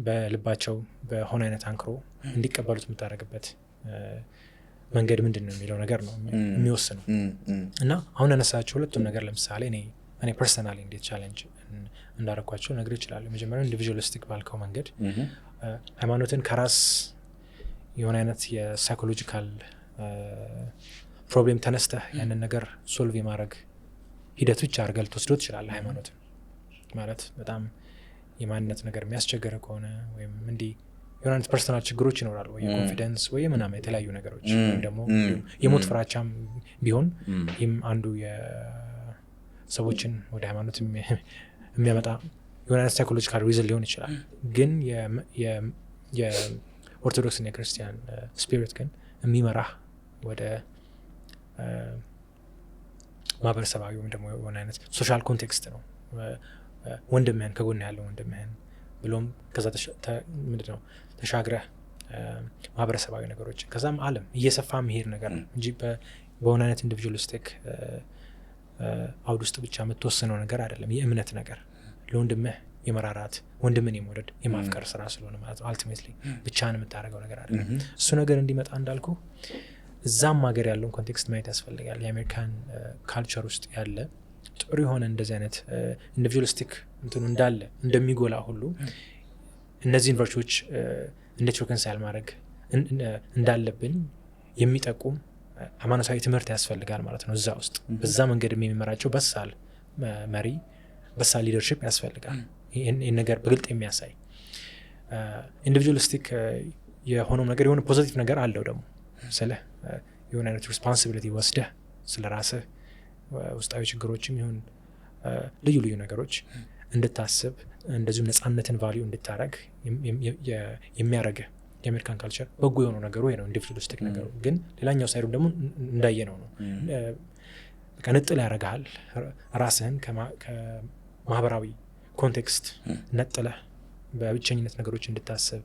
በልባቸው በሆነ አይነት አንክሮ እንዲቀበሉት የምታደርግበት መንገድ ምንድን ነው የሚለው ነገር ነው የሚወስነው። እና አሁን ያነሳቸው ሁለቱም ነገር ለምሳሌ እኔ personally እንዴት challenge እንዳደረኳቸው ነገር ይችላሉ። የመጀመሪያው individualistic ባልከው መንገድ ሃይማኖትን ከራስ የሆነ አይነት የ psychological problem ተነስተህ ያንን ነገር solve የማድረግ ሂደት ብቻ አድርገህ ልትወስደው ትችላለህ። ሃይማኖትን ማለት በጣም የማንነት ነገር የሚያስቸግር ከሆነ ወይም እንዲህ የሆነ አይነት personal ችግሮች ይኖራሉ፣ ወይ የ confidence ወይ ምናምን የተለያዩ ነገሮች ወይም ደግሞ የሞት ፍራቻም ቢሆን ይህም አንዱ የሰዎችን ወደ ሃይማኖት የሚያመጣ የሆነ አይነት psychological reason ሊሆን ይችላል። ግን የኦርቶዶክስና የክርስቲያን spirit ግን የሚመራህ ወደ ማህበረሰባዊ ወይም ደግሞ የሆነ አይነት social context ነው። ወንድምህን፣ ከጎን ያለው ወንድምህን ብሎም ከዛ ምንድን ነው ተሻግረህ ማህበረሰባዊ ነገሮችን ከዛም አለም እየሰፋ መሄድ ነገር ነው እንጂ በሆነ አይነት individualistic አውድ ውስጥ ብቻ የምትወስነው ነገር አይደለም። የእምነት ነገር ለወንድምህ የመራራት፣ ወንድምን የመውደድ፣ የማፍቀር ስራ ስለሆነ ማለት ነው። Ultimately ብቻህን የምታደርገው ነገር አይደለም። እሱ ነገር እንዲመጣ እንዳልኩ እዛም ሀገር ያለውን context ማየት ያስፈልጋል። የአሜሪካን culture ውስጥ ያለ ጥሩ የሆነ እንደዚህ አይነት individualistic እንትኑ እንዳለ እንደሚጎላ ሁሉ እነዚህን virtue ዎች እንዴት reconcile ማድረግ እንዳለብን የሚጠቁም ሃይማኖታዊ ትምህርት ያስፈልጋል ማለት ነው። እዛ ውስጥ በዛ መንገድ የሚመራቸው በሳል መሪ፣ በሳል leadership ያስፈልጋል። ይህን ነገር በግልጥ የሚያሳይ individualistic የሆነው ነገር የሆነ positive ነገር አለው ደግሞ ስለ የሆነ አይነት responsibility ወስደህ ስለ ራስህ ውስጣዊ ችግሮችም ይሁን ልዩ ልዩ ነገሮች እንድታስብ፣ እንደዚሁም ነጻነትን value እንድታረግ የሚያደርግህ የአሜሪካን culture በጎ የሆነው ነገሩ ነው individualistic ነገሩ። ግን ሌላኛው side ኡ ደግሞ እንዳየነው ነው፣ በቃ ንጥል ያደርግሃል። ራስህን ከማህበራዊ context ነጥለህ በብቸኝነት ነገሮች እንድታስብ፣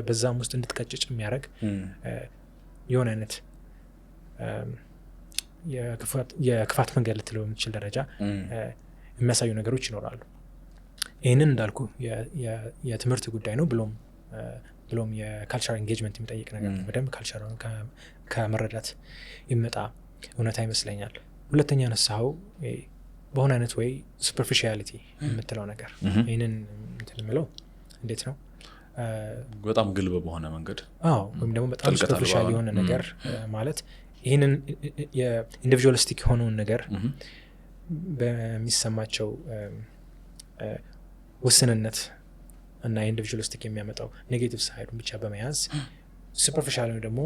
በዛም ውስጥ እንድትቀጭጭ የሚያደርግ የሆነ አይነት የክፋት መንገድ ልትለው የምትችል ደረጃ የሚያሳዩ ነገሮች ይኖራሉ። ይህንን እንዳልኩ የትምህርት ጉዳይ ነው ብሎም ብሎም ብሎም የ cultural engagement የሚጠይቅ ነገር ነው። በደንብ culture ኡን ከመረዳት የሚመጣ እውነታ ይመስለኛል። ሁለተኛ ያነሳኸው በሆነ አይነት ወይ superficiality የምትለው ነገር፣ ይህንን እንትን የምለው እንዴት ነው? በጣም ግልብ በሆነ መንገድ። አዎ፣ ወይም ደግሞ በጣም superficial የሆነ ነገር ማለት ይህንን የ individualistic የሆነውን ነገር በሚሰማቸው ውስንነት እና individualistic የሚያመጣው negative side ኡን ብቻ በመያዝ superficial ወይ ደግሞ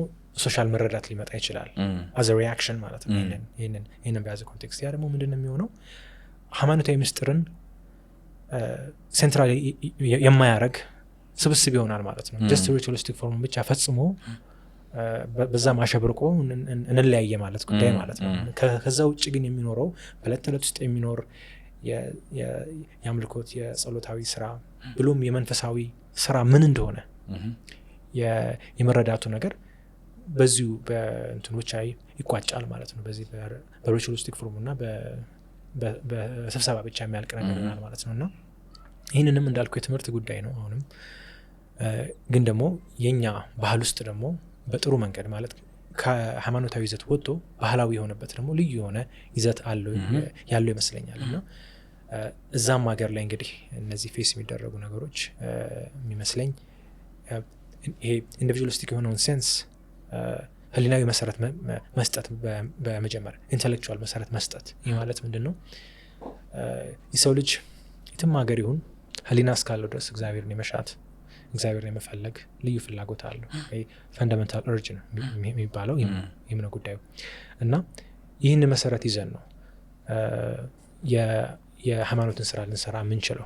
social መረዳት ሊመጣ ይችላል as a reaction ማለት ነው። ይህንን በያዘ context ያ ደግሞ ምንድን ነው የሚሆነው? ሃይማኖታዊ ምስጢርን central የማያደርግ ስብስብ ይሆናል ማለት ነው። Just ritualistic form ብቻ ፈጽሞ በዛ ማሸብርቆ እንለያየ ማለት ጉዳይ ማለት ነው። ከዛ ውጭ ግን የሚኖረው በዕለት ተዕለት ውስጥ የሚኖር የአምልኮት፣ የጸሎታዊ ስራ ብሎም የመንፈሳዊ ስራ ምን እንደሆነ የመረዳቱ ነገር በዚሁ በእንትኑ ብቻ ይቋጫል ማለት ነው። በዚህ በ ritualistic form ኡ እና በስብሰባ ብቻ የሚያልቅ ነገር ይሆናል ማለት ነው። እና ይህንንም እንዳልኩ የትምህርት ጉዳይ ነው። አሁንም ግን ደግሞ የኛ ባህል ውስጥ ደግሞ በጥሩ መንገድ ማለት ከሃይማኖታዊ ይዘት ወጥቶ ባህላዊ የሆነበት ደግሞ ልዩ የሆነ ይዘት አለው ያለው ይመስለኛል። እና እዛም ሀገር ላይ እንግዲህ እነዚህ face የሚደረጉ ነገሮች የሚመስለኝ ይሄ individualistic የሆነውን sense ህሊናዊ መሰረት መስጠት፣ በመጀመሪያ intellectual መሰረት መስጠት። ይህ ማለት ምንድን ነው? የሰው ልጅ የትም ሀገር ይሁን ህሊና እስካለው ድረስ እግዚአብሔርን የመሻት፣ እግዚአብሔርን የመፈለግ ልዩ ፍላጎት አለው። Fundamental urge ነው የሚባለው፣ ይህም ነው ጉዳዩ። እና ይህን መሰረት ይዘን ነው የሃይማኖትን ስራ ልንሰራ የምንችለው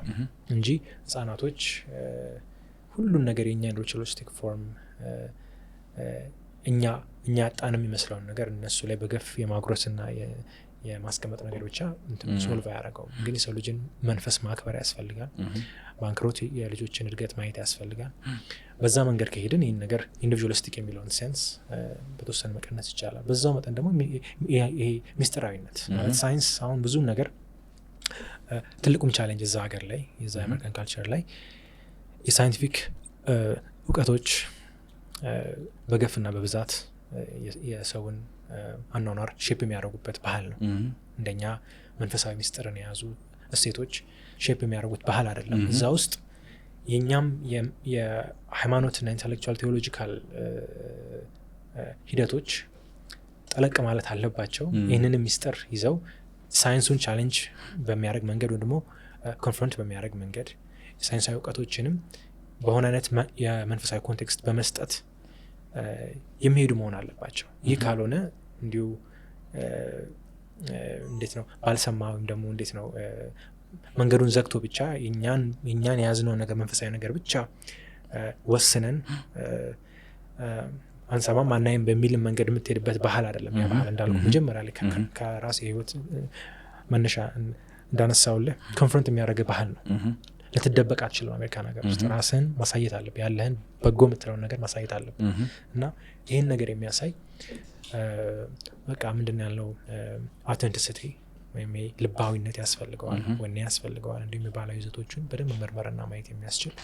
እንጂ ህጻናቶች ሁሉን ነገር የእኛን ritualistic form እኛ ያጣን የሚመስለውን ነገር እነሱ ላይ በገፍ የማጉረስና የማስቀመጥ ነገር ብቻ solve አያደርገውም። ግን የሰው ልጅን መንፈስ ማክበር ያስፈልጋል። በአንክሮት የልጆችን እድገት ማየት ያስፈልጋል። በዛ መንገድ ከሄድን ይህን ነገር individualistic የሚለውን sense በተወሰነ መቀነስ ይቻላል። በዛው መጠን ደግሞ ይሄ ሚስጥራዊነት ማለት ሳይንስ አሁን ብዙም ነገር ትልቁም challenge እዛ ሀገር ላይ፣ የዛ የአሜሪካን culture ላይ የ scientific እውቀቶች በገፍና በብዛት የሰውን አኗኗር shape የሚያደርጉበት ባህል ነው። እንደኛ መንፈሳዊ ሚስጥርን የያዙ እሴቶች shape የሚያደርጉት ባህል አይደለም። እዛ ውስጥ የእኛም የሃይማኖትና intellectual theological ሂደቶች ጠለቅ ማለት አለባቸው። ይህንንም ሚስጥር ይዘው ሳይንሱን challenge በሚያደርግ መንገድ ወይም ደግሞ confront በሚያደርግ መንገድ ሳይንሳዊ እውቀቶችንም በሆነ አይነት የመንፈሳዊ context በመስጠት የሚሄዱ መሆን አለባቸው። ይህ ካልሆነ እንዲሁ እንዴት ነው ባልሰማ ወይም ደግሞ እንዴት ነው መንገዱን ዘግቶ ብቻ የእኛን የያዝነውን ነገር፣ መንፈሳዊ ነገር ብቻ ወስነን አንሰማም አናይም በሚልም መንገድ የምትሄድበት ባህል አይደለም። ያ ባህል እንዳልኩ መጀመሪያ ላይ ከራሴ ህይወት መነሻ እንዳነሳውልህ confront የሚያደርግ ባህል ነው። ልትደበቅ አትችልም። አሜሪካን ሀገር ውስጥ ራስህን ማሳየት አለብህ። ያለህን በጎ የምትለውን ነገር ማሳየት አለብህ። እና ይህን ነገር የሚያሳይ በቃ ምንድን ነው ያለው authenticity ወይም ልባዊነት ያስፈልገዋል፣ ወኔ ያስፈልገዋል። እንዲሁም የባህላዊ ይዘቶቹን በደንብ መመርመርና ማየት የሚያስችል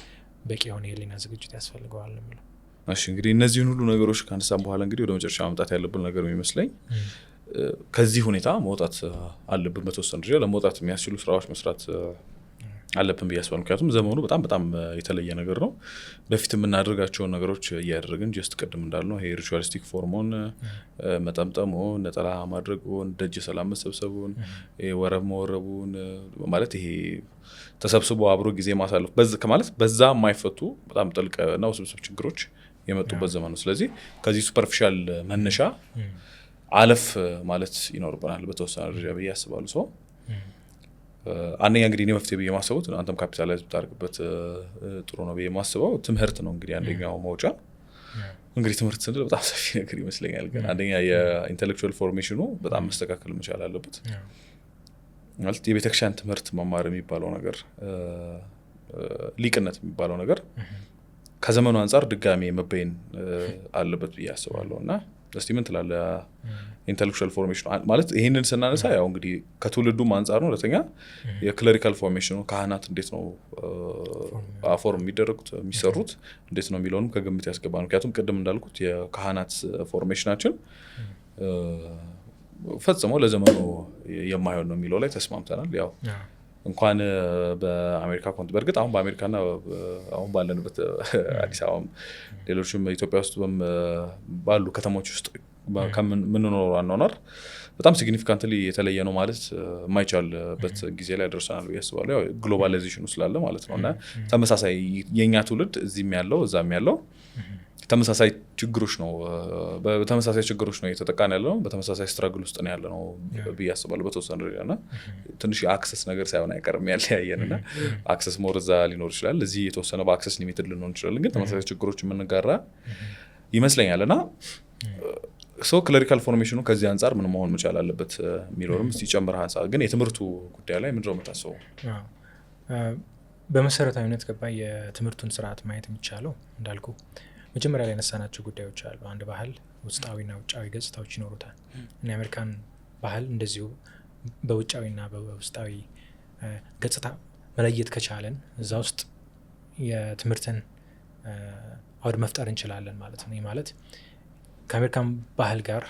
በቂ የሆነ የህሊና ዝግጅት ያስፈልገዋል ነው የምለው። እሺ፣ እንግዲህ እነዚህን ሁሉ ነገሮች ካነሳን በኋላ እንግዲህ ወደ መጨረሻ መምጣት ያለብን ነገር የሚመስለኝ ከዚህ ሁኔታ መውጣት አለብን። በተወሰነ ደረጃ ለመውጣት የሚያስችሉ ስራዎች መስራት አለብን ብዬ አስባለሁ። ምክንያቱም ዘመኑ በጣም በጣም የተለየ ነገር ነው። በፊት የምናደርጋቸውን ነገሮች እያደረግን just ቅድም እንዳልነው ይሄ ritualistic form ኡን፣ መጠምጠሙን፣ ነጠላ ማድረጉን፣ ደጅ ሰላም መሰብሰቡን፣ ወረብ መወረቡን፣ ማለት ይሄ ተሰብስቦ አብሮ ጊዜ ማሳለፍ ማለት በዛ የማይፈቱ በጣም ጥልቅ እና ውስብስብ ችግሮች የመጡበት ዘመን ነው። ስለዚህ ከዚህ superficial መነሻ አለፍ ማለት ይኖርብናል በተወሰነ ደረጃ ብዬ አስባለሁ። So አንደኛ እንግዲህ እኔ መፍትሄ ብዬ ማሰቡት፣ አንተም capitalize ብታደርግበት ጥሩ ነው ብዬ ማስበው ትምህርት ነው። እንግዲህ አንደኛው መውጫ፣ እንግዲህ ትምህርት ስንል በጣም ሰፊ ነገር ይመስለኛል። ግን አንደኛ የ intellectual formation ኑ በጣም መስተካከል መቻል አለበት። ማለት የቤተክርስቲያን ትምህርት መማር የሚባለው ነገር፣ ሊቅነት የሚባለው ነገር ከዘመኑ አንጻር ድጋሜ መበየን አለበት ብዬ አስባለሁ። እና እስቲ ምን ትላለህ? Intellectual formation ማለት ይህንን ስናነሳ ያው እንግዲህ ከትውልዱም አንጻር ነው። ሁለተኛ የ clerical formation ኑ፣ ካህናት እንዴት ነው form የሚደረጉት፣ የሚሰሩት እንዴት ነው የሚለውንም ከግምት ያስገባ። ምክንያቱም ቅድም እንዳልኩት የካህናት formation ኣችን ፈጽሞ ለዘመኑ የማይሆን ነው የሚለው ላይ ተስማምተናል። ያው እንኳን በአሜሪካ በእርግጥ አሁን በአሜሪካና አሁን ባለንበት አዲስ አበባም ሌሎችም ኢትዮጵያ ውስጥ ባሉ ከተሞች ውስጥ ከምንኖረው አኗኗር በጣም significantly የተለየ ነው ማለት የማይቻልበት ጊዜ ላይ ደርሰናል ብዬ አስባለሁ። ያው globalization ኑ ስላለ ማለት ነው። እና ተመሳሳይ የእኛ ትውልድ እዚህም ያለው እዛም ያለው ተመሳሳይ ችግሮች ነው በተመሳሳይ ችግሮች ነው እየተጠቃን ያለ ነው። በተመሳሳይ struggle ውስጥ ነው ያለ ነው ብዬ አስባለሁ በተወሰነ ደረጃ። እና ትንሽ የ access ነገር ሳይሆን አይቀርም ያለያየን። እና access more እዛ ሊኖር ይችላል፣ እዚህ የተወሰነ በ access limited ልንሆን እንችላለን፣ ግን ተመሳሳይ ችግሮች የምንጋራ ይመስለኛል። እና so clerical formation ኑ ከዚህ አንጻር ምን መሆን መቻል አለበት የሚለውንም እስቲ ጨምረህ አንሳ። ግን የትምህርቱ ጉዳይ ላይ ምንድነው የምታስበው? በመሰረታዊነት ገባ የትምህርቱን ስርዓት ማየት የሚቻለው እንዳልኩ መጀመሪያ ላይ ያነሳናቸው ጉዳዮች አሉ። አንድ ባህል ውስጣዊና ውጫዊ ገጽታዎች ይኖሩታል፣ እና የአሜሪካን ባህል እንደዚሁ በውጫዊና በውስጣዊ ገጽታ መለየት ከቻለን እዛ ውስጥ የትምህርትን አውድ መፍጠር እንችላለን ማለት ነው። ይህ ማለት ከአሜሪካን ባህል ጋር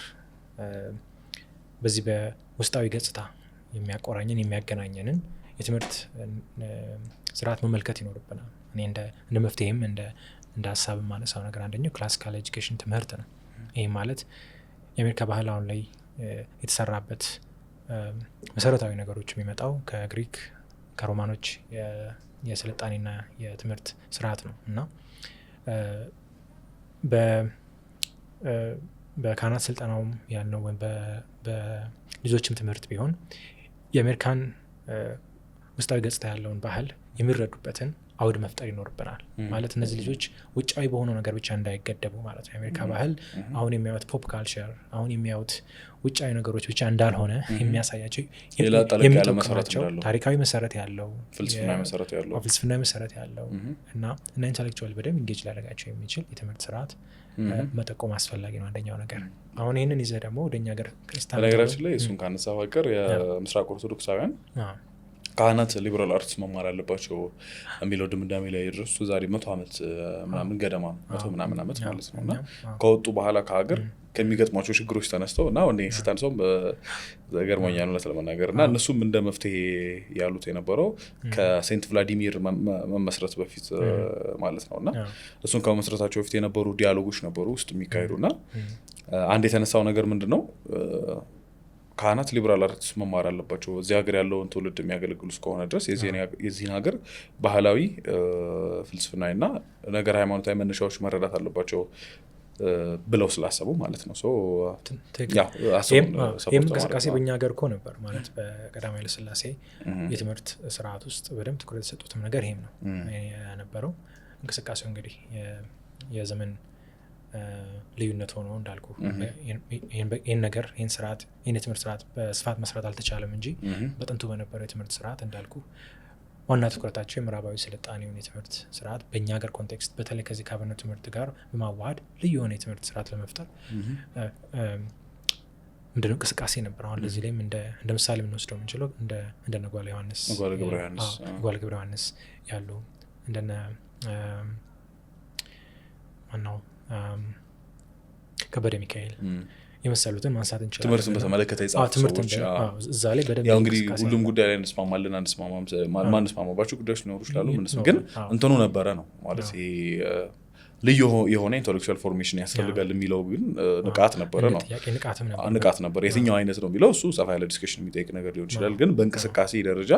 በዚህ በውስጣዊ ገጽታ የሚያቆራኘን፣ የሚያገናኘንን የትምህርት ስርዓት መመልከት ይኖርብናል። እኔ እንደ መፍትሄም እንደ ሀሳብ የማነሳው ነገር አንደኛው classical education ትምህርት ነው። ይህ ማለት የአሜሪካ ባህል አሁን ላይ የተሰራበት መሰረታዊ ነገሮች የሚመጣው ከግሪክ፣ ከሮማኖች የስልጣኔና የትምህርት ስርዓት ነው። እና በካህናት ስልጠናውም ያልነው ወይም በልጆችም ትምህርት ቢሆን የአሜሪካን ውስጣዊ ገጽታ ያለውን ባህል የሚረዱበትን አውድ መፍጠር ይኖርብናል። ማለት እነዚህ ልጆች ውጫዊ በሆነው ነገር ብቻ እንዳይገደቡ ማለት ነው። የአሜሪካ ባህል አሁን የሚያዩት pop culture፣ አሁን የሚያዩት ውጫዊ ነገሮች ብቻ እንዳልሆነ የሚያሳያቸው፣ የሚጠቅማቸው፣ ታሪካዊ መሰረት ያለው፣ ፍልስፍናዊ መሰረት ያለው እና intellectual በደንብ engage ሊያደርጋቸው የሚችል የትምህርት ስርዓት መጠቆም አስፈላጊ ነው አንደኛው ነገር። አሁን ይህንን ይዘህ ደግሞ ወደኛ ሀገር በነገራችን ላይ እሱን ካነሳ በቀር የምስራቅ ኦርቶዶክሳውያን ካህናት liberal arts መማር አለባቸው የሚለው ድምዳሜ ላይ የደረሱ ዛሬ 100 ዓመት ምናምን ገደማ ነው፣ 100 ምናምን ዓመት ማለት ነው። እና ከወጡ በኋላ ከሀገር ከሚገጥሟቸው ችግሮች ተነስተው፣ እና ስታነሳውም ገርሞኛል እውነት ለመናገር። እና እነሱም እንደ መፍትሄ ያሉት የነበረው ከ Saint ቭላዲሚር መመስረት በፊት ማለት ነው፣ እና እሱን ከመመስረታቸው በፊት የነበሩ dialogue ኦች ነበሩ ውስጥ የሚካሄዱ። እና አንድ የተነሳው ነገር ምንድን ነው? ካህናት liberal arts መማር አለባቸው፣ እዚህ ሀገር ያለውን ትውልድ የሚያገለግሉ እስከሆነ ድረስ የዚህን ሀገር ባህላዊ፣ ፍልስፍናዊ እና ነገር ሃይማኖታዊ መነሻዎች መረዳት አለባቸው ብለው ስላሰቡ ማለት ነው። ይህም እንቅስቃሴ በእኛ ሀገር እኮ ነበር። ማለት በቀዳማዊ ኃይለ ሥላሴ የትምህርት ስርዓት ውስጥ በደንብ ትኩረት የሰጡትም ነገር ይሄም ነው የነበረው። እንቅስቃሴው እንግዲህ የዘመን ልዩነት ሆኖ እንዳልኩ ይህን ነገር፣ ይህን ስርዓት፣ ይህን የትምህርት ስርዓት በስፋት መስራት አልተቻለም እንጂ በጥንቱ በነበረው የትምህርት ስርዓት እንዳልኩ ዋና ትኩረታቸው የምዕራባዊ ስልጣኔውን የትምህርት ስርዓት በእኛ ሀገር context በተለይ ከዚህ ከአብነት ትምህርት ጋር በማዋሃድ ልዩ የሆነ የትምህርት ስርዓት ለመፍጠር ምንድነው እንቅስቃሴ ነበር። አሁን ለዚህ ላይም እንደ ምሳሌ የምንወስደው የምንችለው እንደነ ጓለ ዮሐንስ፣ ጓለ ገብረ ዮሐንስ ያሉ፣ እንደነ ማነው ከበደ ሚካኤል የመሰሉትን ማንሳት እንችላለን። ትምህርትን በተመለከተ የጻፉ ሰዎች። እዛ ላይ በደንብ ያው እንግዲህ ሁሉም ጉዳይ ላይ እንስማማለን፣ አንስማማም፣ ማንስማማባቸው ጉዳዮች ሊኖሩ ይችላሉ። ግን እንትኑ ነበረ ነው ማለት ይሄ ልዩ የሆነ intellectual formation ያስፈልጋል የሚለው ግን ንቃት ነበረ ነው። ንቃት ነበር። የትኛው አይነት ነው የሚለው እሱ ሰፋ ያለ discussion የሚጠይቅ ነገር ሊሆን ይችላል። ግን በእንቅስቃሴ ደረጃ፣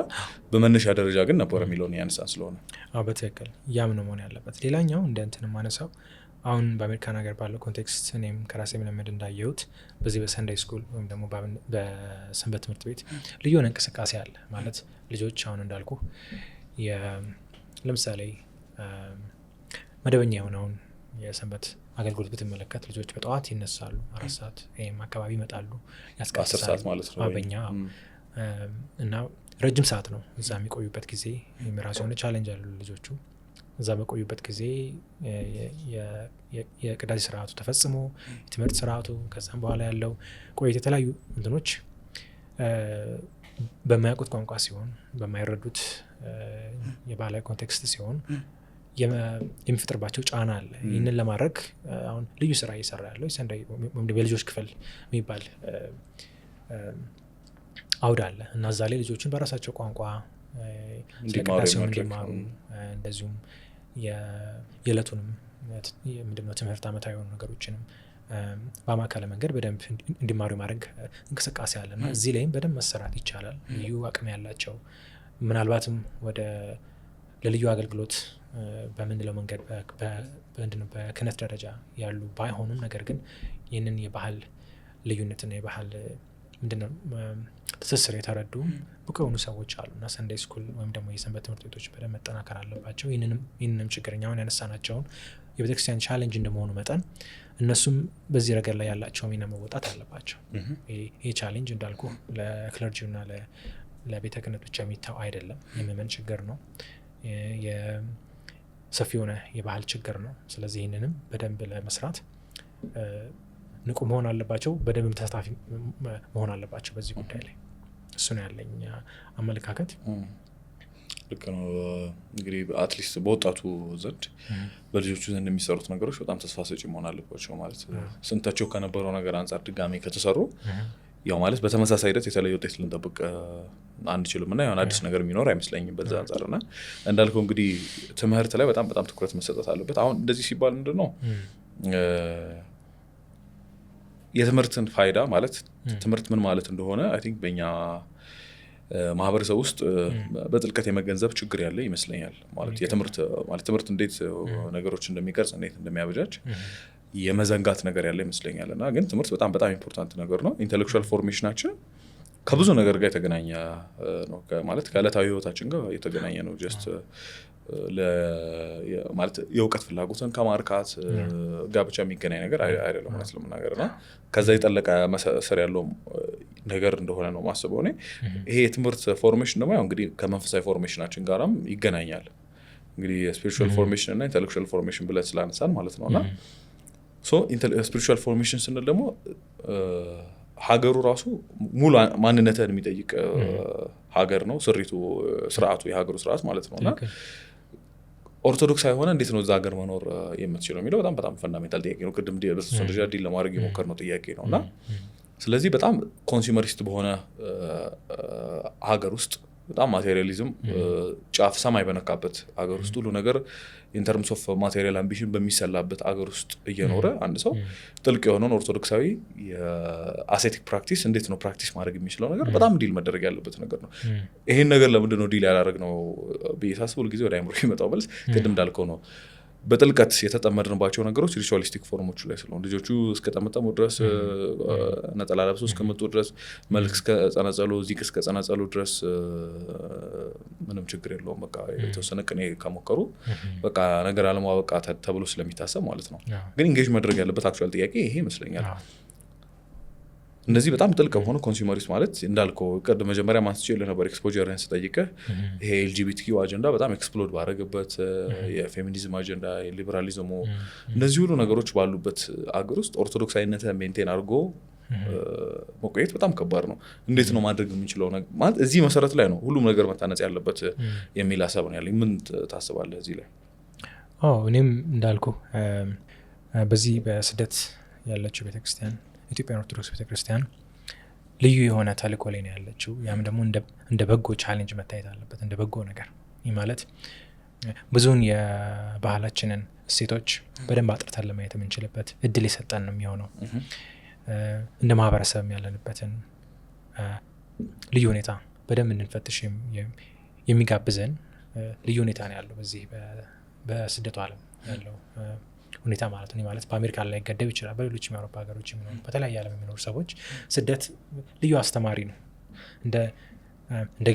በመነሻ ደረጃ ግን ነበረ የሚለውን ያነሳን ስለሆነ። በትክክል ያም ነው መሆን ያለበት። ሌላኛው እንደ እንትን የማነሳው አሁን በአሜሪካን ሀገር ባለው context እኔም ከራሴ ልምድ እንዳየሁት በዚህ በ Sunday school ወይም ደግሞ በሰንበት ትምህርት ቤት ልዩ የሆነ እንቅስቃሴ አለ። ማለት ልጆች አሁን እንዳልኩ ለምሳሌ መደበኛ የሆነውን የሰንበት አገልግሎት ብትመለከት ልጆች በጠዋት ይነሳሉ፣ 4 ሰዓት ይህም አካባቢ ይመጣሉ፣ ያስቀድሳሉ በኛ። እና ረጅም ሰዓት ነው እዛ የሚቆዩበት ጊዜ። የራሱ የሆነ challenge አሉ ልጆቹ። እዛ በቆዩበት ጊዜ የቅዳሴ ስርዓቱ ተፈጽሞ የትምህርት ስርዓቱ ከዛም በኋላ ያለው ቆይታ የተለያዩ እንትኖች በማያውቁት ቋንቋ ሲሆን፣ በማይረዱት የባህላዊ context ሲሆን የሚፈጥርባቸው ጫና አለ። ይህንን ለማድረግ አሁን ልዩ ስራ እየሰራ ያለው Sunday ወይም የልጆች ክፍል የሚባል አውድ አለ እና እዛ ላይ ልጆችን በራሳቸው ቋንቋ ስለ ቅዳሴውም እንዲማሩ፣ እንደዚሁም የዕለቱንም ምንድነው ትምህርት ዓመታዊ የሆኑ ነገሮችንም በማከለ መንገድ በደንብ እንዲማሩ የማድረግ እንቅስቃሴ አለ እና እዚህ ላይም በደንብ መሰራት ይቻላል። ልዩ አቅም ያላቸው፣ ምናልባትም ወደ ለልዩ አገልግሎት በምንለው መንገድ ምንድነው በክህነት ደረጃ ያሉ ባይሆኑም፣ ነገር ግን ይህንን የባህል ልዩነትና የባህል ምንድነው ትስስር የተረዱ ብቁ የሆኑ ሰዎች አሉ እና Sunday school ወይም ደግሞ የሰንበት ትምህርት ቤቶች በደንብ መጠናከር አለባቸው። ይህንንም ችግር እኛ አሁን ያነሳናቸውን የቤተክርስቲያን challenge እንደመሆኑ መጠን እነሱም በዚህ ረገድ ላይ ያላቸው ሚና መወጣት አለባቸው። ይህ challenge እንዳልኩ ለ clergy ው እና ለቤተ ክህነት ብቻ የሚተው አይደለም። የምእመን ችግር ነው። ሰፊ የሆነ የባህል ችግር ነው። ስለዚህ ይህንንም በደንብ ለመስራት ንቁ መሆን አለባቸው። በደንብ ተሳታፊ መሆን አለባቸው በዚህ ጉዳይ ላይ። እሱ ነው ያለኝ አመለካከት። ልክ ነው። እንግዲህ at least በወጣቱ ዘንድ፣ በልጆቹ ዘንድ የሚሰሩት ነገሮች በጣም ተስፋ ሰጪ መሆን አለባቸው። ማለት ስንተቸው ከነበረው ነገር አንጻር ድጋሜ ከተሰሩ ያው ማለት በተመሳሳይ ሂደት የተለየ ውጤት ልንጠብቅ አንችልም እና የሆነ አዲስ ነገር የሚኖር አይመስለኝም በዛ አንጻር። እና እንዳልከው እንግዲህ ትምህርት ላይ በጣም በጣም ትኩረት መሰጠት አለበት። አሁን እንደዚህ ሲባል ምንድን ነው የትምህርትን ፋይዳ፣ ማለት ትምህርት ምን ማለት እንደሆነ I think በእኛ ማህበረሰብ ውስጥ በጥልቀት የመገንዘብ ችግር ያለ ይመስለኛል። ማለት የትምህርት ማለት ትምህርት እንዴት ነገሮች እንደሚቀርጽ፣ እንዴት እንደሚያበጃጅ የመዘንጋት ነገር ያለ ይመስለኛል። እና ግን ትምህርት በጣም በጣም important ነገር ነው። Intellectual formation ኣችን ከብዙ ነገር ጋር የተገናኘ ነው። ማለት ከዕለታዊ ህይወታችን ጋር የተገናኘ ነው። Just ማለት የእውቀት ፍላጎትን ከማርካት ጋር ብቻ የሚገናኝ ነገር አይደለም እውነት ለመናገር። እና ከዛ የጠለቀ ስር ያለው ነገር እንደሆነ ነው ማስበው እኔ። ይሄ የትምህርት formation ደግሞ ያው እንግዲህ ከመንፈሳዊ formation ኣችን ጋራም ይገናኛል። እንግዲህ የ spiritual formation እና intellectual formation ብለን ስላነሳን ማለት ነው። እና spiritual formation ስንል ደግሞ ሀገሩ ራሱ ሙሉ ማንነትን የሚጠይቅ ሀገር ነው። ስሪቱ፣ ስርዓቱ፣ የሀገሩ ስርዓት ማለት ነው። እና ኦርቶዶክሳዊ ሆነህ እንዴት ነው እዛ ሀገር መኖር የምትችለው የሚለው በጣም በጣም fundamental ጥያቄ ነው። ቅድም በተወሰነ ደረጃ deal ለማድረግ የሞከርነው ጥያቄ ነው። እና ስለዚህ በጣም consumerist በሆነ ሀገር ውስጥ፣ በጣም materialism ጫፍ ሰማይ በነካበት ሀገር ውስጥ፣ ሁሉ ነገር in terms of material ambition በሚሰላበት አገር ውስጥ እየኖረ አንድ ሰው ጥልቅ የሆነውን ኦርቶዶክሳዊ የ ascetic practice እንዴት ነው practice ማድረግ የሚችለው ነገር በጣም deal መደረግ ያለበት ነገር ነው። ይሄን ነገር ለምንድን ነው deal ያላደረግነው ብዬ ሳስብ ሁልጊዜ ወደ አይምሮ የሚመጣው መልስ ቅድም እንዳልከው ነው። በጥልቀት የተጠመድንባቸው ነገሮች ritualistic form ኦቹ ላይ ስለሆኑ፣ ልጆቹ እስከጠመጠሙ ድረስ፣ ነጠላ ለብሰው እስከመጡ ድረስ፣ መልክ እስከጸነጸሉ፣ ዚቅ እስከጸነጸሉ ድረስ ምንም ችግር የለውም። በቃ የተወሰነ ቅኔ ከሞከሩ በቃ ነገር አለማወቅ በቃ ተብሎ ስለሚታሰብ ማለት ነው። ግን engage መደረግ ያለበት actual ጥያቄ ይሄ ይመስለኛል። እነዚህ በጣም ጥልቅ በሆነ consumerist፣ ማለት እንዳልከው ቅድም መጀመሪያ ማንስቼ ለነበር exposure ህን ስጠይቅህ፣ ይሄ LGBTQ አጀንዳ በጣም explode ባደረገበት፣ የፌሚኒዝም አጀንዳ፣ የሊበራሊዝሙ፣ እነዚህ ሁሉ ነገሮች ባሉበት አገር ውስጥ ኦርቶዶክሳዊነትን maintain አድርጎ መቆየት በጣም ከባድ ነው። እንዴት ነው ማድረግ የምንችለው? ማለት እዚህ መሰረት ላይ ነው ሁሉም ነገር መታነጽ ያለበት የሚል ሀሳብ ነው ያለኝ። ምን ታስባለህ እዚህ ላይ? እኔም እንዳልኩ በዚህ በስደት ያለችው ቤተክርስቲያን፣ ኢትዮጵያን ኦርቶዶክስ ቤተክርስቲያን ልዩ የሆነ ተልእኮ ላይ ነው ያለችው። ያም ደግሞ እንደ በጎ challenge መታየት አለበት፣ እንደ በጎ ነገር። ይህ ማለት ብዙውን የባህላችንን እሴቶች በደንብ አጥርተን ለማየት የምንችልበት እድል የሰጠን ነው የሚሆነው። እንደ ማህበረሰብ ያለንበትን ልዩ ሁኔታ በደንብ እንድንፈትሽ የሚጋብዘን ልዩ ሁኔታ ነው ያለው በዚህ በስደቱ ዓለም ያለው ሁኔታ ማለት ነው። ማለት በአሜሪካ ላይ ገደብ ይችላል። በሌሎች የአውሮፓ ሀገሮች የሚኖሩ፣ በተለያየ ዓለም የሚኖሩ ሰዎች ስደት ልዩ አስተማሪ ነው። እንደ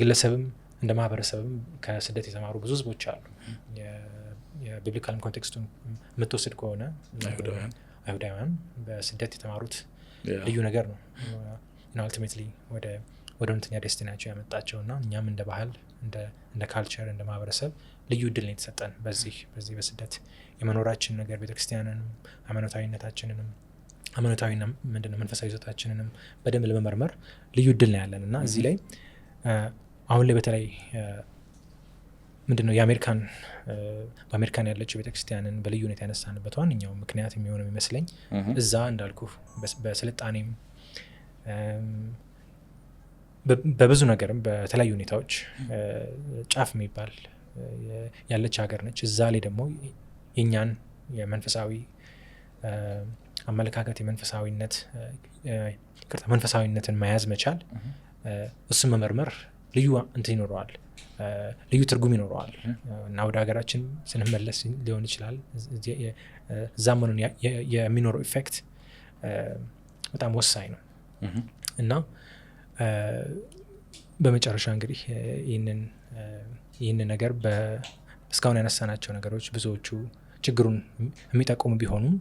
ግለሰብም እንደ ማህበረሰብም ከስደት የተማሩ ብዙ ህዝቦች አሉ። የ biblical context ኡን የምትወስድ ከሆነ አይሁዳውያን በስደት የተማሩት ልዩ ነገር ነው። Ultimately ወደ ወደ እውነተኛ destiny ያቸው ያመጣቸው። እና እኛም እንደ ባህል፣ እንደ culture፣ እንደ ማህበረሰብ ልዩ እድል ነው የተሰጠን። በዚህ በስደት የመኖራችን ነገር ቤተክርስቲያንንም ሃይማኖታዊነታችንንም፣ ሃይማኖታዊና ምንድነው መንፈሳዊ ይዞታችንንም በደንብ ለመመርመር ልዩ እድል ነው ያለን። እና እዚህ ላይ አሁን ላይ በተለይ ምንድነው የአሜሪካን በአሜሪካን ያለችው ቤተክርስቲያንን በልዩ ሁኔታ ያነሳንበት ዋነኛው ምክንያት የሚሆነው የሚመስለኝ እዛ እንዳልኩ በስልጣኔም በብዙ ነገርም በተለያዩ ሁኔታዎች ጫፍ የሚባል ያለች ሀገር ነች። እዛ ላይ ደግሞ የእኛን የመንፈሳዊ አመለካከት፣ የመንፈሳዊነት፣ ይቅርታ፣ መንፈሳዊነትን መያዝ መቻል፣ እሱን መመርመር ልዩ እንትን ይኖረዋል፣ ልዩ ትርጉም ይኖረዋል። እና ወደ ሀገራችን ስንመለስ ሊሆን ይችላል፣ እዛም ሆነን የሚኖረው effect በጣም ወሳኝ ነው። እና በመጨረሻ እንግዲህ ይህንን ነገር እስካሁን ያነሳናቸው ነገሮች ብዙዎቹ ችግሩን የሚጠቁሙ ቢሆኑም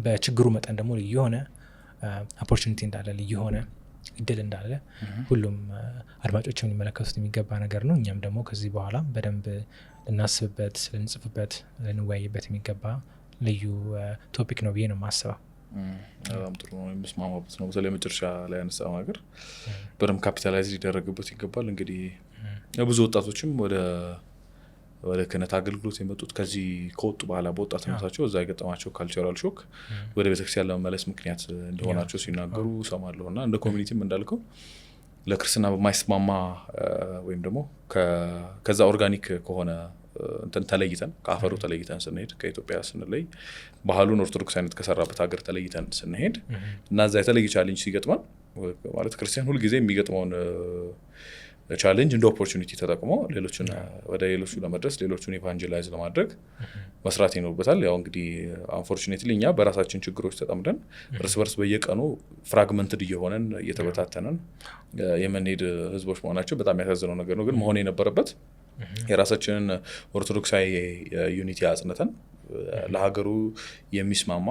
በችግሩ መጠን ደግሞ ልዩ የሆነ opportunity እንዳለ፣ ልዩ የሆነ እድል እንዳለ ሁሉም አድማጮችም ሊመለከቱት የሚገባ ነገር ነው። እኛም ደግሞ ከዚህ በኋላ በደንብ ልናስብበት፣ ልንጽፍበት፣ ልንወያይበት የሚገባ ልዩ topic ነው ብዬ ነው የማስበው። በጣም ጥሩ ነው፣ የምስማማበት ነው። በተለይ መጨረሻ ላይ ያነሳው ነገር በደንብ capitalize ሊደረግበት ይገባል። እንግዲህ ብዙ ወጣቶችም ወደ ክህነት አገልግሎት የመጡት ከዚህ ከወጡ በኋላ በወጣትነታቸው እዛ የገጠማቸው cultural shock ወደ ቤተክርስቲያን ለመመለስ ምክንያት እንደሆናቸው ሲናገሩ እሰማለሁ። እና እንደ community ም እንዳልከው ለክርስትና በማይስማማ ወይም ደግሞ ከዛ organic ከሆነ እንትን ተለይተን፣ ከአፈሩ ተለይተን ስንሄድ፣ ከኢትዮጵያ ስንለይ፣ ባህሉን ኦርቶዶክሳዊነት ከሰራበት ሀገር ተለይተን ስንሄድ እና እዛ የተለየ challenge ሲገጥመን፣ ማለት ክርስቲያን ሁልጊዜ የሚገጥመውን challenge እንደ opportunity ተጠቅሞ ሌሎችን ወደ ሌሎቹ ለመድረስ፣ ሌሎቹን evangelize ለማድረግ መስራት ይኖርበታል። ያው እንግዲህ unfortunately እኛ በራሳችን ችግሮች ተጠምደን እርስ በርስ በየቀኑ fragmented እየሆነን፣ እየተበታተነን የምንሄድ ህዝቦች መሆናቸው በጣም ያሳዝነው ነገር ነው። ግን መሆን የነበረበት የራሳችንን ኦርቶዶክሳዊ unity አጽንተን ለሀገሩ የሚስማማ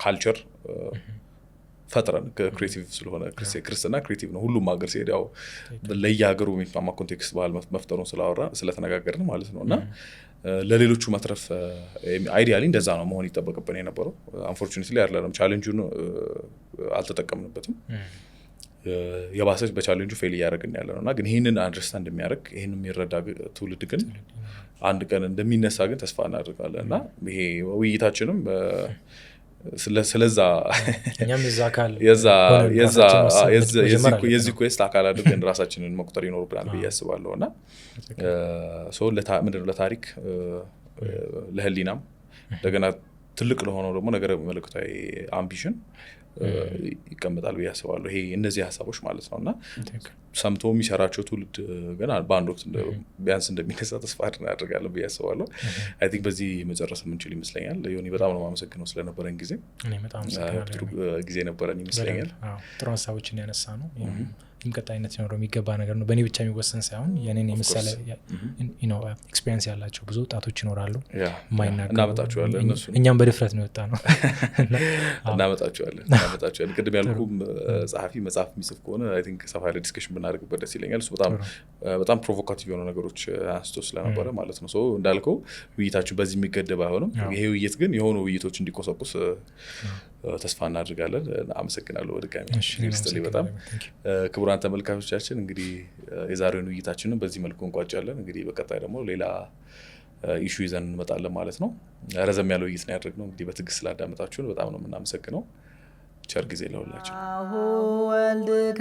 culture ፈጥረን፣ creative ስለሆነ፣ ክርስትና creative ነው። ሁሉም ሀገር ሲሄድ ያው ለየሀገሩ የሚስማማ context ባህል መፍጠሩን ስላወራ ስለተነጋገርን ማለት ነው። እና ለሌሎቹ መትረፍ ideally እንደዛ ነው መሆን ይጠበቅብን የነበረው። Unfortunately አይደለም፣ challenge ኡን አልተጠቀምንበትም። የባሰች በ challenge ኡ fail እያደረግን ያለ ነው። እና ግን ይህንን understand የሚያደርግ፣ ይህን የሚረዳ ትውልድ ግን አንድ ቀን እንደሚነሳ ግን ተስፋ እናደርጋለን። እና ይሄ ውይይታችንም ስለዛ እኛም የዛ አካል የዚህ quest አካል አድርገን ራሳችንን መቁጠር ይኖርብናል ብዬ አስባለሁ። እና ምንድነው ለታሪክ፣ ለህሊናም፣ እንደገና ትልቅ ለሆነው ደግሞ ነገረ መለኮታዊ ambition ይቀመጣል ብዬ አስባለሁ። ይሄ እነዚህ ሀሳቦች ማለት ነው። እና ሰምቶ የሚሰራቸው ትውልድ ግን በአንድ ወቅት ቢያንስ እንደሚነሳ ተስፋ እናደርጋለን ብዬ አስባለሁ። I think በዚህ መጨረስ የምንችል ይመስለኛል። ዮኒ፣ በጣም ነው የማመሰግነው ስለነበረን ጊዜ። ጥሩ ጊዜ ነበረን ይመስለኛል። ጥሩ ሀሳቦችን ያነሳ ነው። ይህም ቀጣይነት ሊኖረው የሚገባ ነገር ነው። በእኔ ብቻ የሚወሰን ሳይሆን የኔን የመሰለ experience ያላቸው ብዙ ወጣቶች ይኖራሉ የማይናገሩ። እናመጣቸዋለን እነሱን። እኛም በድፍረት ነው የወጣ ነው። እናመጣቸዋለን፣ እናመጣቸዋለን። ቅድም ያልኩም ጸሐፊ መጽሐፍ የሚጽፍ ከሆነ I think ሰፋ ያለ discussion ብናደርግበት ደስ ይለኛል። እሱ በጣም በጣም provocative የሆኑ ነገሮች አንስቶ ስለነበረ ማለት ነው። So እንዳልከው ውይይታችን በዚህ የሚገደብ አይሆንም። ይሄ ውይይት ግን የሆኑ ውይይቶች እንዲቆሰቁስ ተስፋ እናድርጋለን። አመሰግናለሁ በድጋሚ። ይስጥልኝ በጣም። ክቡራን ተመልካቾቻችን፣ እንግዲህ የዛሬውን ውይይታችንን በዚህ መልኩ እንቋጫለን። እንግዲህ በቀጣይ ደግሞ ሌላ issue ይዘን እንመጣለን ማለት ነው። ረዘም ያለ ውይይት ነው ያደረግነው። እንግዲህ በትዕግስት ስላዳመጣችሁን በጣም ነው የምናመሰግነው። ቸር ጊዜ ለሁላችን። ወልድከ።